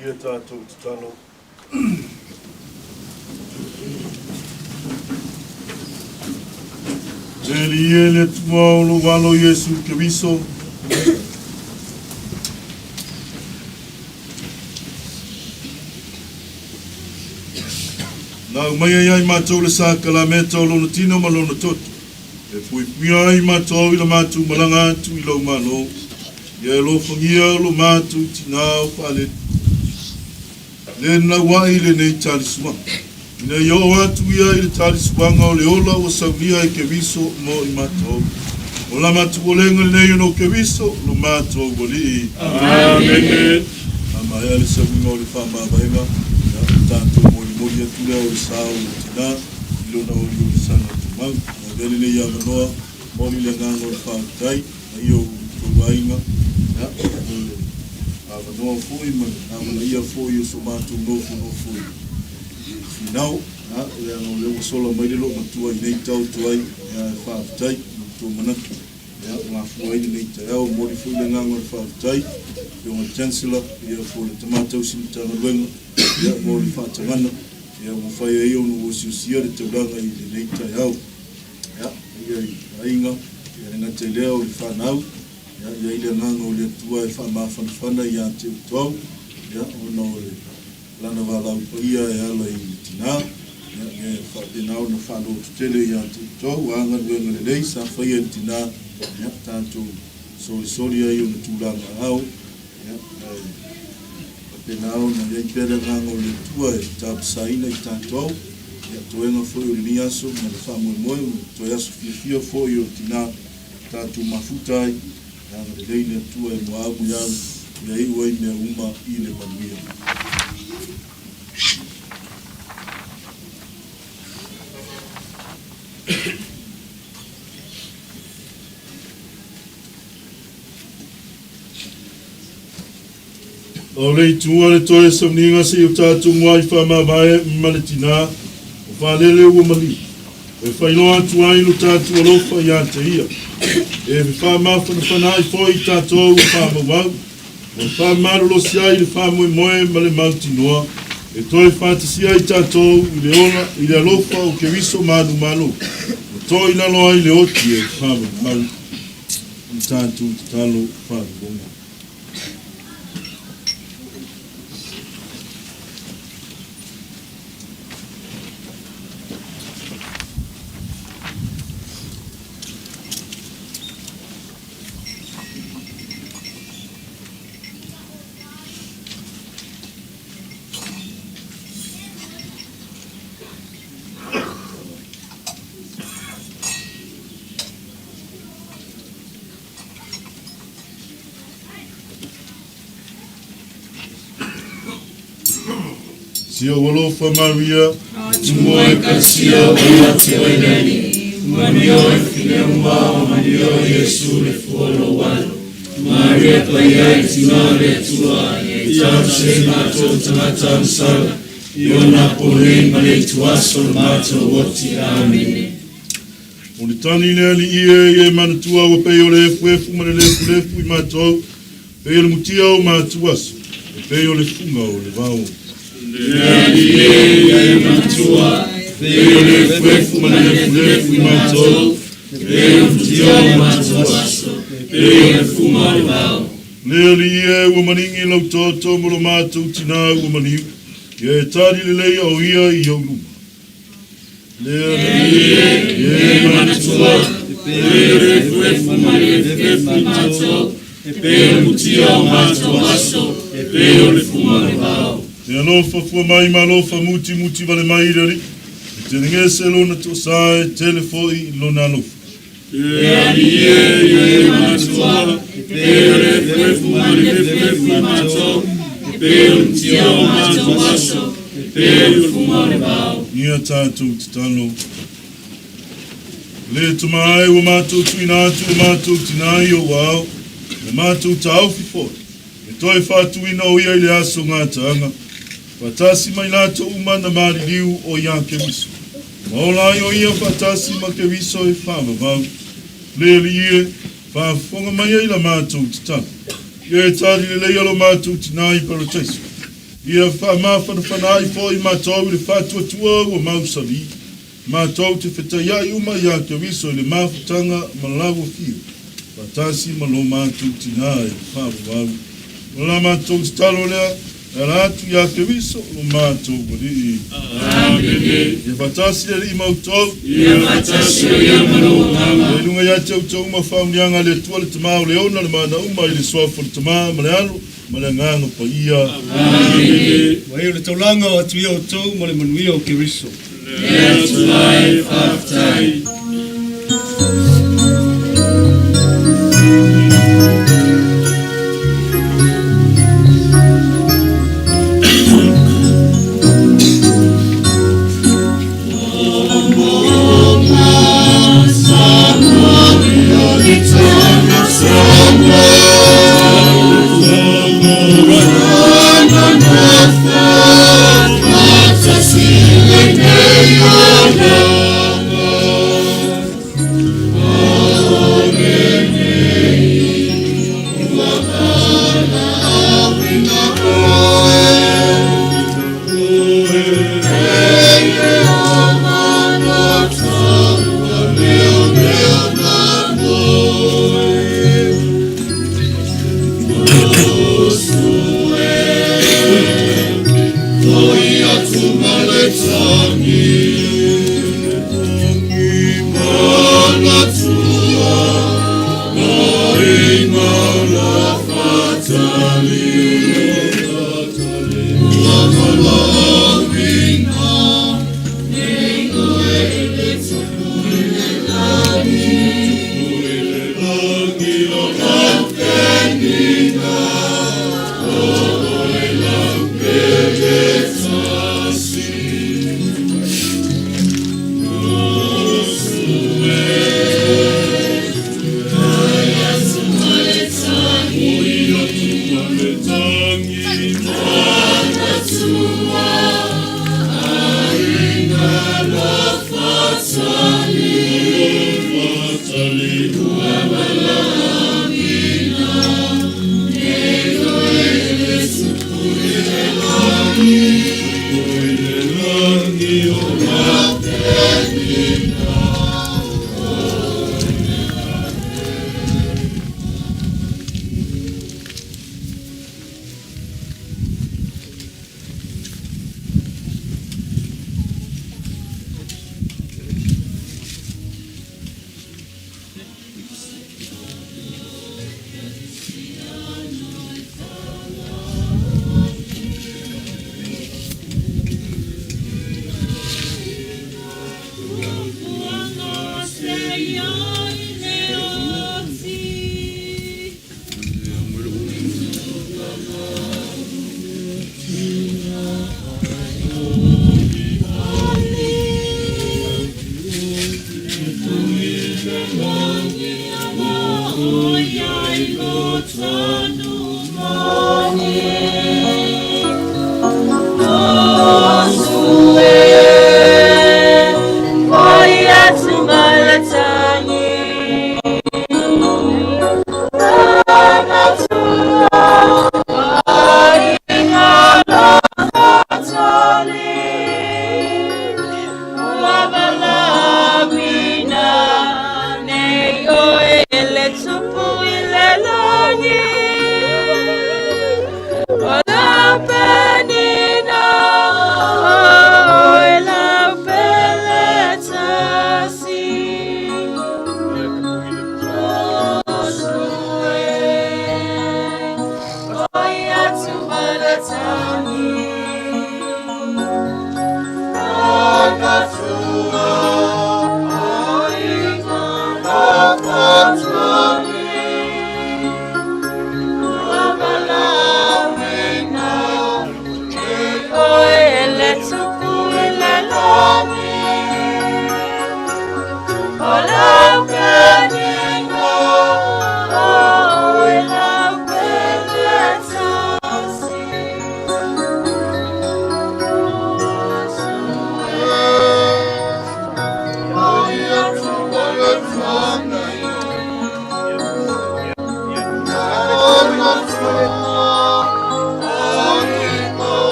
Ia tatou tatalo. Le Alii e, le Atua o lou Alo Iesu Keriso, na aumai ai ai matou le sakalameta o lona tino ma lona toto, e puipuia ai matou i la matou malaga atu i lou Malo. Ia e alofagia lo matou tinā o faalele, le nauaʻi i lenei talisuaga, ina ia oo atu ia i le talisuaga o le ola ua saunia e Keriso mo i matou. O la matou olega lenei ona o Keriso lo matou Alii. Amene. A maea le sauiga o le faamavaega, ia, o tatou molimoli atu lea o le sa o le tinā i lona oliolisaga tumau. Ia avea lenei avanoa, momoli le agaga o le faafetai. I o outou aiga, ia, mo le avanoa foi ma le amanaia foi o so matou nofonofo i Finao, ia, leaga o lea ua sola mai le loomatua i nei taoto ai, ia, e faafetai i lo outou manatu, ia, ua afua ai lenei taeao. Momoli foi le agaga o le faafetai i le Afioga i le Chancellor, ia, po o le Tama Tausi Matagaluega, ia, mo le faatagana, ia, ua mafai ai ona osiosia le taulaga i lenei taeao. Ia, ia i aiga, ia le gata i lea o le fanau, ia, i ai le agaga o le Atua e faamafanafana ia te outou, ia, ona o le lana valaau paia e ala i le tinā, ia, ia e faapena ona faalototele ia te outou, a galuega lelei sa faia e le tinā, ia, tatou solisoli ai ona tulaga ao, ia, ae faapena ona i ai pea le agaga o le Atua e tapasaina i tatou, ia, toega foi o lenei aso ma le faamoemoe, o le toe aso fiafia foi o le tinā tatou mafuta ai, e agalelei le Atua e muaau iau, ia iu ai mea uma i le manuia. O le itu a le toe sauniga se i o tatou muai faamavae ma le tinā o faalele ua maliu, e faailoa atu ai lo tatou alofa ia te ia, e faamafanafana ai foi i tatou ua faamauau, ma faamalolosi ai le faamoemoe ma le mautinoa, e toe faatasia ai tatou i le ola i le alofa o Keriso manumalo, ma toilalo ai le oti e faamauau. O le tatou tatalo faalogologo. Si ou alofa Maria, Tumu Ekalesia o ia te oe le Alii, manuia oe Fine uma o manuia oe Iesu le fua o lou alo. Maria Paia i tina o le Atua, ia talosia i matou tagata agasala, i ona po nei ma le ituaso o le matou oti. Amene. O le tali le Alii e, ia e manatua ua pei o le efuefu ma le lefulefu i matou, pei o le mutia o matou aso, e pei o le fuga o le vao. Le Alii e, ia e manatua, pei o le efuefu ma le lefulefu i matou, pei o le mutia o matou aso, e pei o le fuga o le vao. Le Alii e, ua maligi lau toto ma lo matou tinā ua maliu, ia e tali lelei o ia i ou luma. Le Alii e, ia e manatua, e pei o le efuefu ma le lefulefu i matou, e pei o le mutia o matou aso, e pei o le fuga o le vao. E alofa fua mai ma alofa mutimuti vale mai le Alii, e telegese lona toasa e tele foi lona alofa. Le Alii e, ia e manatua, e pei o le efuefu ma le lefulefu i matou, e pei o le mutia o matou aso, e pei o le fuga o le vao. Ia tatou tatalo. Le Tama e ua matou tuuina atu lo matou tinā i ou ao, ma matou taofi foi, e toe faatuina o ia i le aso gataaga, faatasi ma i latou uma na maliliu o ia Keriso. Ma ola ai o ia faatasi ma Keriso e faavavau. Le Alii e, faafofoga mai ai la matou tatalo. Ia e tali lelei lo matou tinā i Parataiso. Ia faamafanafana ai foi matou i le faatuatua ua mausali, matou te fetaiai uma iā Keriso i le mafutaga ma lau Afio, faatasi ma lo matou Tinā i le faavavau. O la matou tatalo lea, e ala atu iā Keriso lo matou Alii. Amene. Ia faatasi le Alii ma outou. Ia faatasi ai ia ma lou agaga. Ia i luga ia te outou uma faamanuiaga a le Atua le Tama o le Ona le Mana uma i le suafa o le Tama ma le Alo ma le Agaga Paia. Amene. Ua iu le taulaga o atu ia outou ma le manuia o Keriso. Le Atua e faafetai.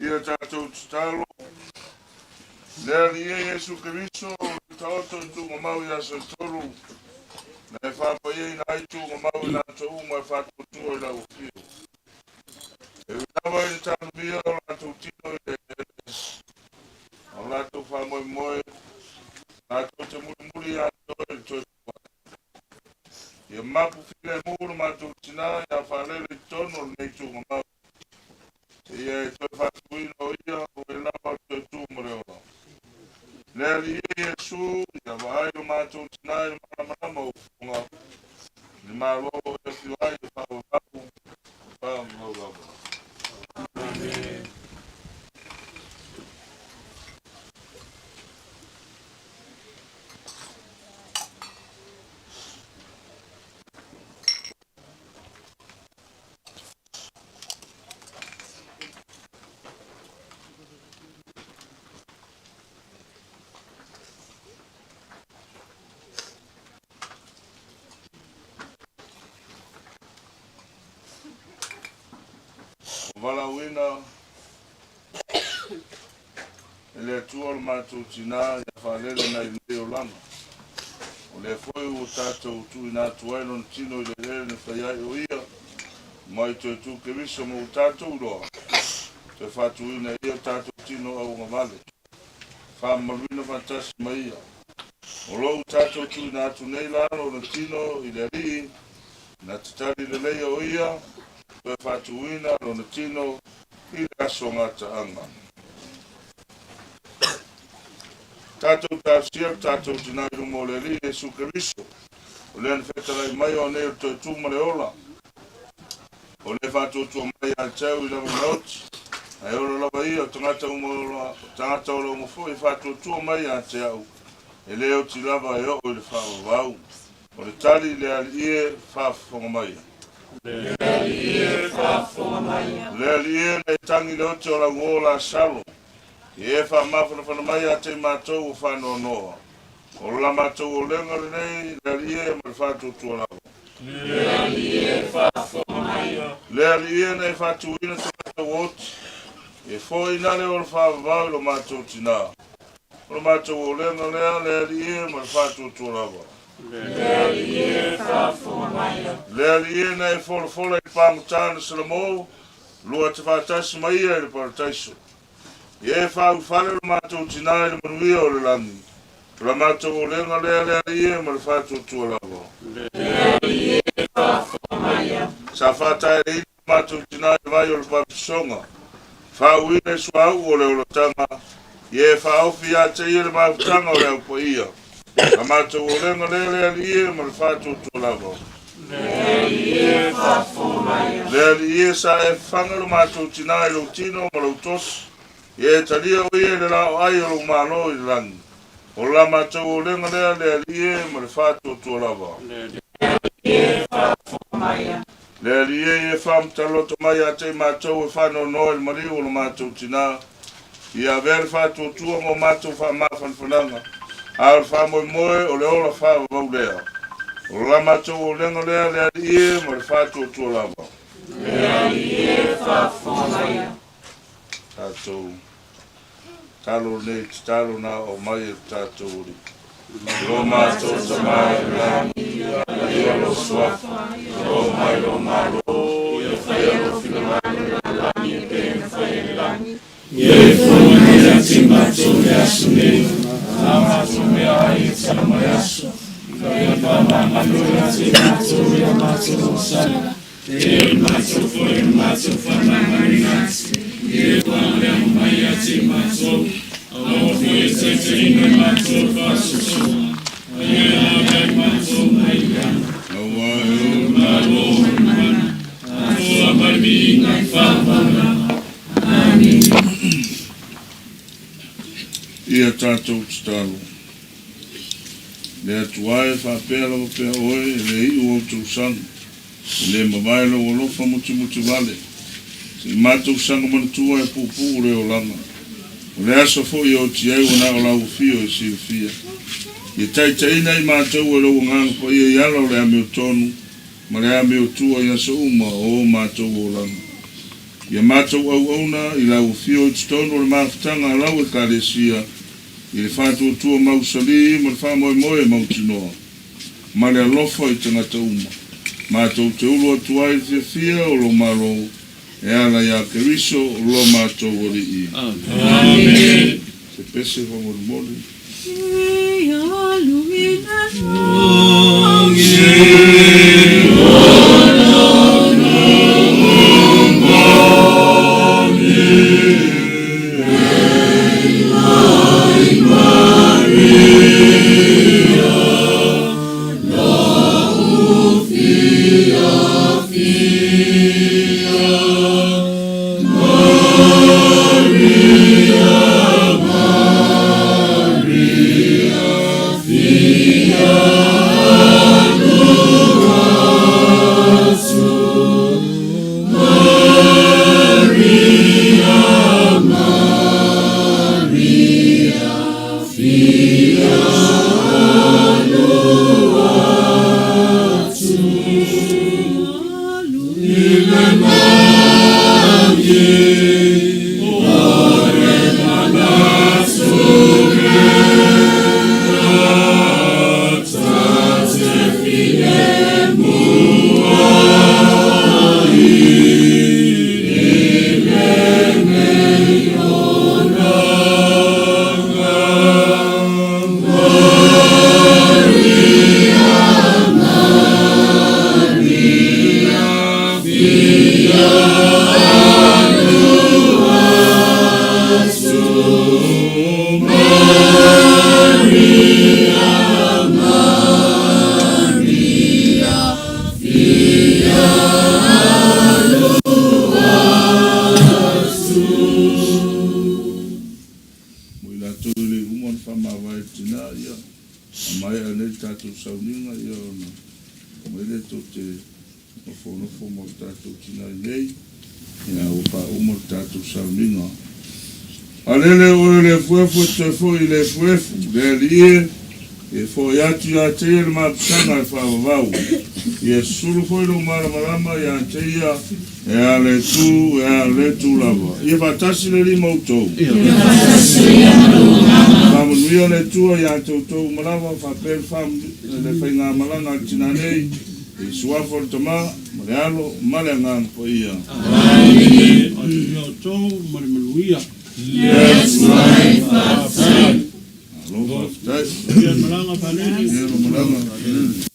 Ia tatou tatalo. Le Alii e Iesu Keriso, o le taoto i tuugamau i aso e tolu, na e faapaiaina ai tuugamau i latou uma e faatuatua i lau afio. E ui lava i le talomia o latou tino i le eleele, a o latou faamoemoe, latou te mulimuli ia te oe i le toe fai. Ia mapu filemu lo matou tinā ia faalele i totonu o lenei tuugamau. Seia e toe faatuina o ia o e lava o le toe tu ma le ola. Le Alii e Iesu, ia vaai lo matou tinā i le malamalama o ufoga, i le Malo o e afio ai e faavavau, faavavau lava. Amene. Ua valaauina e le Atua lo matou tinā ia faalele nai lenei olaga. O lea foi ua tatou tuuina atu ai lona tino i le eleele na fai ai o ia mai toe tu Keriso ma ua tatou iloa, toe faatuina e ia o tatou tino auagavale, faamamaluina faatasi ma ia. O lo o tatou tuuina atu nei la lona tino i le Alii, na tatali lelei o ia, toe faatuina lona tino i le aso gataaga. Tatou talosia le tatou tinā i luma o le Alii Iesu Keriso, o lea na fetalai mai o nei o le toe tu ma le ola. O lea faatuatua mai ia te au i lava maoti, ae ola lava ia o tagata uma ola, o tagata ola uma foi e faatuatua mai ia te au, e le oti lava e oo i le faavavau. O le tali i le Alii e, faafofoga mai. Le Alii e, faafofoga mai. Le Alii e, na e tagi le ote o lau ō Lasalo, Ia e faamafanafana mai ia te i matou ua faanoanoa. O la matou olega lenei, le Alii e, ma le faatuatua lava. Le Alii e, faafofoga mai. Le Alii e, na e faatuina tagata ua oti, e foaiina le ola faavavau i lo matou tinā. O le matou olega lea, le Alii e, ma le faatuatua lava. Le Alii e, faafofoga mai. Le Alii e, na e folafola i le pagota na Salamo, lua te faatasi ma ia i le parataiso. Ia e faaulufale lo matou tinā i le manuia o le lagi. O la matou olega lea le Alii e ma le faatuatua lava. Le Alii e, faafofoga mai. Sa faataeleina lo matou tinā i le vai o le papatisoga. Faauuina i suauu o le olataga. Ia e faaofi ia te ia le mafutaga o le Au Paia. La matou olega lea le Alii e ma le faatuatua lava. Le Alii e, faafofoga mai. Le Alii e, sa e fafaga lo matou tinā i lou tino ma lou tosi. Ia e talia o ia i le laoai o lou Malo i le lagi. O la matou olega lea le Alii e ma le faatuatua lava. Le Alii e, faafofoga mai. Le Alii e, ia e faamataloto mai ia te i matou e faanoanoa i le maliu o lo matou tinā. Ia avea le faatuatua mo matou faamafanafanaga, a o le faamoemoe o le ola faavavau lea. O la matou olega lea le Alii e ma le faatuatua lava. Le Alii e, faafofoga mai. Tatou talo nei tatalo na oo mai e le tatou Alii. Lo matou Tama i le lagi, ia paia lou suafa, ia oo mai lou Malo, ia faia lou finagalo i le lagi. ia matou, aua foi e taitaiina i matou i le faasoasoaga, a ia e ave ai matou mai le leaga. Auā e ou le Malo ma le mana, atoa ma le viiga i faavavau lava. Amene. Ia tatou tatalo. Le Atua e, faapea lava pea Oe, e le iu ou tausaga, e le mavae Lou alofa mutimutivale, se i matou saga manatua e puupuu le olaga, o le aso foi e oti ai ua na o Lau Afio e silafia. Ia taitaiina i matou e Lou Agaga Paia i ala o le amiotonu ma le amiotua i aso uma o o matou olaga. Ia matou auauna i Lau Afio i totonu o le mafutaga a Lau Ekalesia i le faatuatua mausali ma le faamoemoe mautinoa, ma le alofa i tagata uma. Matou te ulu atu ai i le fiafia o Lou Malo e ala iā Keriso lo matou Alii. Amene. Se pese faamolemole. E alu i le lagi. Mo i latou e le i uma ona faamavae i le tina, ia, a maea nei le tatou sauniga, ia, ona omai lea tou te nofonofo mo le tatou tina i nei, ia, ua faauma le tatou sauniga. Alele oe le efuefu e toe foi i le efuefu, le Alii e, e foi atu ia te ia le mapusaga e faavavau. Ia susulu foi lou malamalama ia te ia, e a le tu, e a le tu lava. Ia faatasi le Alii ma outou. Ia faatasi ia ma lou agaga. Faamanuia le Atua ia te outou uma lava, faapea le faigamalaga a le tina nei, i le suafa o le Tama, ma le Alo, ma le Agaga Paia. Amene. Atu ia outou ma le manuia. Yes, my faafetai. Malo faafetai. Ia le malaga Faleni. Ia le malaga Faleni.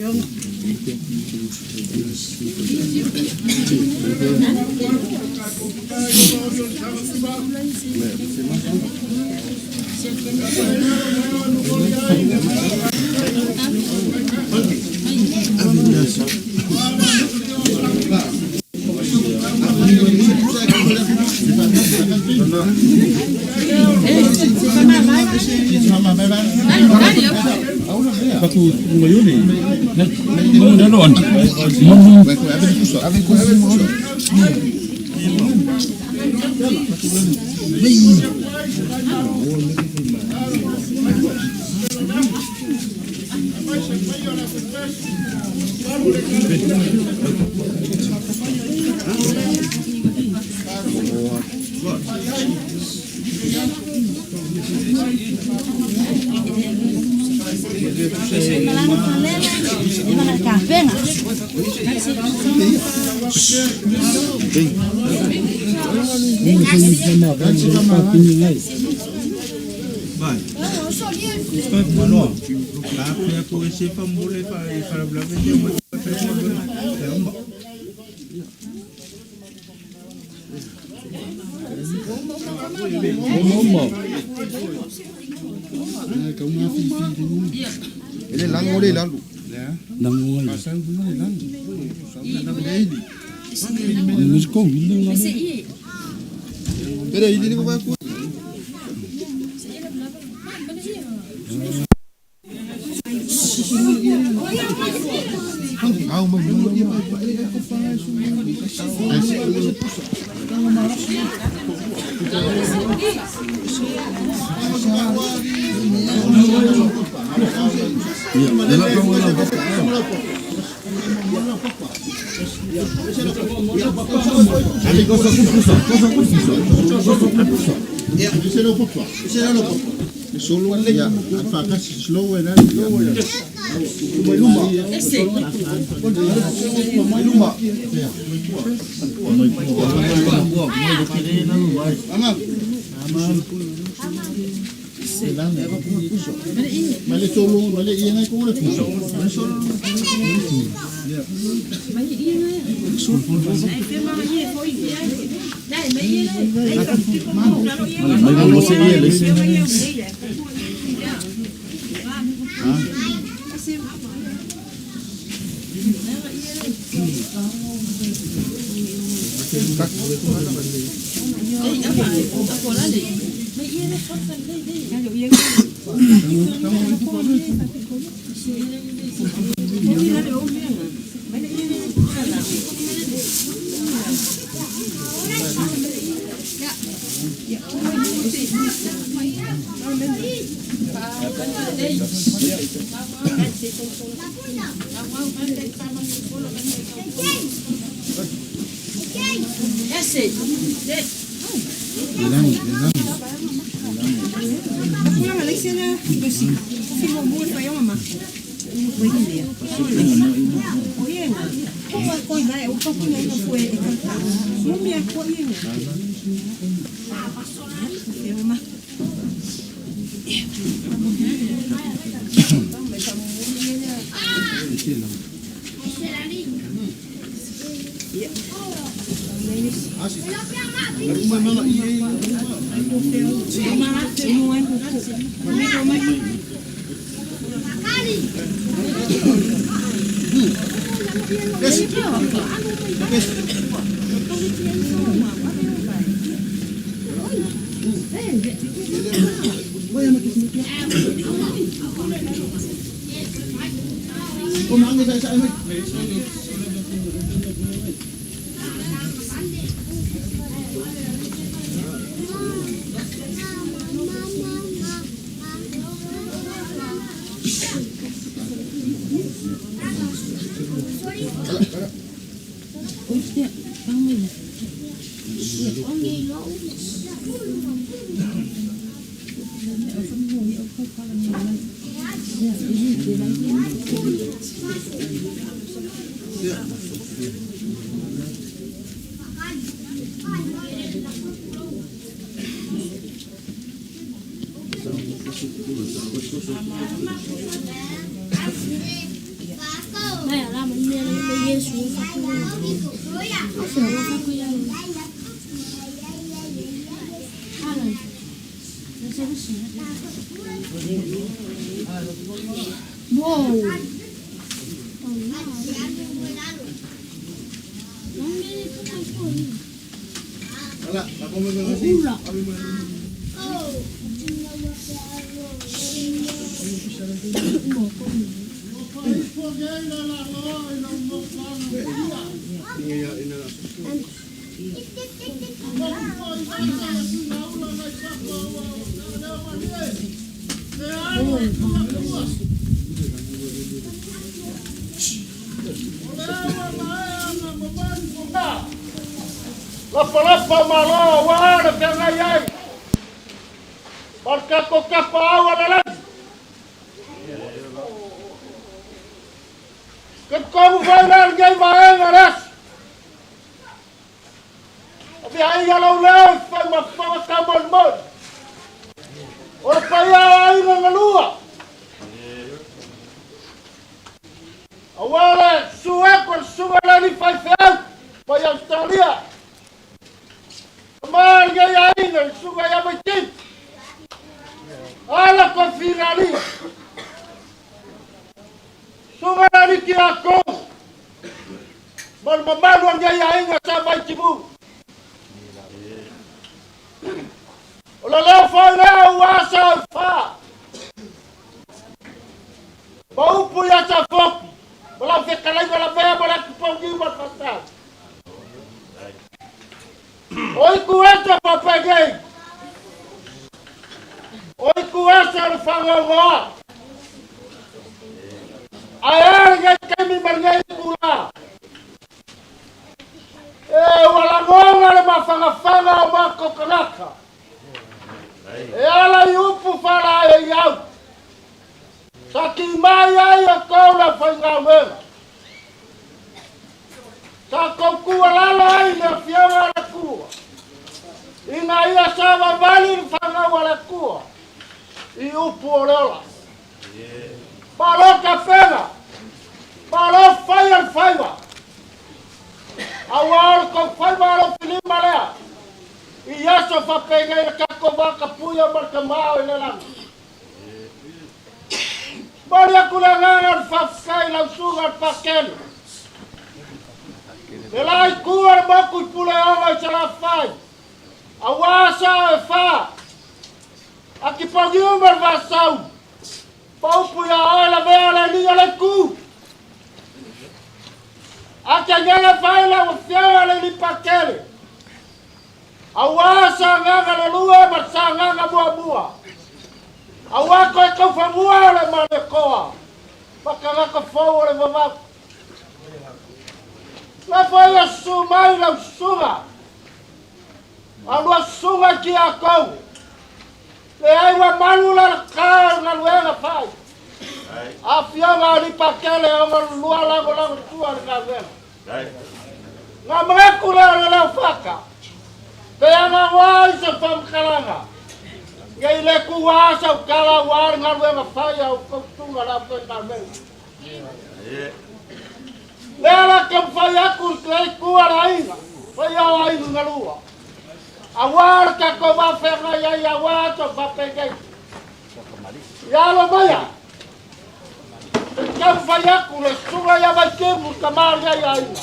Ele lango le lalu. Lango ai. Musico wili ngale. Pere ili ni ko ku. Au mai mai Lapa malo wa na pe ngai ai. Marka ko kapa au ala lagi. Ke kogu vai la ngai vaenga res. Abi ai ala leo fai ma fa ka mon mon. Ora pai ai na lua. Awala sueko suela ni fai fai pai Australia. Ma lenei aiga i le susuga ia Vaitini. Ala Kofi Gali. Susuga le alii Tiakono ma le mamalu o lenei aiga sa Vaitimu. O le leo foi lea ua sa i fa. Ma upu ia Safotu, ma lau fetalaiga Lavea ma le atupauniu ma le faasau. O itu ese faapenei. O itu ese o le faanoanoa. Ae a lenei taimi ma lenei itulā? E ua lagona le mafagafaga o matou tagata e ala i upu faalaeiau sa timai ai outou le aufaigaluega. Sa tou tuualalo ai i le Afioga a le Atua, ina ia savavali le fanau a le Atua i upu o le ola. Malo tapena, malo faia le faiva, auā o le tou faiva alofilima lea i aso faapenei le tatou vatapuia ma le Tama o i le lagi. Momoli atu le agaga o le faafetai i lau susuga le Pakele, le la itu o le motu i Puleono i Salafai, aua sao e fa, Atipogiu ma le Vasau, ma upu ia oe Lavea le alii o le itu. Ate gege fai lau afioga le alii Pakele, aua Sagaga le lua ma Sagaga muamua, aua toe taufamua o le Malietoa ma tagata fou o le vavau. Le foi ia susu mai lau susuga, a lua susuga i Tiakono, leai ua malu lalata o le galuega fai. Afioga a Lipakele ona lua lagolago tua le galuega. Nga manatu lea o le leo fata, pe agagoa ai se faamatalaga, nei le tuua sau tala aua le galuega fai a outou susuga le aufaigaluega. Lea la taumafai atu i le itu a le aiga, faia o aiga galua. Aua le tatou vafeagai ai aua aso faapenei. Ia alo maia, se taumafai atu le susuga ia Vaitimu le tama o lenei aiga.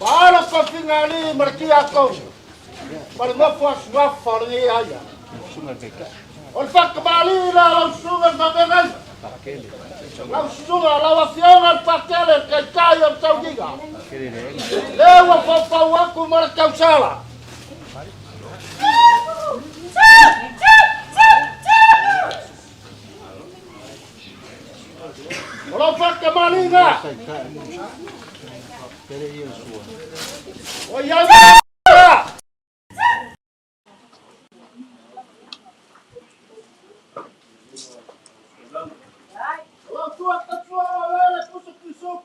Ma alo tofiga alii ma le tiakono ma le nofo asuafa o lenei aiga. O le faatamalii lea o lau susuga le faafeagaiga. Lau susuga, lau afioga le Pakele, le taitai o le tauliga. Lea ua faufau atu ma le tausala. O lau faatamalii. O i ai Lau tua tatua o lele pusa pisup.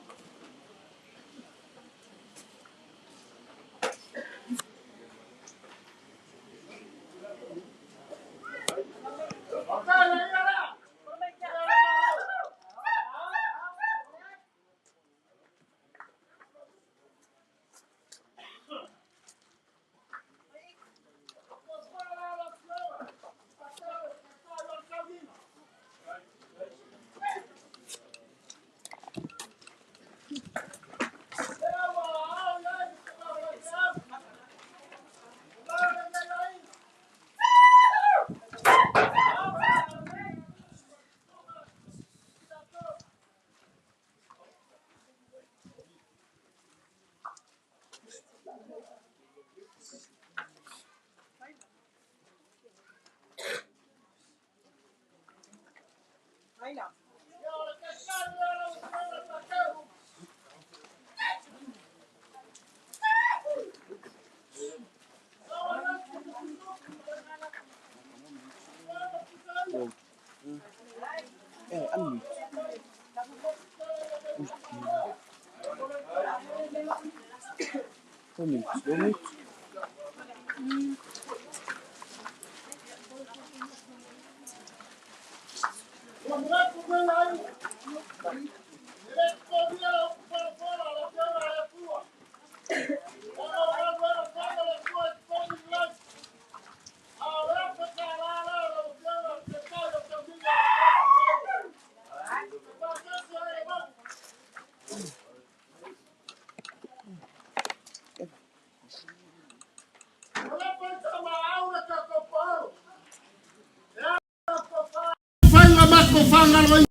matou faagaloina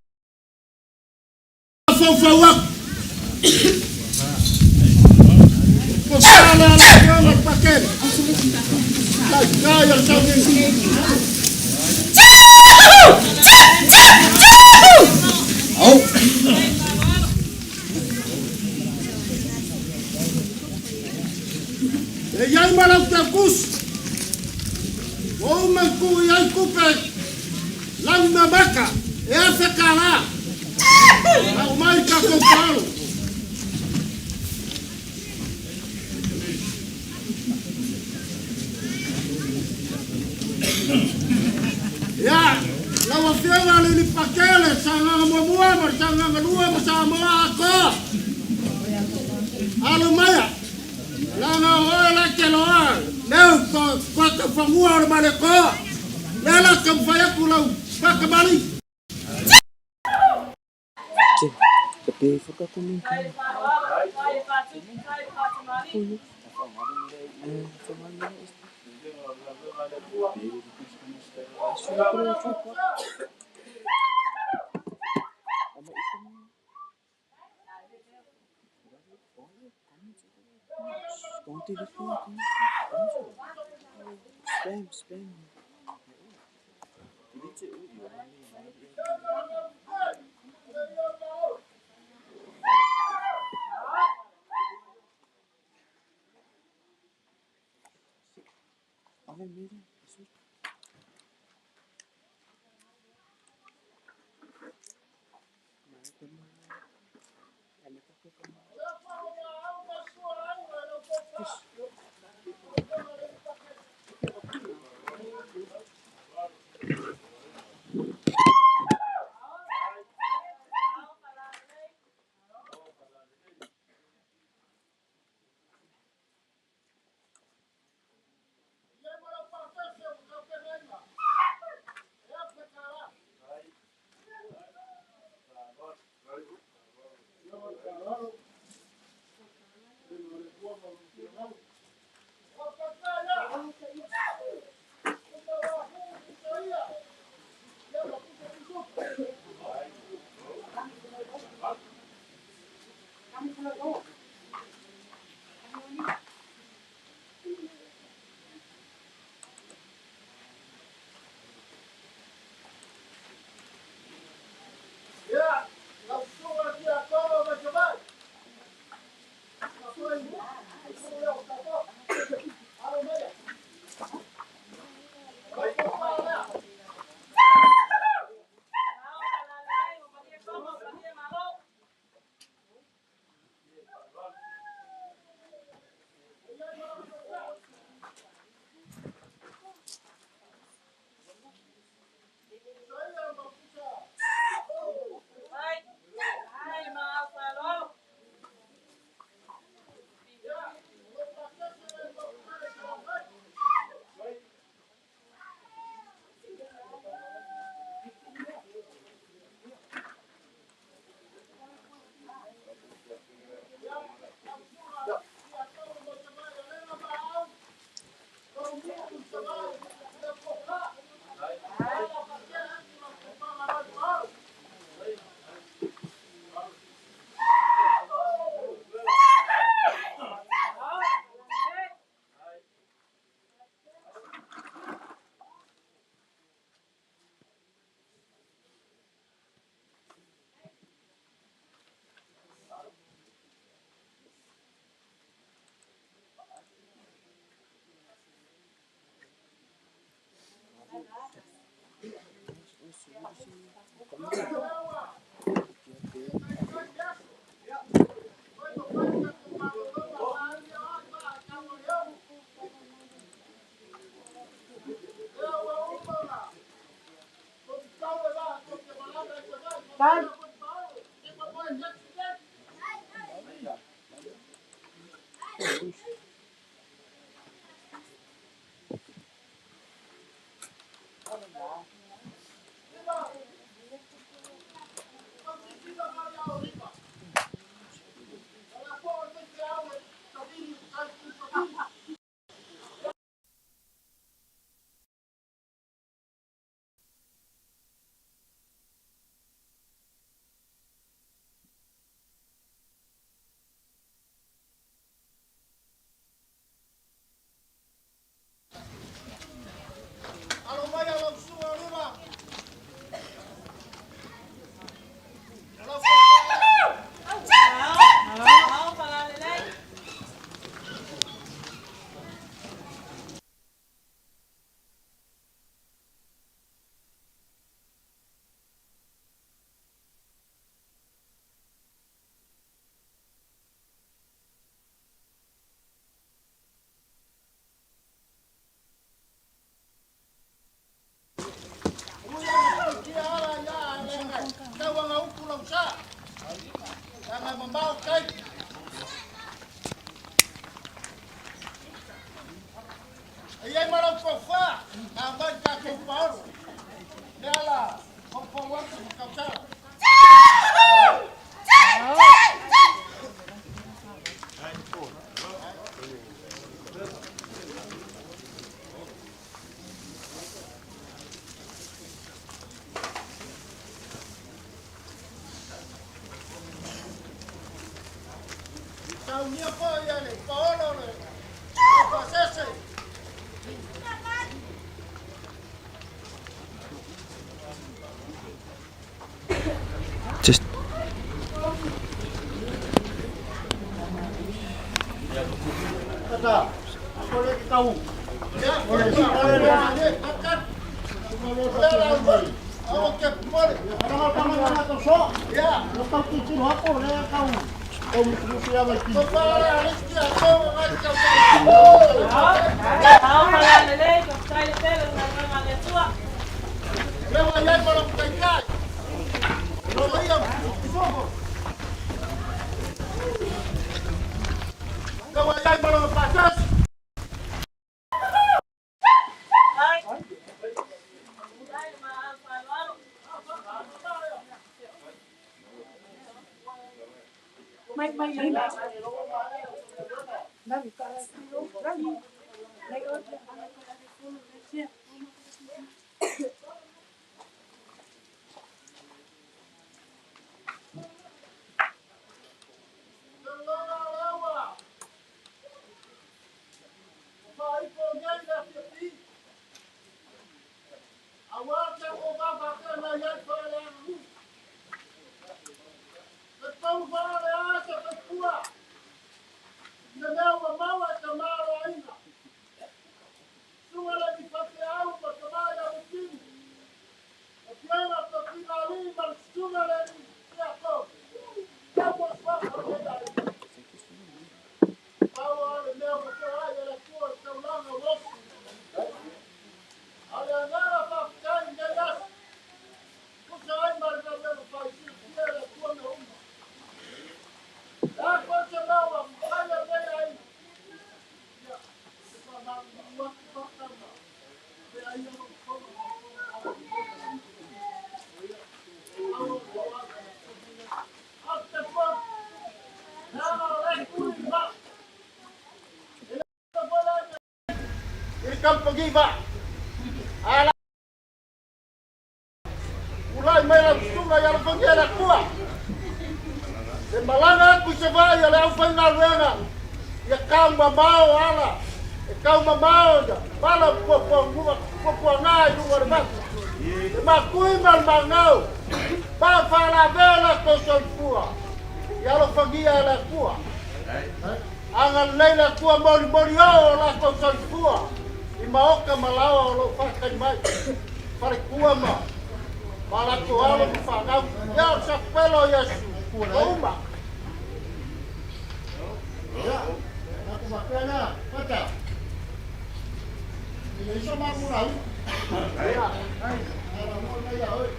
faufau atu. Tofa lea lau Afioga i le Pakele. Taitai o le sauniga. Au. E i ai ma lau taukusi, ua uma ona tuu i ai tupe lanu mamaka e $1,000. Tau mai i tatou paolo. Ia, lau Afioga le Lipakele, Sagaga Muamua ma le Sagaga Lua ma Samoa atoa. Alo maia, leaga o oe la te loa leu to fanua o le Malietoa. Lea la taumafai atu lau faakamali. Ia, lau susuga i le Tiakono mai Savaii. Laugia foi ia le Paolo le Pasese. Just Ala Ulai mai la susuga ia alofagia e le Atua. E malaga atu i Savaii a le aufaigaluega ia taumamao ala e taumamao ia pala puapuaga i luga o le vasa. E makui ma le magau pa faalavea latou soifua ia alofagia e le Atua. Agalelei le Atua molimoli oo o latou soifua i maota ma laoa o lo o faatali mai, faletua ma ma latou alo ma fanau. Ia o le sapelo o Iesu, ua uma. Ia, matou faapea lea, Pata, e leai so matou lauga. Ia, ae lagona ia oe.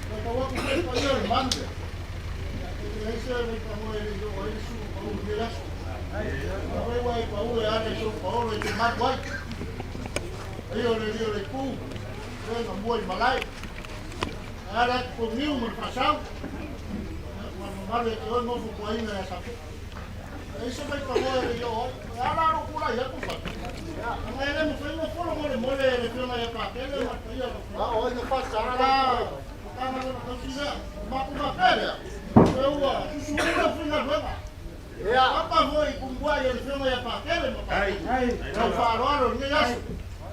Ua tau atu foi le paia o le manu. Ia, e leai se vaitamoe e le i oo ai le sulu pau i lenei aso. Afai ua e pau e ala i sou paolo e te malu ai. Paia o le alii o le itu, lea na mua i malae. Ae ala atu kou niu ma le faasau. Ia, ua mamalu ia te oe nofo puaina ia Sape. E leai se vaitamoe e le i oo ai. E ala lou tulai atu Fatu. Leaga e le mafai ona folomolemole e le Afioga ia Patele ma le paia o lau Afioga. A o ai na fasa ala? Matagaluega tausi lea. O matou faapea lea, e ua susunu le aufaigaluega. Ia. Papa foi i Kumbuai e le Afioga ia Patele ma Patele. Lau faaaloalo i lenei aso,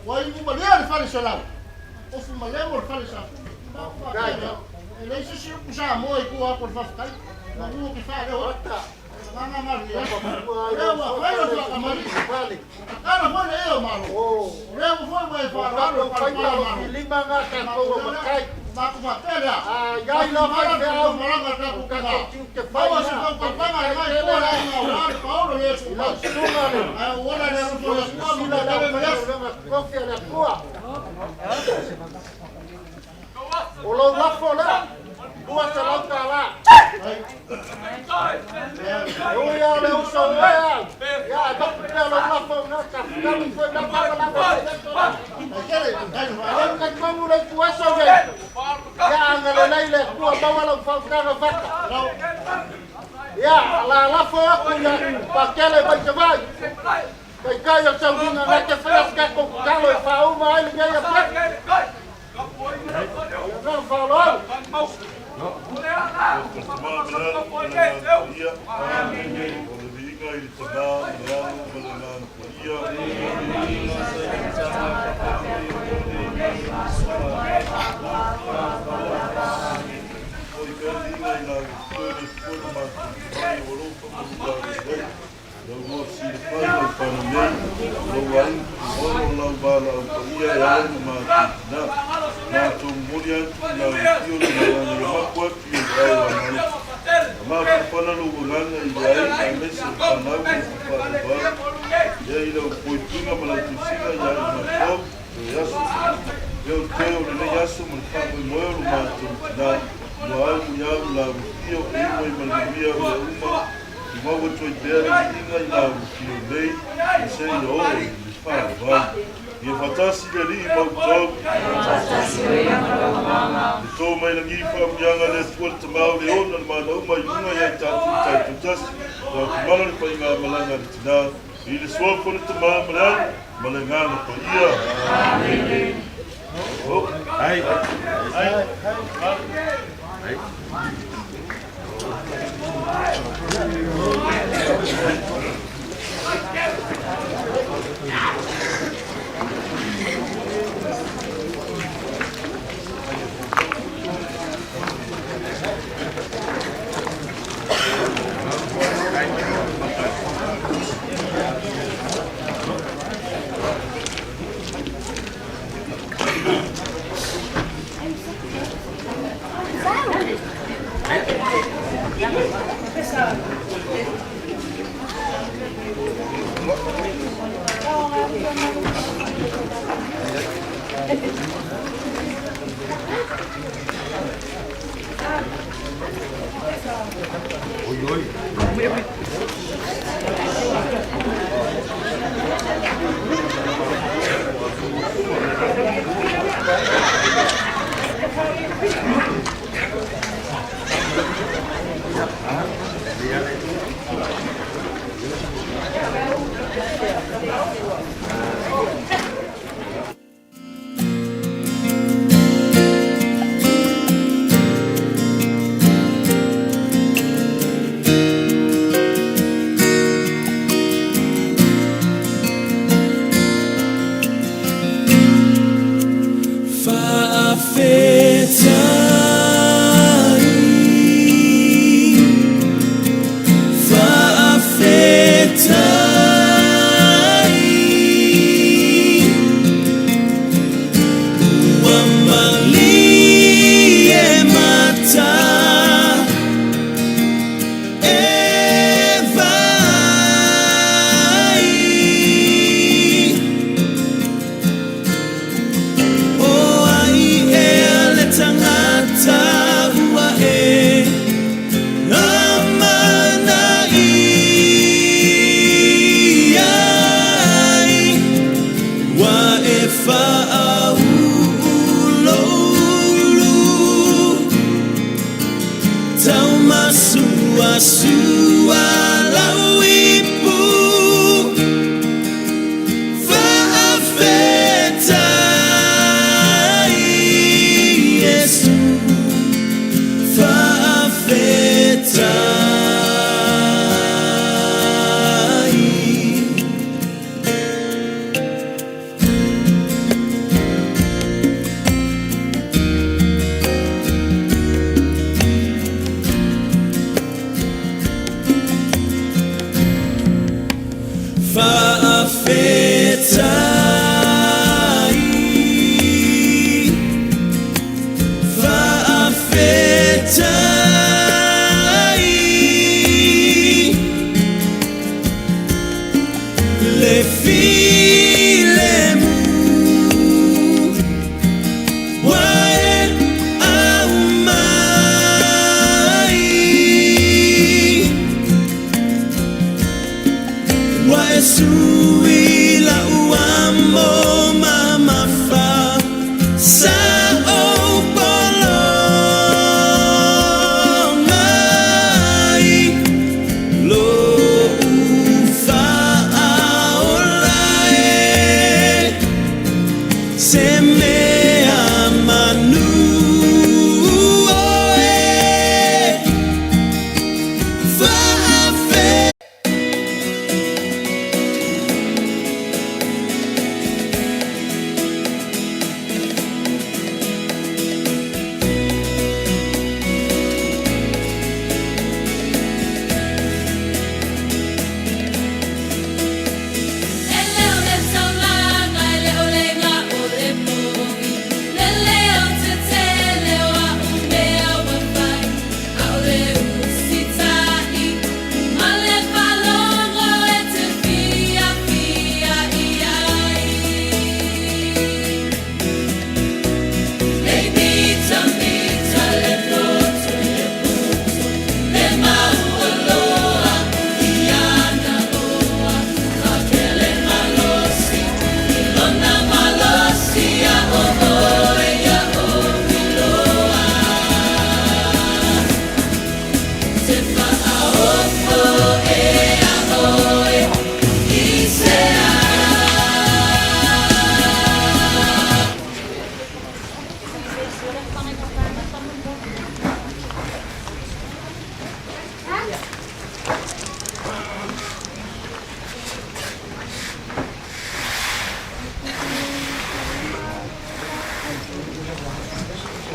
ua inu malia le fale selau, ofu malemo le fale safune. Matou faapea lea, e leai se isi upu Samoa i tua atu o le faafetai, manu ou te faaleo atu. O lou lafo lea, $200. E ui lava o le uso ua e au, ia avatu pea lou lafo na ta talu foi na papa lava Au talitonu le itu aso nei, ia agalelei le Atua maua lau faautaga fata. Ia la lafo atu ia Pakele mai Savaii. Taitai o le sauniga na te faia se tatou tatalo e faauma ai lenei afiafi. Ia agaga faaaloalo. Suafa o le Tama ma le Alo ma le Agaga Paia. O le viiga i le Tama ma le Alo ma le Agaga Paia. Foi pea le viiga i la outou le Atua lo matou Tamai, ua alofa ma lua lelei. Lau loa silafai lau fanau nei, o lou aiga, ona o lau valaau paia e ala i na matou tina. Matou momoli atu i lau afio le agaga ia mapu atu i ou ao agalofa. A mafanafana lou agaga i le aiga aemaise o fanau o lou faatauvaa. Ia i lau puipuiga ma lau tausiga ia i matou toe aso. Lea o toe o lenei aso ma le faamoemoe o lo matou tina, ua au i au lau afio e iu ai ma le manuia mea uma. Tumau atu ai pea le viiga i lau afio nei, ma seia oo i le faavavau. Ia faatasi le Alii ma outou. Le to mai lagi faamanuiaga a le Atua le Tama o le Ona le Mana uma i luga ia i tatou tai tasi, tatou mala le faigamalaga a le Tina, i le Suafa o le Tama ma le Alo ma le Agaga Paia. Amene. Oh. Ai. Ai. Ai.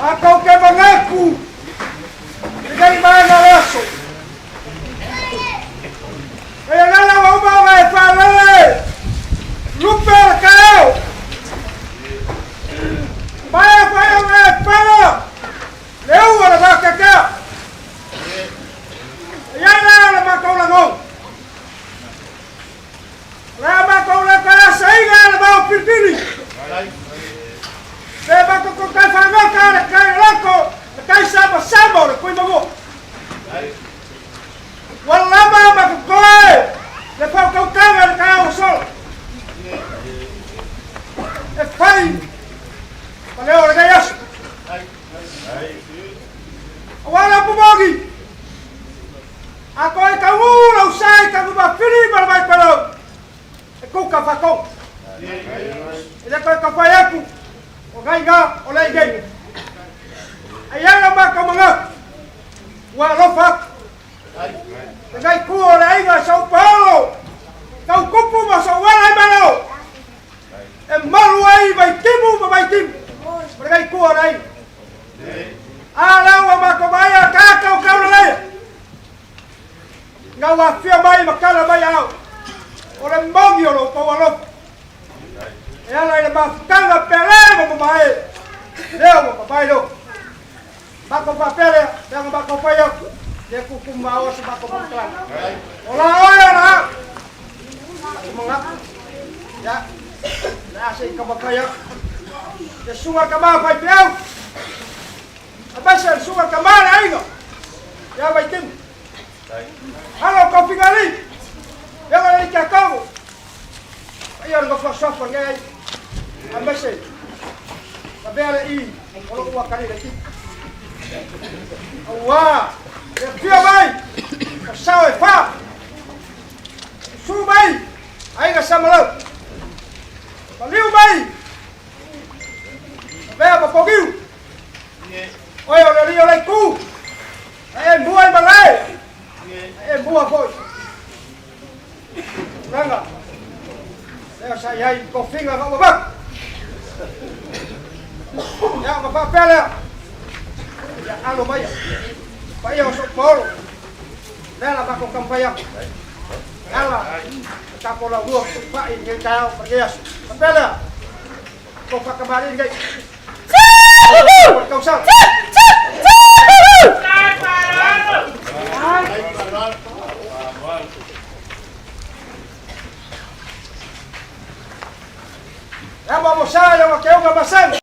Matou te manatu i lenei vaega o le aso. E alala ua uma ona e faalele lupe o le taeao. Maea foi ona e pala le ua o le vateatea. E i ai lea o le matou lagona. O le a matou le toe asaina e le vao pilipili. Pe matou toe tai fagota le tai loko, le tai samasama o le Tuimanoa. Ua lava ma totoe le faautautaga i le taeao ua sola. E fai ma leo o lenei aso. Aua le upu moni, A toe taugū lau sa i Tanumafili ma le Vaipalou, e kuka faatonu. E le toe tafai atu, o nai ina o lea i nei. Ae i ai lo matou manatu, ua alofa atu. Lenei itu o le aiga i São Paulo, tau tupu ma Sauala i Malo, e malu ai Vaitimu ma Vaitimu, o lenei itu o le aiga. A lea ua matou vaaia tatou tauleleia. Ina ua afia mai ma tala mai au, o le moni o lo outou alofa. E ala i le mafutaga pele ma mamae, lea ua mamae loa. Matou faapea lea, leaga matou fai atu, le tutu maoa se matou faamatalaga. O la oe o la au. Aku manatu, ia, le a se i taumafai atu. Le susuga i le tama faifeau, aemaise le susuga i le tama le aiga, ia Vaitimu. Alo Kofigali, ia le alii Tiakono, paia o le nofo asuafu a lenei aiga, aemaise lavea le i o lou atalii laitiiti. Aua le afio mai o sao e fa, susu mai aiga Samalau, maliu mai lavea ma Pogiu, oe o le alii o le itu, A e mua i malae, a e mua foi. Tulaga, lea sa i ai i tofiga na ua avatu. Ia, ona faapea lea, ia alo maia, paia o São Paulo, lea la matou taumafai atu. E ala le tatou laulua fesuufa'i i lenei taeao ma lenei aso. Faapea lea, tou faatamalii lenei. O le tausaga. Ia mo mo sa ia ke unga masani.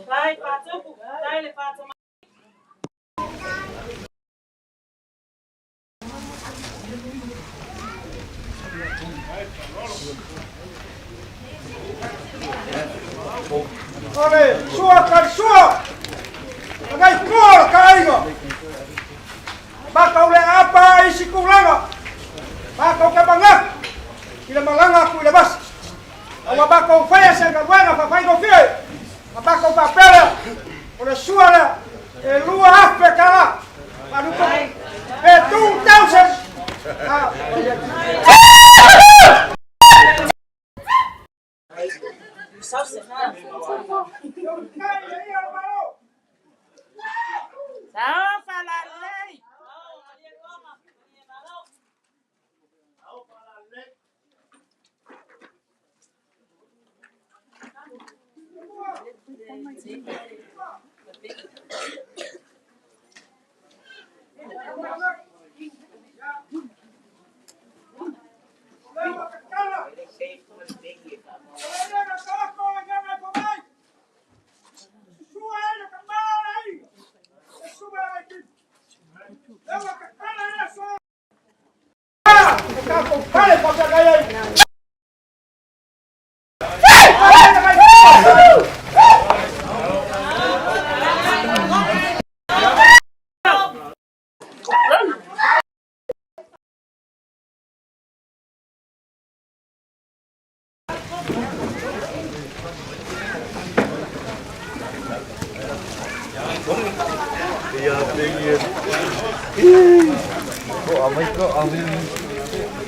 Tai whātupu, tai le whātama. O le sua ka le sua, ngai kua o le kaaiga. Matou le apa i isi tulaga, matou te manatu i le malaga atu i le vasa. A ua matou faia se galuega faafaigofie, ma matou faapea lea, o le sua lea e $2,000. Pe 2,000. Ah,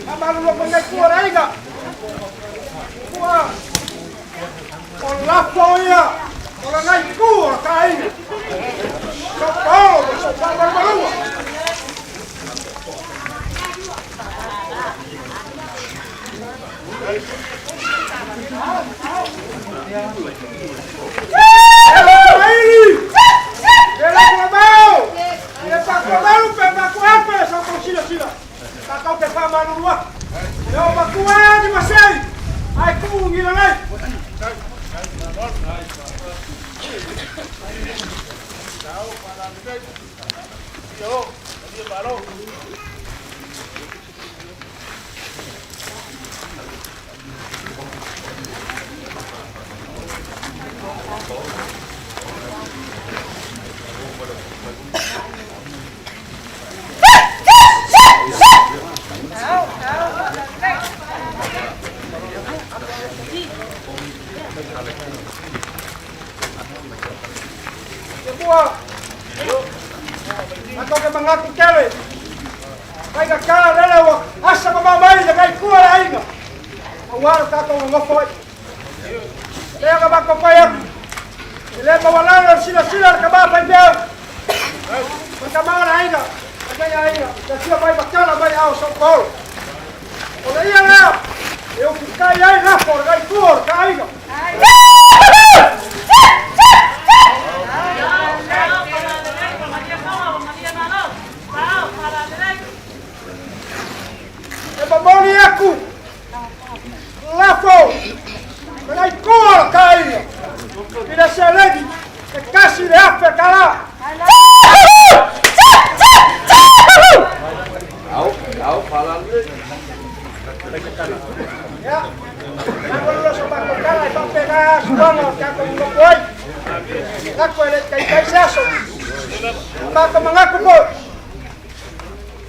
Faamalulu mai ai tua le aiga. Ua o lafo ia. O lenei itu o le taaiga. So paolo ma so faamalumalua. Ele! Ele é E pakuamalu pe pakuape sa kou silasila. Tatou te faamalulu atu. E o matua e ni masei. Ai kuu ngila nei. Ia Ato ke mangaku kele. Kai ka kala lele ua asa ma mai le kai kua le aiga. Ua lo tatou ngofo ai. Lea ka mako pai aku. E le mawalalo le silasila le ka pai peau. Ma ka maa le aiga. Ka aiga. Ka tia mai makala mai ao São Paulo. O le ia lea. E o kai ai lafo le kai kua le ka aiga. E mamoli aku. Lafo. Malai kua le ka aiga. I le seleni. E kasi le afe kala. Au, au, pala le. Ya. Nangolo so makokala e papega suanga o kako ngoko ai. Lako ele kai kai se aso. Maka mangaku po.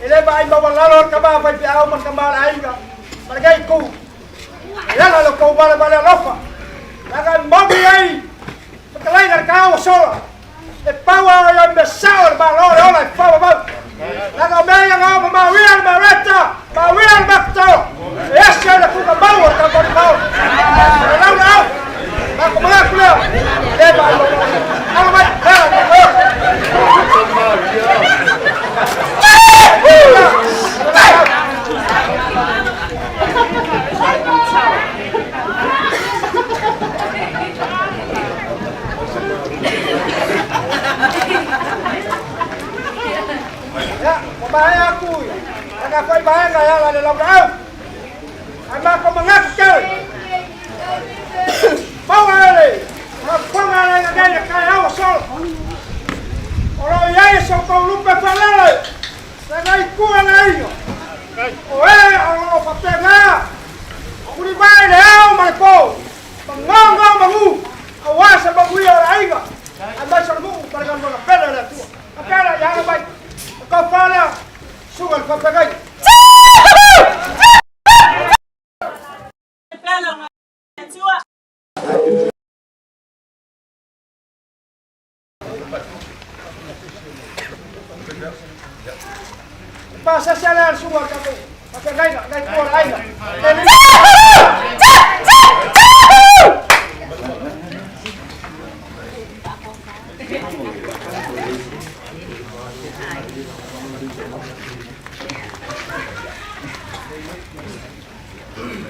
Ele ba ai mawalalo ka ba pai pe au man ka ma aiga. Margai ku. Lala lo ko bale bale lofa. Laga mobi ai. Pakalai na ka o sola. E paua o me sao ba lo le ola e paua ba. Laga me ya nga ma wia ma reta. Ma wia ma to. E ese le ku ka mau ka ko mau. La la. Ma ko ma ku le. Le ba lo. Ala mai. Ya, mabahay aku. Nagafai bahay kaya la le lau. Ai ma ko mangaku ke. Mau ele. Ma ponga le ngai kai au sol. Olo iai so ko lupe falele. La ngai kua le io. O e olo fatenga. O kuri vai le au ma le po. Mangongo mangu. Awasa bagui o aiga. Ai mai so mu para ga pele le tua. Apela ya mai. Ko fala suga el papagai. Pasa se ala suga ka papagai ngai ko aiga.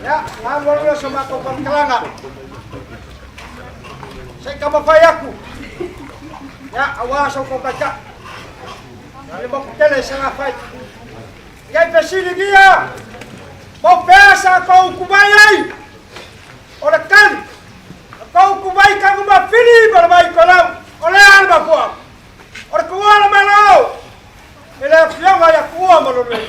Ya, ngalo so mako kalanga. Sai ka mafai aku. Ya, awaso ko kaca. Le mo tele sa ngafai. Ngai pesili dia. Mo pesa ko kubai ai. O le kali. Ko kubai ka ma fili para mai kolau. O le alba ko. O le kuala malo. Ele fionga ya kuwa malo le.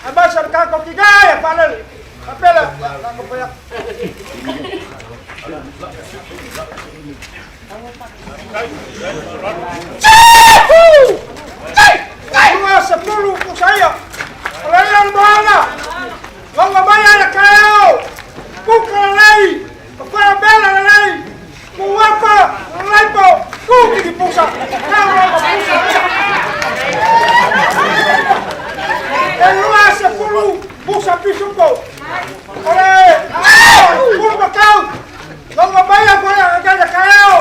Abasa ka ko kigaya palele. Apela, la ko pa. Uma sepuluh ku saya. Oleh mana? Longa maya la kao. Kuka lei. Pa bela lei. Kuapa lei po. Kuki di pusa. Kau pusa. Elua sepuluh pusa pisuko. Oleh, puro kau. Longa maya ko ya ka kao.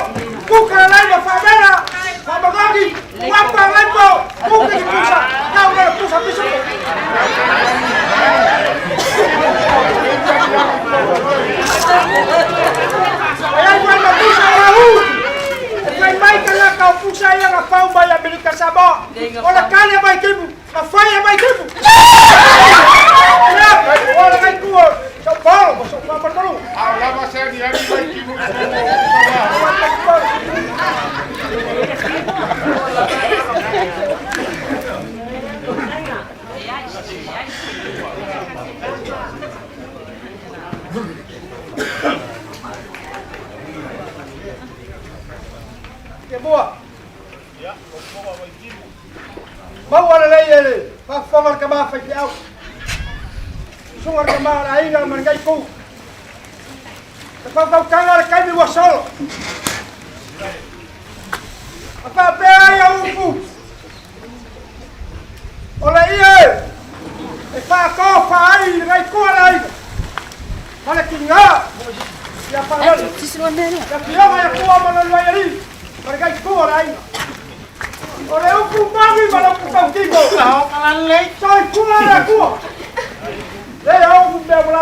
o pusa ia na pau mai Amerika Samoa. O le kale mai timu, na fai mai timu. Ia, o le ngai kua, São Paulo, ma São Paulo. A o lava se ani ani mai timu i Ia mua. Maua lelei e le faafofoga le tama faifeau. Susuga le tama a le aiga ma lenei itu. Le faufautaga o le taimi ua solo. A faapea ai au upu, o le ie e faatofa ai lenei itu a le aiga ma le tiga ia faalele. Ia afioga ia Tua ma le Luaialii ma lenei itu o le aiga. O le upu moni ma le upu tautino. Soifua le Atua. Le au mea ua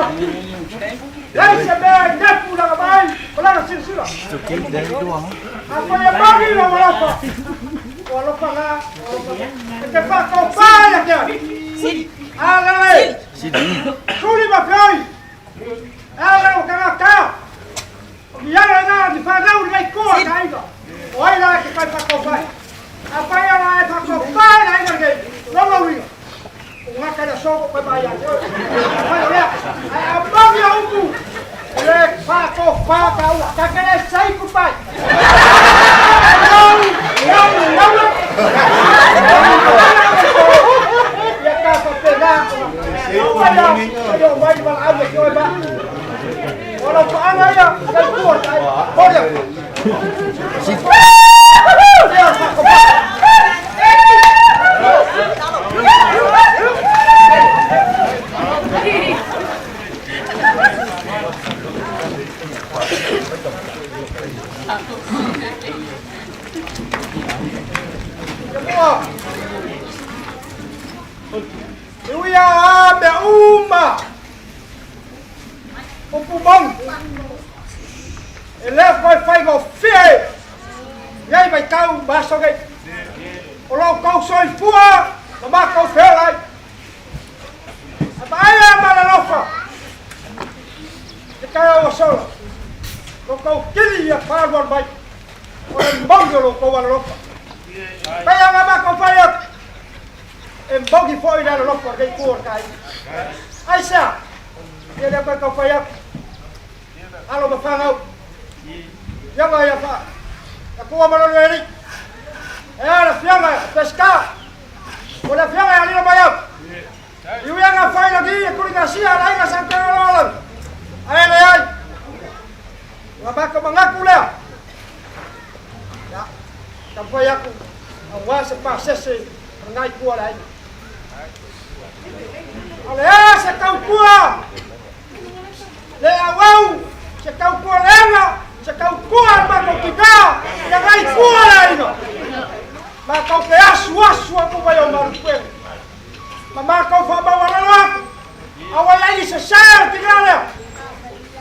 Leai se mea e nefu lana vaai ma lana silasila. Afai e moni lou alofa, o alofa la, o alofa la. E te faatofā ia te alii. Alele, suli ma feoi, e ala o tagata. O ni ala lena ni fanau ni aikoa ka aiga. O ai la e te kai faatofā. Afai ala e faatofā i le aiga lenei, laulauina. O gata i le aso ko koe mai ia te oe. Afai o lea, ae a moni a upu, e le faatofā ka ua. Ta te le say goodbye. Lau, lau, lau, lau. Ia ta faapena ona ua ia, ia o mai valaau ia te oe ma. O lau paaga ia, kai tua le aiga. Moni atu. Ia o faatofā. E ui a mea uma upu moni e le koe faigofie nei vaitau ma aso nei. O lo outou soifua ma matou feola ai. A vaai ma le alofa i le taeao ua sola, lo outou kili ia faalualu mai, o le moni o lo outou alolofa. Pei ona matou fai atu, e moni foi le alolofa o lenei itu o le taeao. Aisea? Ia lea koe tau fai atu, alo ma fanau, Afioga ia fa, Atua ma lona Alii. E a le afioga ia Pesita, o le afioga ia Lilo Maiau. I ui ana fai lagi e kuli gasia a le aiga sa Taualoalau. Ae leai, ua matou manatu lea. Ia, taumafai atu aua se pasese o lena itu o le aiga. A o le a se tautua le auau, se tautua leaga, se tautua a le matou tina, ia nai tua le aiga. Matou te asuasu atu mai o Malupuega. Ma matou faamaualalo atu, aua i ai ni sese o le tina lea.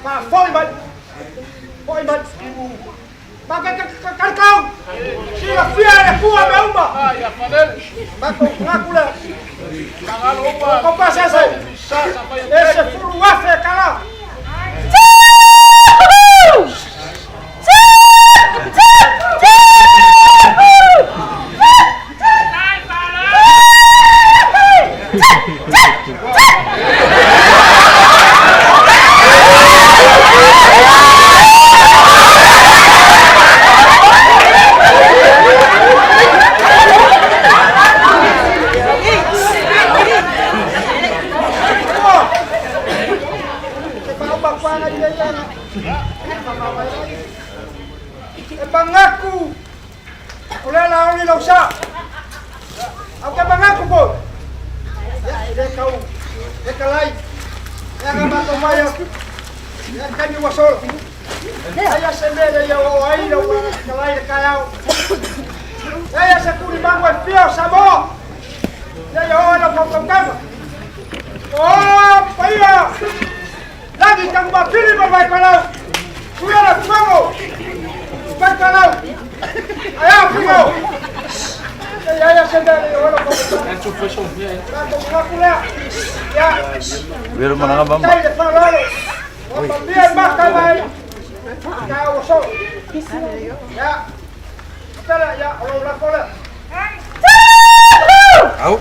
Faafoi mai, foi mai. Ma te kalikau, silafia e le Atua mea uma. Matou manatu lea. O tou pasese, e $10,000 tala. E manatu o le ala oli lau sa. Au te manatu foi. Ia, e le tau fetalai. E aga matou mai atu. Ia, le taimi ua sola. Aia se mea le ia oo ai lau fetalai le taeao. Aia se tulimagu e fia o Samoa. Ia ia oo ai lau fautautaga. O paia! Lagi Tagumappili ma Vaifalao. Suia le fono. Vaifalao. Vero mananga mama. Au.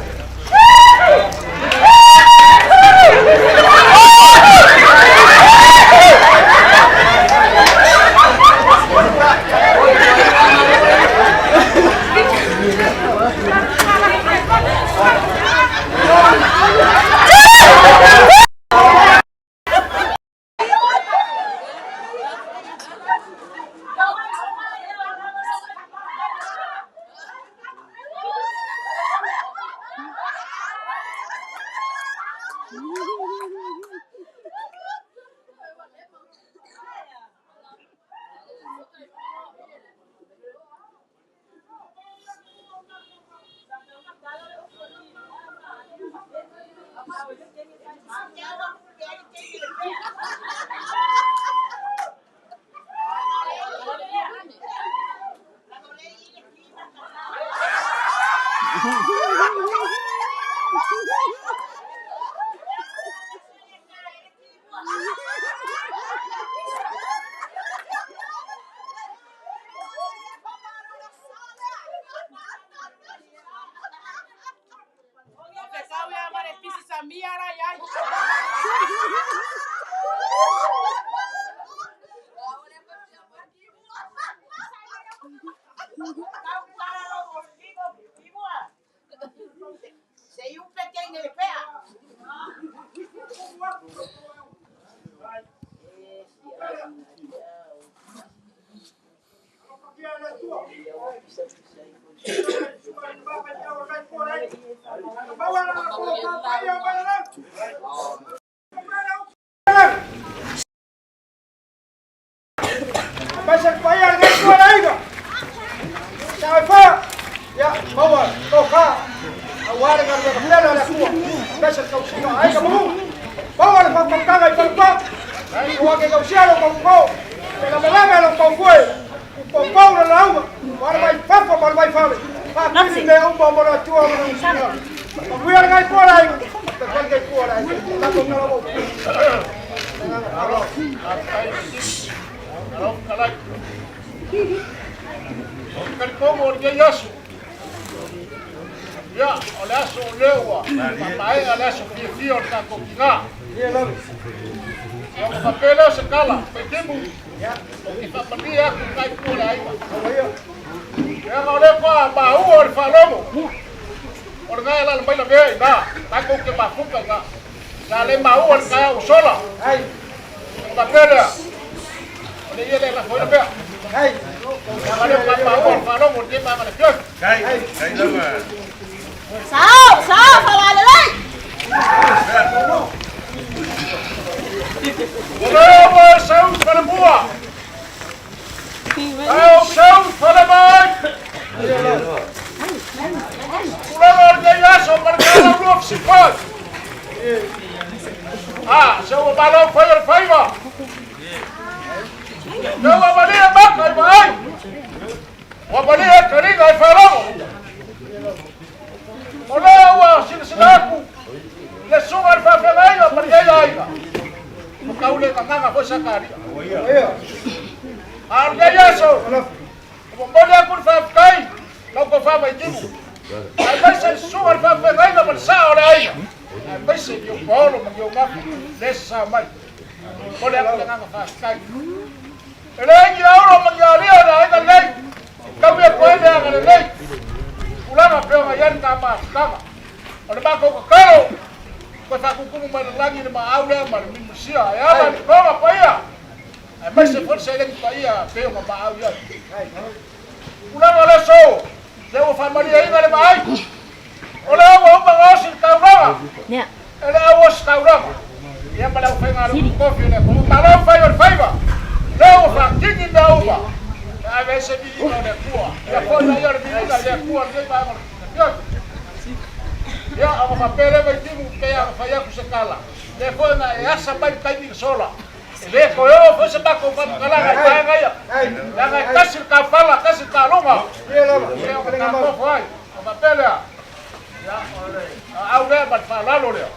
faaaloalo lea,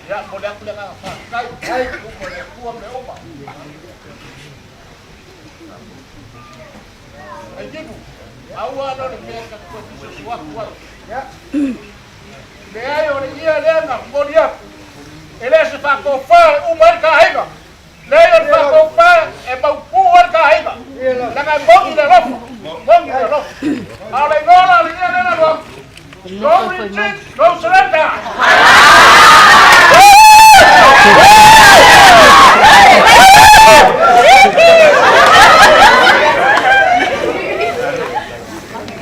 ia, momoli atu le agaga faafetai i luma o le Atua ma mea uma. Vaitimu, aua lea o le mea ta te toe fisoso atu ai. Leai, o le ia lea na momoli atu, e le o se faatofa e uma ai le ta aiga. Leai, o le faatofa e mautu ai le ta aiga. Leaga e moni le alofa, moni le alofa. A o le igoa la o le ia lea na alu atu, no retreat, no surrender.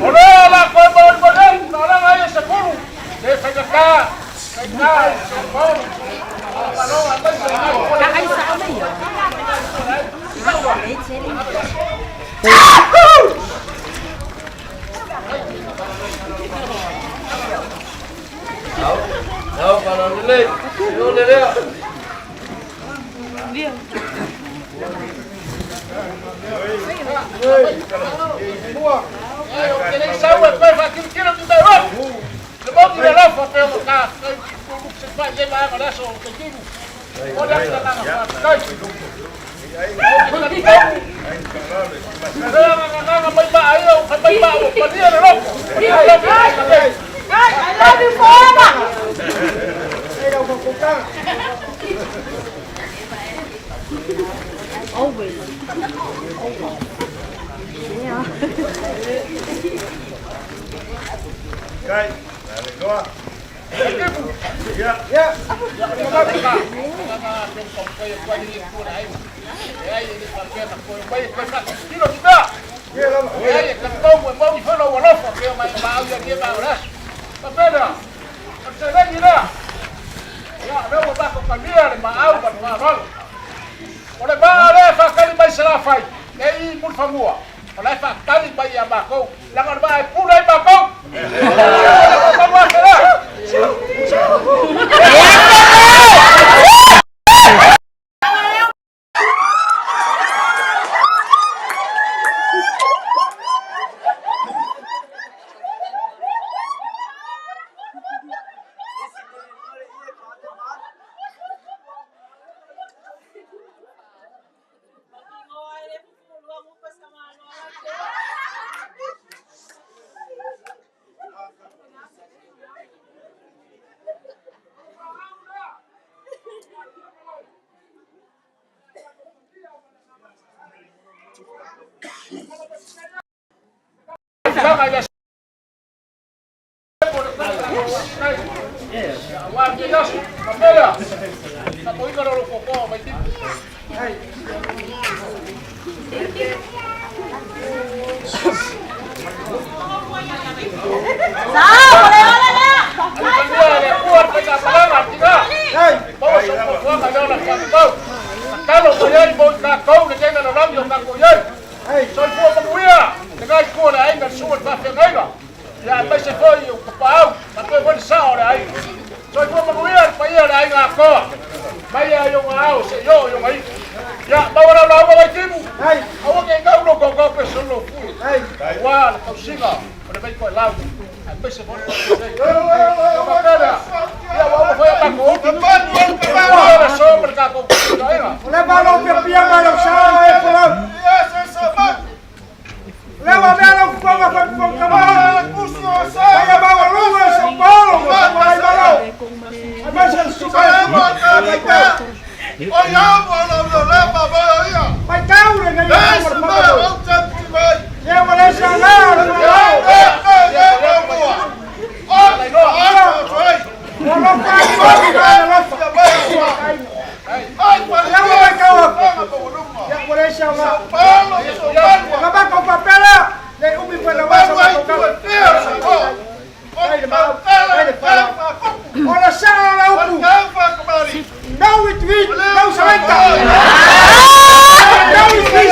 O lea o le a toe molimoli atu taloga ia se 10, le faigata, faigata i se paolo, malo aemaise Ou te le i sau e toe faatilotilo ni mea atu. Le moni le alofa pe o ta se fai le vaega o le aso o te timu. O le atu le agaga faafetai. Ou te talitonu. Le agaga mai maa ia o fai mai maa ua palia le loto. Palia le loto. I love you forever. Always. Yeah. Kai, noa. Ia. O le maa lea e faatali mai Salafai, e i Mulifanua, o la e faatali mai ia matou, leaga o le maa e pule ai matou. O le lea. Soifua manuia, le gai kua le aiga, le sua le faafeagaiga. Ia aemaise foi o tapaau, faapea foi le sao o le aiga. Soifua manuia le paia o le aiga atoa. Mai ia i ona ao seia oo i ona iu. Ia, maua lau lauga Vaitimu. Aua ne i gau lou gaugau pe solo lou fue. Aua le tausiga o le Vaitoelau, aemaise foi le faafeagaiga. Ia faapea lea, ia ua uma foi a matou upu. Ua le aso ma le tatou fesilafaiga. O le malo piapia mai lau sao e folau. Leva mea lau fofoga fai fofoga mai. Paia maualuga i São Paulo, ma ai malo. Aemaise le susuga Mai tau le nei Ia ua le sa la le malo. Ua lofa ai mai le alofa. Ia ua mai kau Ia ua le sa la. Ia ma kau papela le umi foi la wasa ma kau. Ai le mau. Ai le fala. O le sa la upu. No retreat, no surrender. No retreat.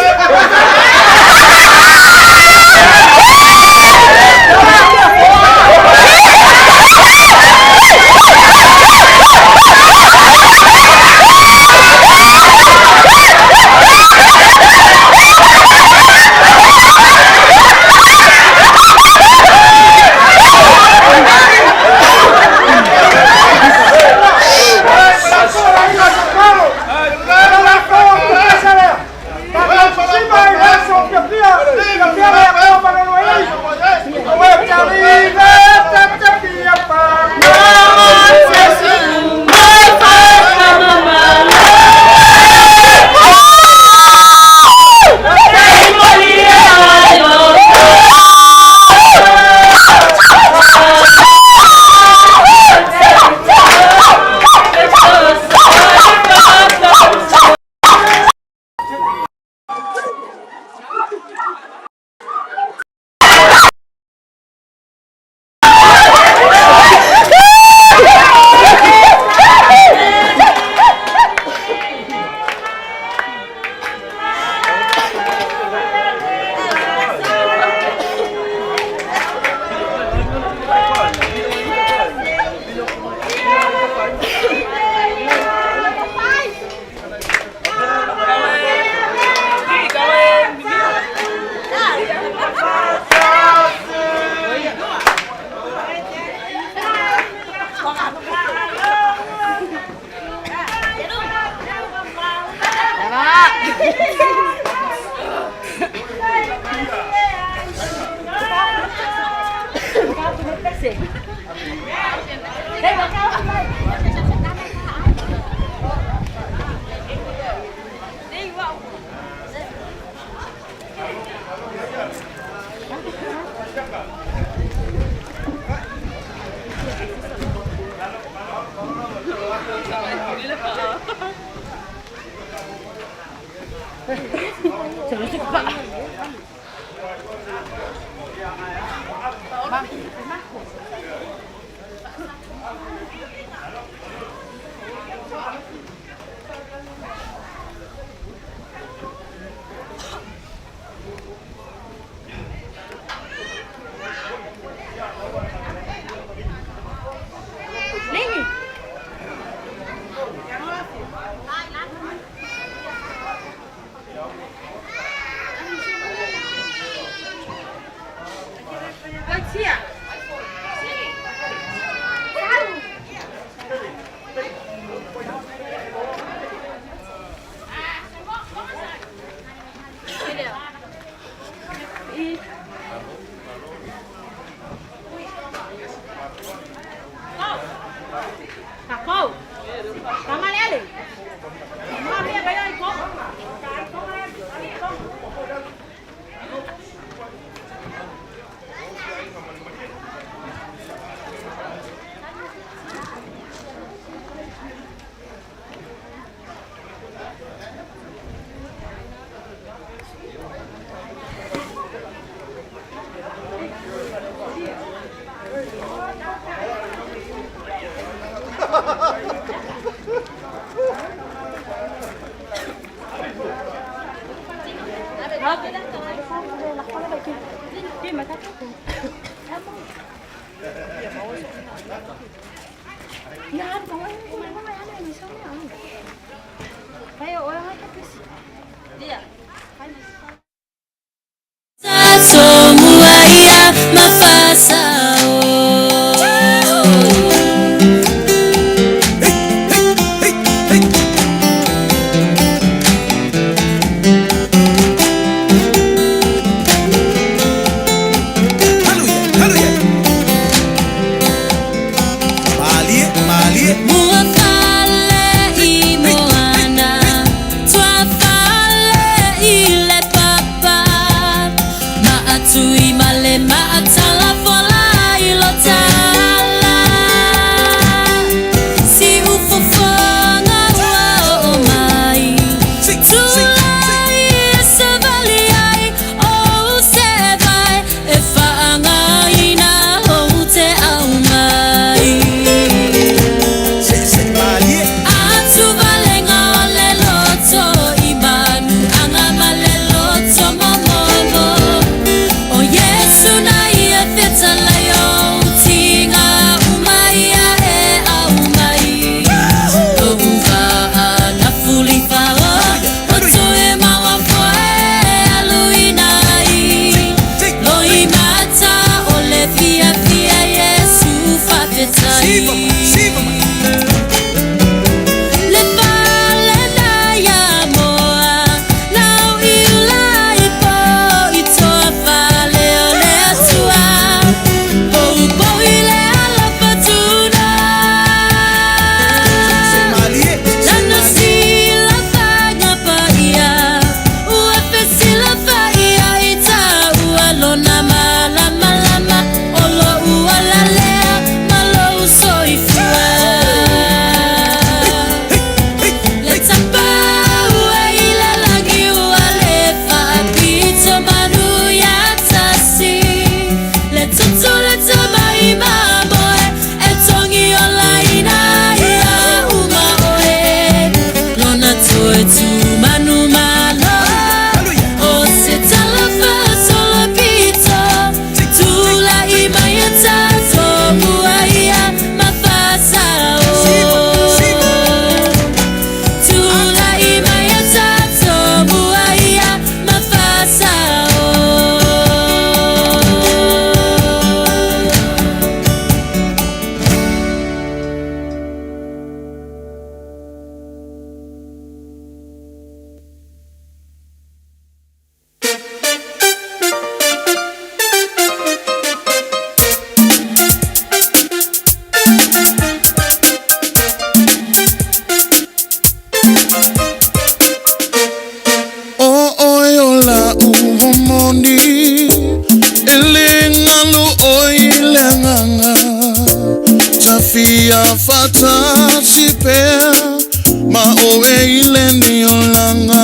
Ma oe i le ni o langa.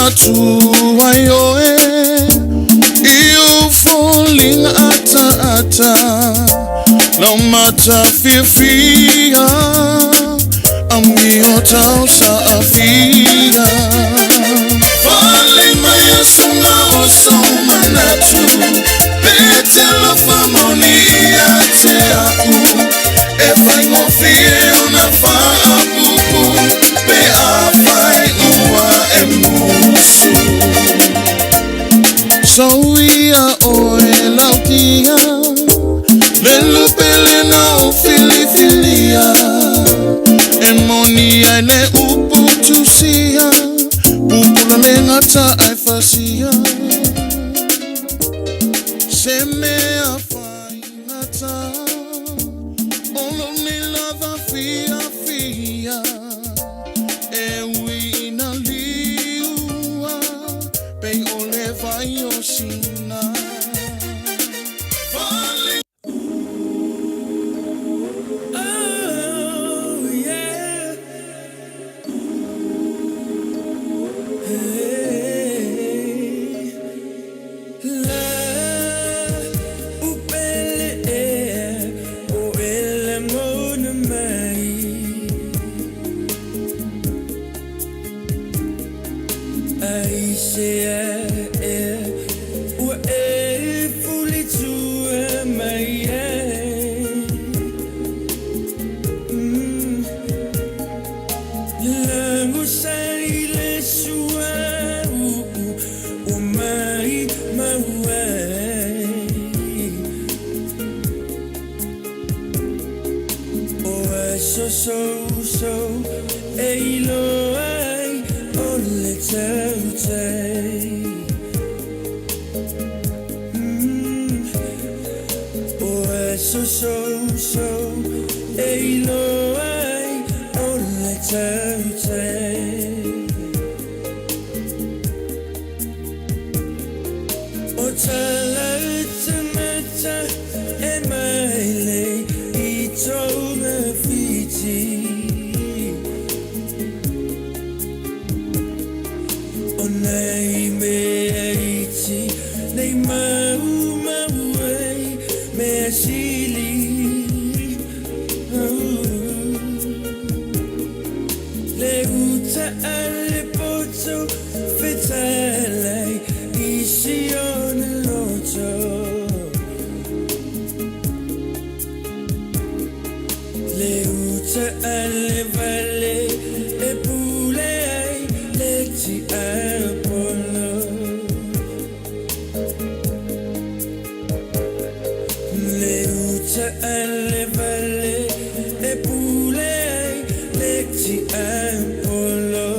atu ai oe i ou foliga ataata lau matafiafia amio tausaafia fale mai asuga o sou manatu pe te alofa moni ia te a'u e faigofie ona faapupu pe afai ua e musu Sauia oe lautia Le lupelena o filifilia E moni ai le upu tusia Pupula le gata ai fasia Se mea faigata O lou nei lava fiafia E ui ina liua Pei o le vai o Sina Fale Oh, yeah. Hey. La upele e o ele ngona mai. Ai se e ua e fuli tua mai e. Lango sai le sua u o mai mai. O e so so so e ilo ai o le tau tai. O e so so so e ilo ai o le tau tai. O tala te mata e maile i tonga whiti. O nei mea iti, nei mau mau ai, mea sili. Oh. Le uta a le poto fetalai i si ona loto. Le uta a le vale e pule ai le ti Apollo. Le uta a le vale e pule ai le ti Apollo.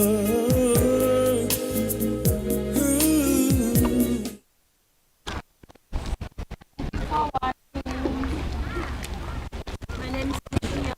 For watching. My name is Sophia.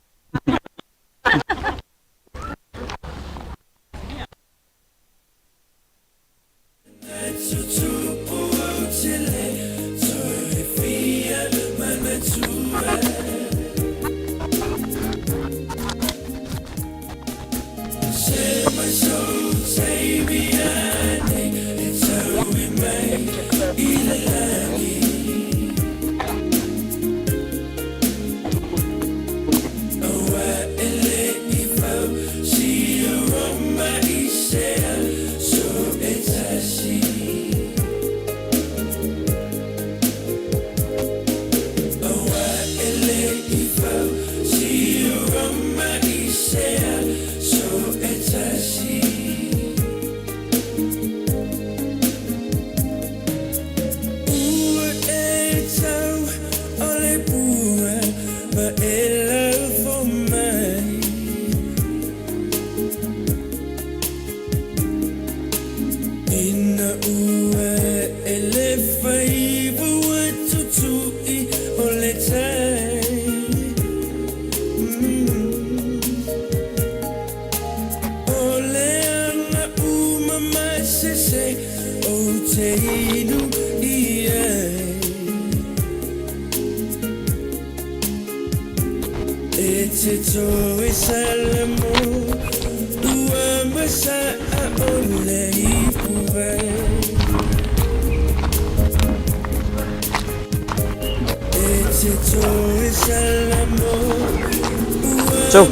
Ua e tau o le pua ma e lafo mai. Ina ua e le faiva ua tutui o le tai. O le aga uma masese o te inu i ai. E te toe salamo ua masa a o le ipu. Tchau.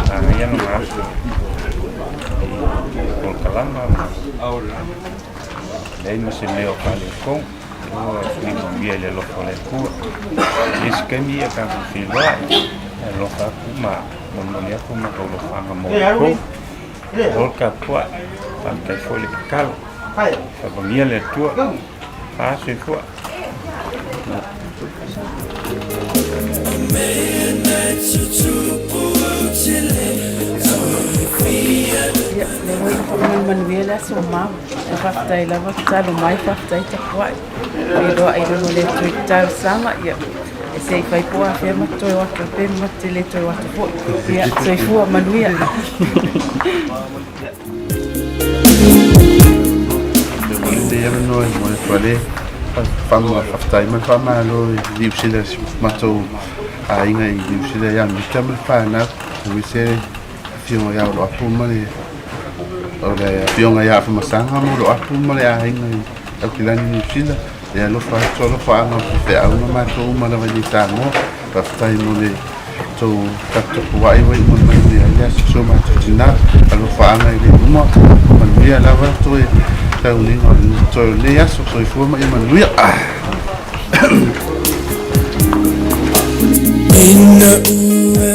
Manaia lona aso i polokalama ma leai ma se mea o faaletonu, ua fia manuia i le alofa o le Atua. I isi taimi ia tatou feiloai, e alofa atu ma molimoli atu matou alofaaga mo outou. Malo le tapuai, faafetai foi le tatalo. Faamanuia le Atua. Fa soifua. Ia, lea ua iu foi ma le manuia le aso mau. Ae faafetai lava tatalo mai, faafetai tapuai. Feiloai i luma o le Atua i talosaga, ia, e se i fai po o afea ma te toe o atu ai pe ma te le toe o atu foi. Ia, soifua manuia. Lenei avanoa e momoli atu ai le faafetai ma le faamalo i Niu Sila si matou aiga i Niu Sila ia Mita ma le fanau, aemaise le afioga ia Oloapu ma le o le afioga ia Afamasaga ma Oloapu ma le aiga i Aukilani Niu Sila. E alofa atu alofaaga o faifeau ma matou uma lava i nei Samoa. Faafetai mo le tou taputapuai ua iu mai manuia ai le aso si o matou tina. Alofaaga i le uma, manuia lava toe tauniga o toe o lenei aso. Soifua ma ia manuia. Ina ua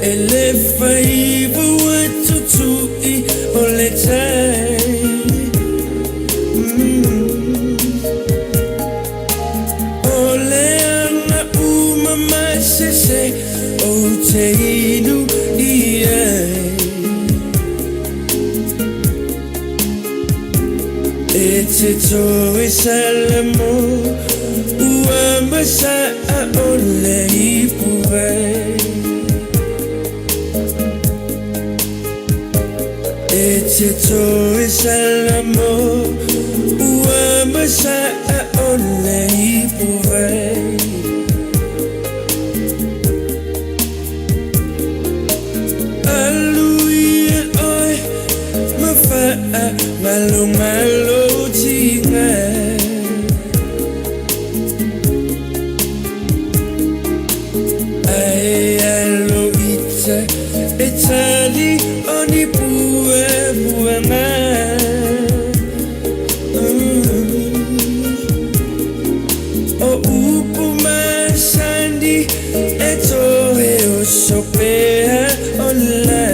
e le faiva ua tutui o le tai. O le aga uma masese ou te inu i ai. E te toe salamo ua masaa o le ipu vai. E te toe salamo ua masaa o le ipu vai. Alu ia oe ma faa malomalo tiga. Ae alo ita e tali o ni puapuaga. O upu masani e toe oso pea ola.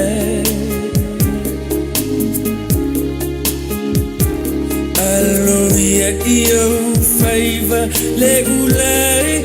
Alo ia i ou faiva le ula e